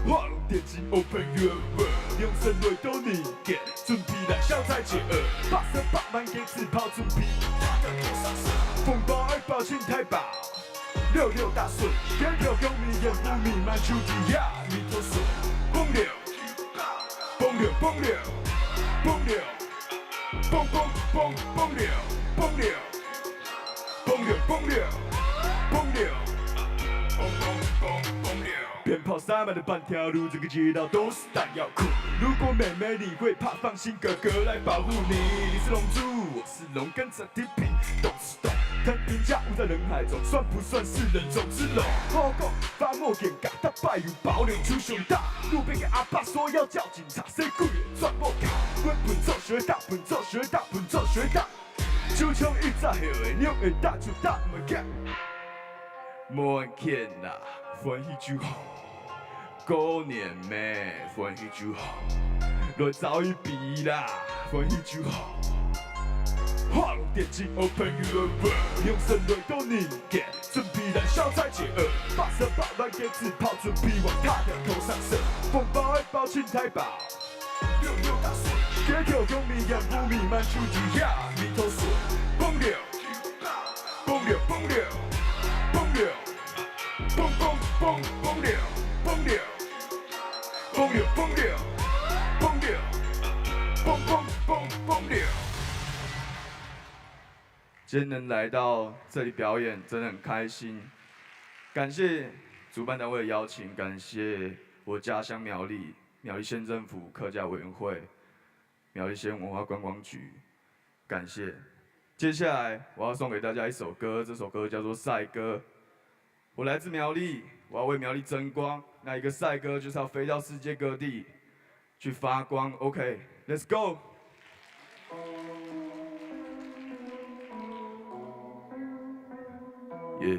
画龙点睛，open your world，用神来到人间，准备来消灾解厄。八十八万个纸炮准备，红包爱包真大包，六六大顺，天条香味烟雾弥漫，手底下弥陀顺，风流，风流，风流，风流，风风风风流，风流。 风流，风流，风风风风流。鞭炮塞满了半条路，整个街道都是弹药库。如果妹妹你会怕，放心，哥哥来保护你。你是龙珠，我是龙，跟着地平，懂是懂。腾云驾雾在人海中，算不算是人中之龙？后宫发墨眼，嘎大拜有保留出胸大。路边个阿爸说要叫警察，谁故意转不开？滚滚走学大，滚走学大，滚走学大。 就像一只猴仔，扭会大就大，莫欠，莫欠啦，欢喜就好。过年咩，欢喜就好。来走一杯啦，欢喜就好。画龙点睛，open your world，用神来到人间，准备来消灾解厄。八十八万个纸炮，准备往大家头上射。红包爱包真大包。 街头香味烟雾弥漫，手底下弥陀顺，风流，风流，风流，风流，风风风风流，风流，风流，风流，风流，风风风风流。今天能来到这里表演，真的很开心。感谢主办单位的邀请，感谢我家乡苗栗，苗栗县政府客家委员会，苗栗县文化观光局，感谢。接下来我要送给大家一首歌，这首歌叫做《赛歌》。我来自苗栗，我要为苗栗争光。那一个赛歌就是要飞到世界各地去发光。OK，Let's go！耶！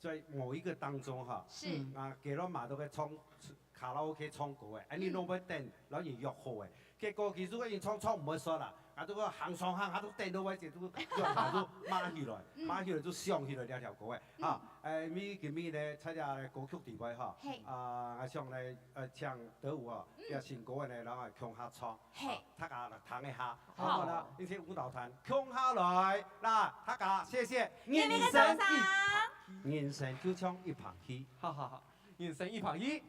在某一個當中哈，是。嗯。啊，佢摎馬都會唱卡拉OK唱歌誒，恁樣攏會等，摎人約好誒。結果其實𠊎人唱唱毋會煞啦，啊，都个行上行下都等到𠊎姐都約下都罵起來，嗯。罵起來就想起來這條歌誒。嗯。哈，誒，因為今日呢，在這歌曲裡背哈，嘿。啊，𠊎想呢，呃，請德武啊，嗯。這新歌呢，然後共下唱。 嘿。大家來聽一下。好。好，好，一起舞蹈團，共下來。那大家謝謝。人民的掌聲。人生就像一場戲。好，好，好。人生一場戲。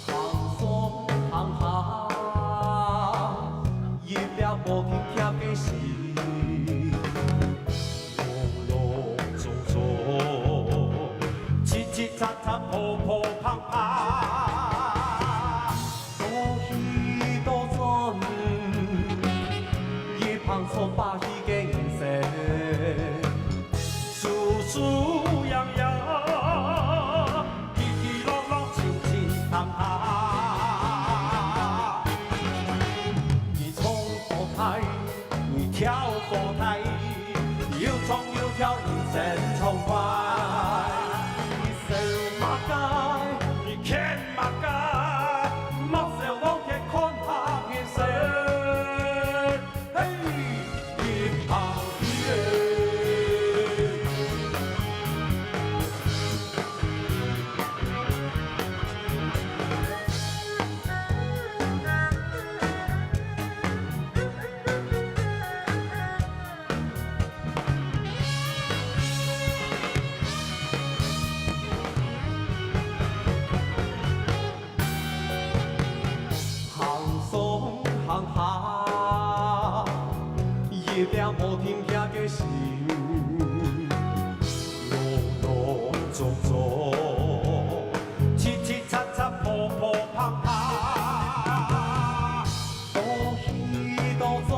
行上行下，一條無停歇个心，碌碌衝衝，嘁嘁喳喳，噗噗啪啪。 多喜多酸，一盤充飽喜个人生。輸輸贏贏，起起落落，清清淡淡。你衝過大， 你跳過大，又衝又跳，人生暢快。你愁麼个？你譴麼个？莫愁，往前看下人生。嘿，一盤戲。了無停歇个心，挵挵撞撞，七七七七，破破碰碰。多喜多轉，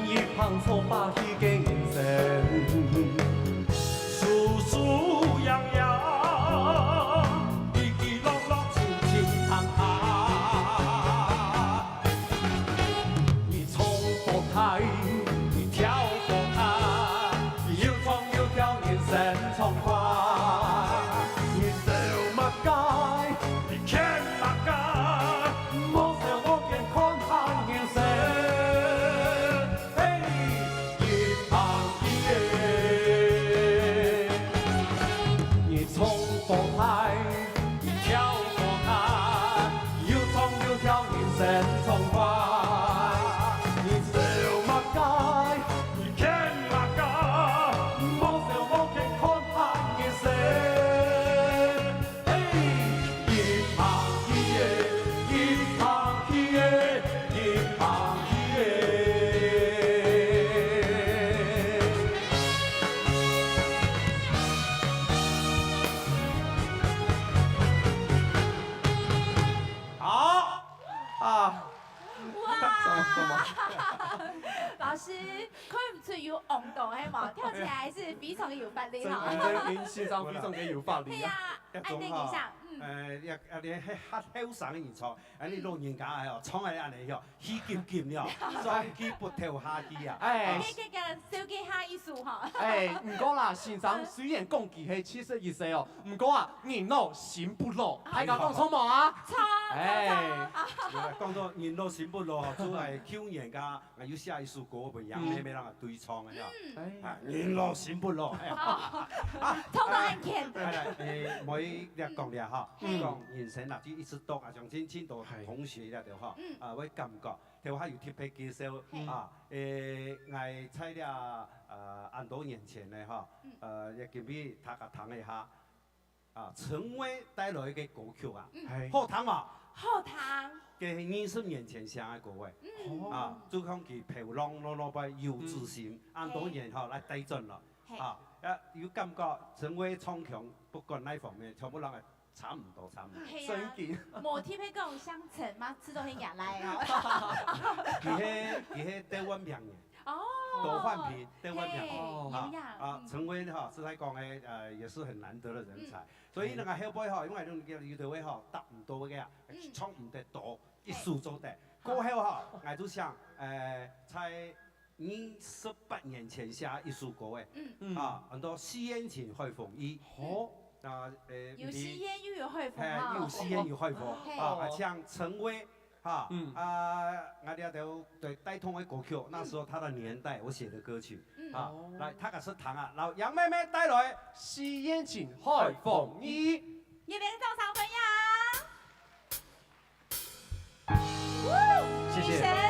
一碰錯把戲个人生，輸輸贏贏，起起落落，情情塔塔。 你唱歌大，你跳歌大，又唱又跳，人生暢快。你走麼个，你牽麼个，莫愁無見，看下人生。嘿，一拍一耶。你唱歌大， 你跳歌大，又唱又跳，人生暢快。你走麼个，你牽麼个，莫愁無見，看下人生。嘿，一拍一耶，一拍一耶，一拍一耶。 好啊，哇！什麼什麼？老師，看毋出有戇到係無？跳起來是非常有活力哈。真真欣賞非常个有活力啊。對呀，愛等一下，嗯。呃，也也連較後生个人唱，啊，你老人家哦，唱个恁樣哦，氣金金了，上氣不透下氣啊。哎，啊，你這個小姐下一首哈。哎，毋過啦，先生雖然講佢係七十一歲哦， 毋過啊，人老心不老，大家講著無啊？著，哎，著，著。有啊，講到人老心不老，就係舊年个，𠊎有寫一首歌分楊妹妹摎𠊎對唱个呀。嗯。哎。啊，人老心不老，哎呀。哦，啊，唱到恁慶。哎，來，誒，莫一直講了哈，嗯。講人生啊，就一直讀啊，相信盡多同學了對哈，嗯。啊，會感覺，頭下有特別介紹，嗯。啊，誒，𠊎在了，呃，恁多年前呢哈，嗯。呃，也今日大家聽一下， 啊，陳薇帶來个歌曲啊，嗯。係。好聽無？好聽。該係二十年前寫个歌誒。嗯。哦。啊，就講佢飄浪老老輩有志心，嗯。恁多年後來帶轉來。係。啊，啊，有感覺陳薇唱腔，不管哪方面，全部人个差毋多，差毋多。係啊，真經。無特別講姓陳嘛，知道係伢來哦。佢係，佢係台灣名人。 哦。多患病，多患病。嘿，哦。有影，啊，啊，嗯。陳薇哈，實在講誒，呃，也是很難得的人才。嗯。所以那個後輩哈，因為有，有的位哈，達毋到个啊，嗯。唱毋得多，一首做得。嘿。過後哈，𠊎就想，呃，在二十八年前寫一首歌誒，嗯。嗯。啊，安到《西元前海風雨》。好。啊，呃，有西元又有海風哈。嘿，又有西元又海風，嘿。啊，啊，像陳薇 哈，嗯。啊，𠊎這條，對，帶動的歌曲，那時候他的年代，我寫的歌曲，嗯。啊，哦。來，大家試聽啊，摎楊妹妹帶來《西元前海風雨》。熱烈掌聲歡迎！謝謝。掌聲。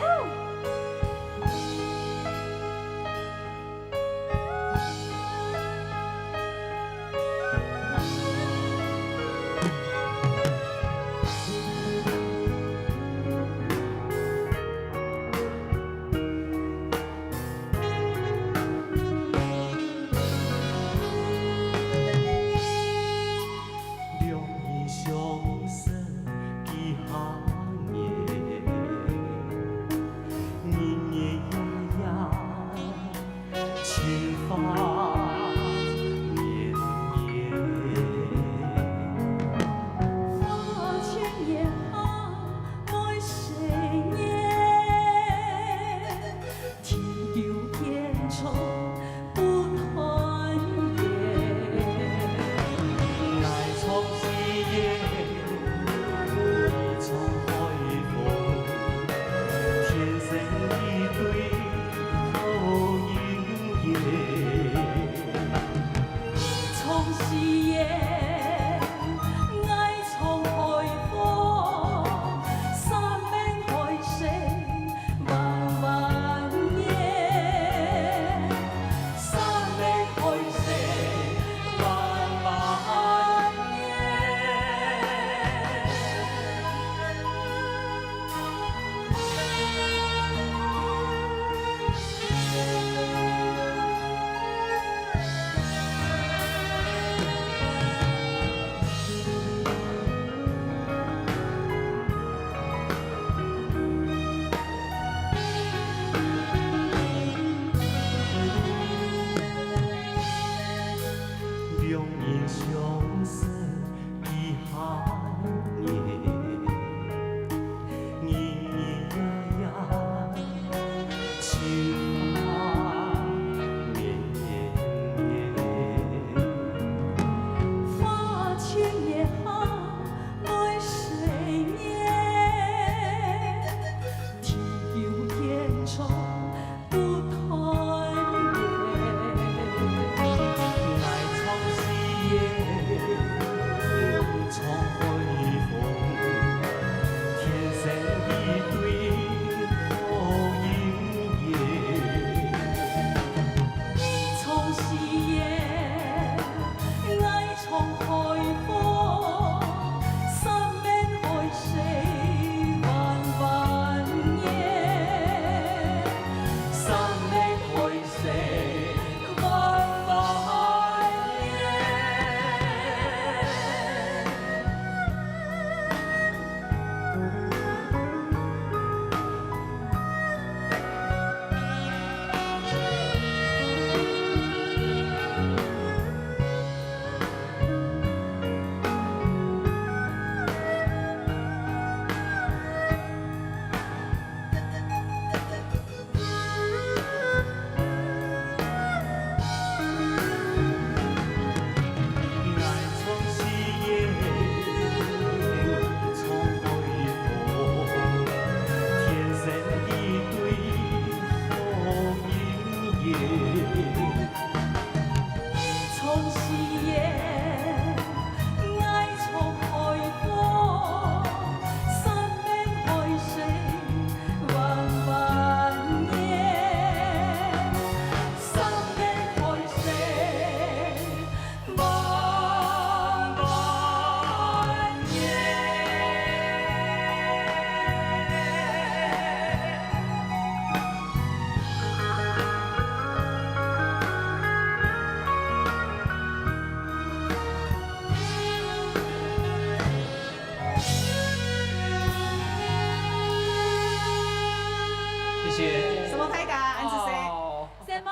什麼大家恁仔細？哦。什麼？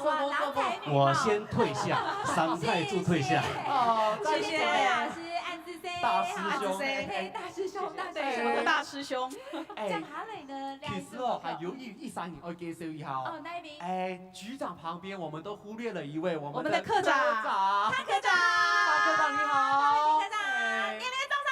哇，郎才女貌。我先退下，三太子退下。謝謝。哦，謝謝。謝謝老師，恁仔細。大師兄。恁仔細。嘿，大師兄，大師兄。對，我的大師兄。哎，接下來呢，其實哦，還有一，一儕人愛介紹一下哦。哦，哪一位？哎，局長旁邊我們都忽略了一位，我們的科長。我們的科長。湯科長。湯科長你好。歡迎科長，哎。熱烈掌聲。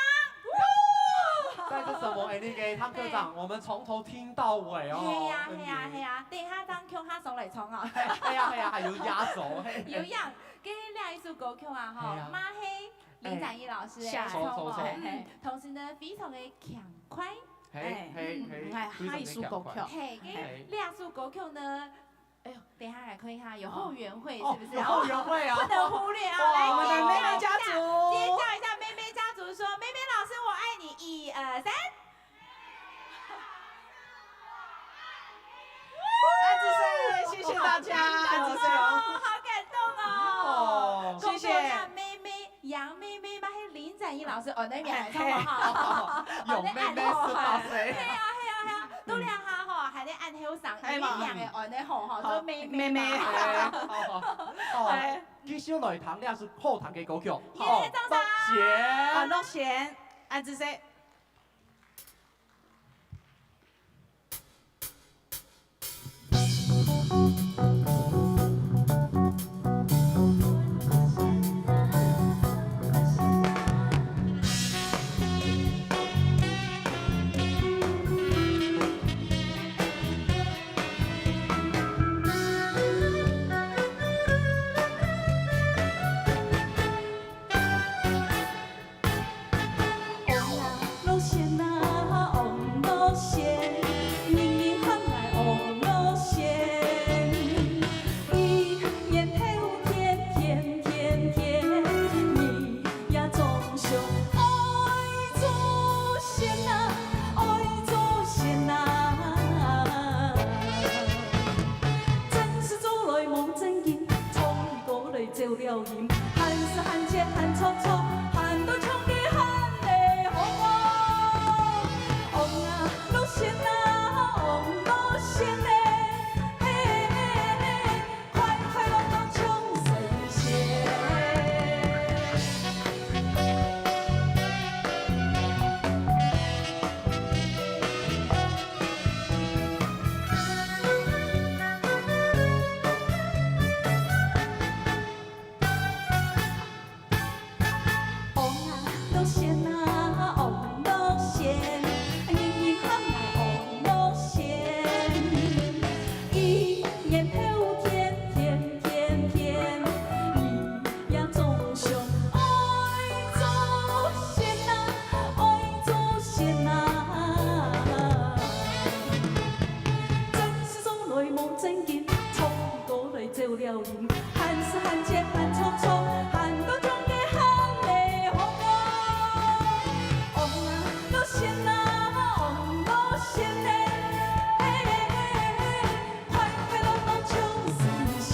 但是什麼？哎，那個湯科長，對。我們從頭聽到尾哦。係啊，係啊，嗯。係啊，等一下正共下上來唱啊。係啊，係啊，還有壓軸，嘿。有影，該這一首歌曲啊，吼，係啊。嘛係林展翼老師个，哎，唱哦，著，著，著。嘿，嘿，同時呢，非常个輕快。嘿，哎，嘿，嗯，嘿，哎，非常个輕快。下一首歌曲。嘿，該，嘿。這首歌曲呢， 哎喲，等一下來看一下，有後援會是不是？哦，有後援會啊。不能忽略啊。哇，來，我們的妹妹家族。尖叫一下，尖叫一下，妹妹家族說：「妹妹老師，我愛你。」一二三。恁仔細，謝謝大家，恁仔細。哦，好感動哦。哦。謝謝。講到這妹妹 楊妹妹嘛，係林展翼老師，哦，該名來唱哦，哈。嘿，嘿。哦，楊妹妹十八歲。係啊，係啊，係啊，都兩下吼，還在恁後生，哎嘛。因為兩個恁仔好吼，好，都妹妹嘛。妹妹。哎，好，好，好。哎。繼續來聽，這係好聽个歌曲。熱烈掌聲。好，樂仙。啊，樂仙，恁仔細。 王老仙啊，王老仙，人人喊𠊎王老仙。一年透天，天，天，天，日夜總想愛做仙啊，愛做仙啊。正事做來無正經，唱起歌來走了音。 閒時閒節閒著著，閒到像个閒个風哦。王啊，老仙啊，王老仙欸，嘿，嘿，嘿，快快樂樂唱神仙。 王啊，老仙啊，王老仙，人人喊𠊎王老仙。一年透天，天，天，天，日夜總想愛做仙啊，愛做仙啊。正事做來無正經，唱起歌來走了音。 閒時閒節閒著著，閒到像个閒个風哦。王啊，老仙啊，王老仙欸，嘿，嘿，嘿，嘿，快快樂樂唱神仙。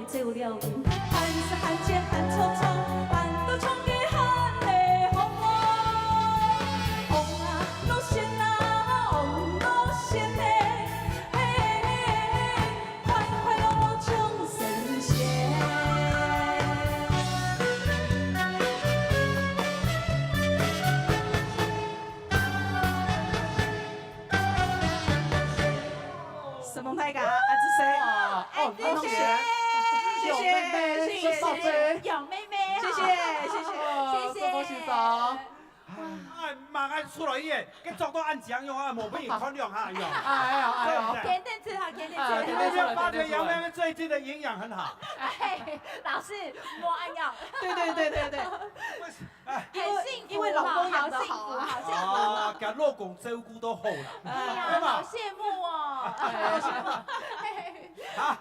走了音，閒時閒節閒著著，閒到像个閒个風哦。王啊，老仙啊，王老仙欸，嘿，快快樂樂唱神仙。 承蒙大家，恁仔細。哇，哦，哎，謝謝，恁仔細。謝謝，楊妹妹，謝謝，謝謝。楊妹妹，謝謝，謝謝。哦，謝謝。承蒙先生。哎，嘛愛出來耶，該著到恁靚樣啊，無分人看兩下樣。哎呀，哎呀。對不對？天天吃好，天天吃好。哎，天天吃好，你有沒有發覺楊妹妹最近的營養很好？哎，老師，莫恁樣。對，對，對，對，對。為什-，哎。因為，很幸福哈，因為老公養得好啊。好幸福，好幸福。啊，給老公照顧到好了。哎呀，對吧？好羨慕哦。哎，好羨慕。嘿，嘿，嘿。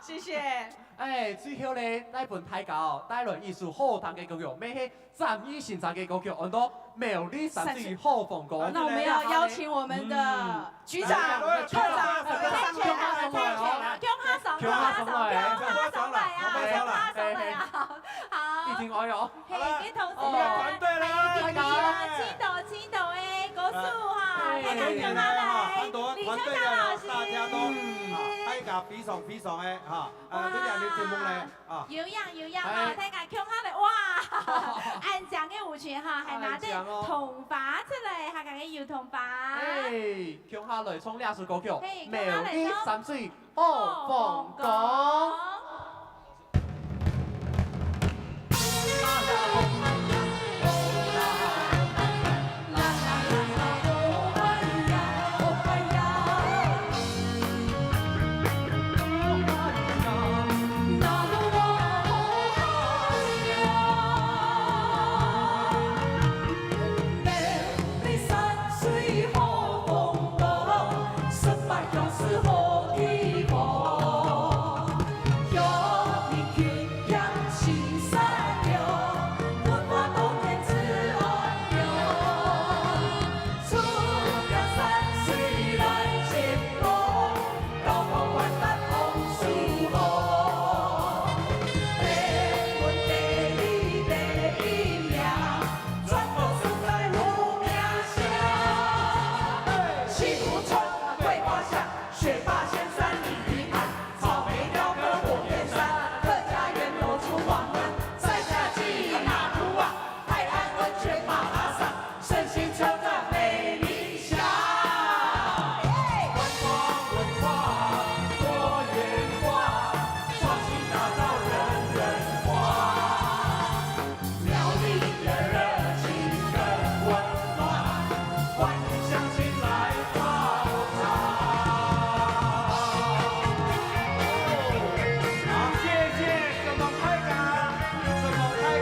謝謝。哎，最後呢，來分大家哦，帶來一首好聽个歌曲，乜係詹奕昕唱个歌曲，安到《苗栗山水好風光》。那我們要邀請我們的局長、科長，我們上台，來，來，來，來，來，共下上來，共下上來，共下上來啊，共下上來啊，好。一定愛哦。嘿，跟同學，我們的團隊來，哎，一定要，請到，請到，哎，歌手哈，哎，大家共下來，很多團隊的，李秋香老師。大家都，嗯，啊，大家非常非常的哈，呃，哇，這兩个節目呢，啊，有影有影哈，哎。大家共下來，哇，恁靚个舞裙哈，還拿著，恁靚哦。銅牌出來，客家个有銅牌。哎，共下來唱這首歌曲，嘿，共下來唱。《苗栗山水好風光》。好，謝謝沈蒙大家，沈蒙大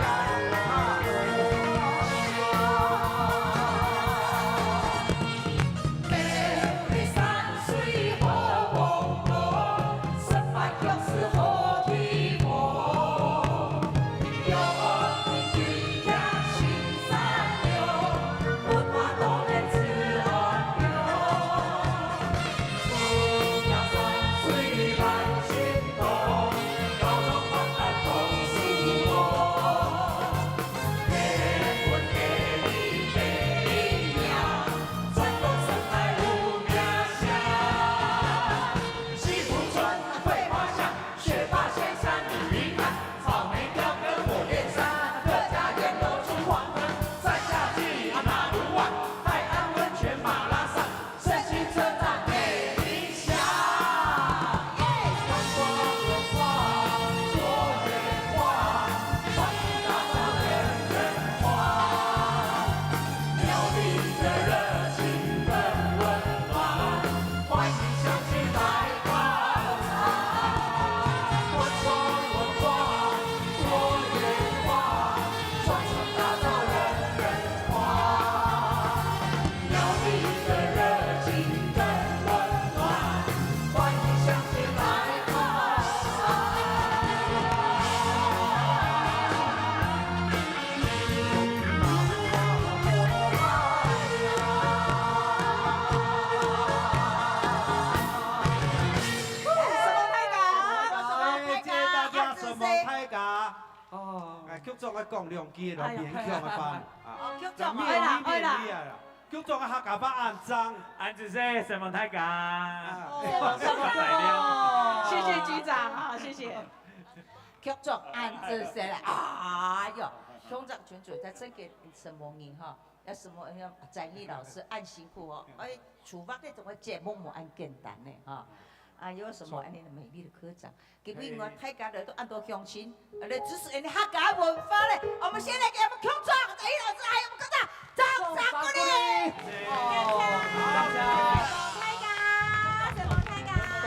家，啊。哎，謝謝大家，沈蒙大家。哦。哎，局長愛講兩句咯，哎呀，勉強个吧。啊，哦，局長，愛啦，愛啦。局長个客家話恁正。恁仔細，沈蒙大家。啊。哦，沈蒙大家。謝謝局長啊，謝謝。局長恁仔細啦，哎喲，局長全主在這個什麼人哈，要什麼要詹奕老師恁辛苦哦，哎，主辦這種个節目無恁簡單呢哈，啊，有什麼恁樣的美麗的科長。 今晡日大家來到恁多鄉親，來支持𠊎等客家文化咧。我們先來給我們局長、詹奕老師，還有我們科長，掌聲鼓勵。哦，大家，大家，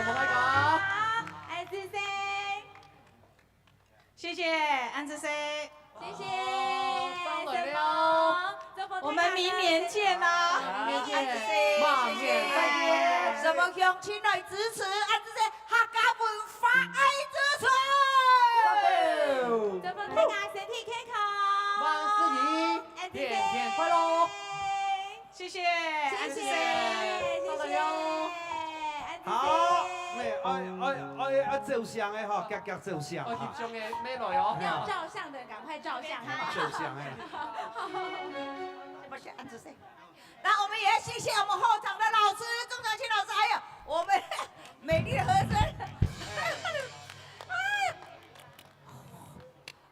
大家，謝謝。謝謝，恁仔細。 謝謝。哦，上來了。沈蒙，祝福大家。我們明年見啦。明年見。馬年再見。沈蒙鄉親來支持，恁仔細客家文化啊！哎哎，啊，照相的吼，遽遽照相哦，哈。翕相的，沒來哦。要照相的，趕快照相。照相的。不是，安子生。那我們也要謝謝我們後場的老師，鍾長青老師，還有我們美麗的和聲。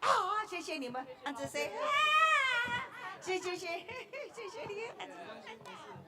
啊，謝謝你們，安子生。啊，謝謝謝謝謝謝你，安子生。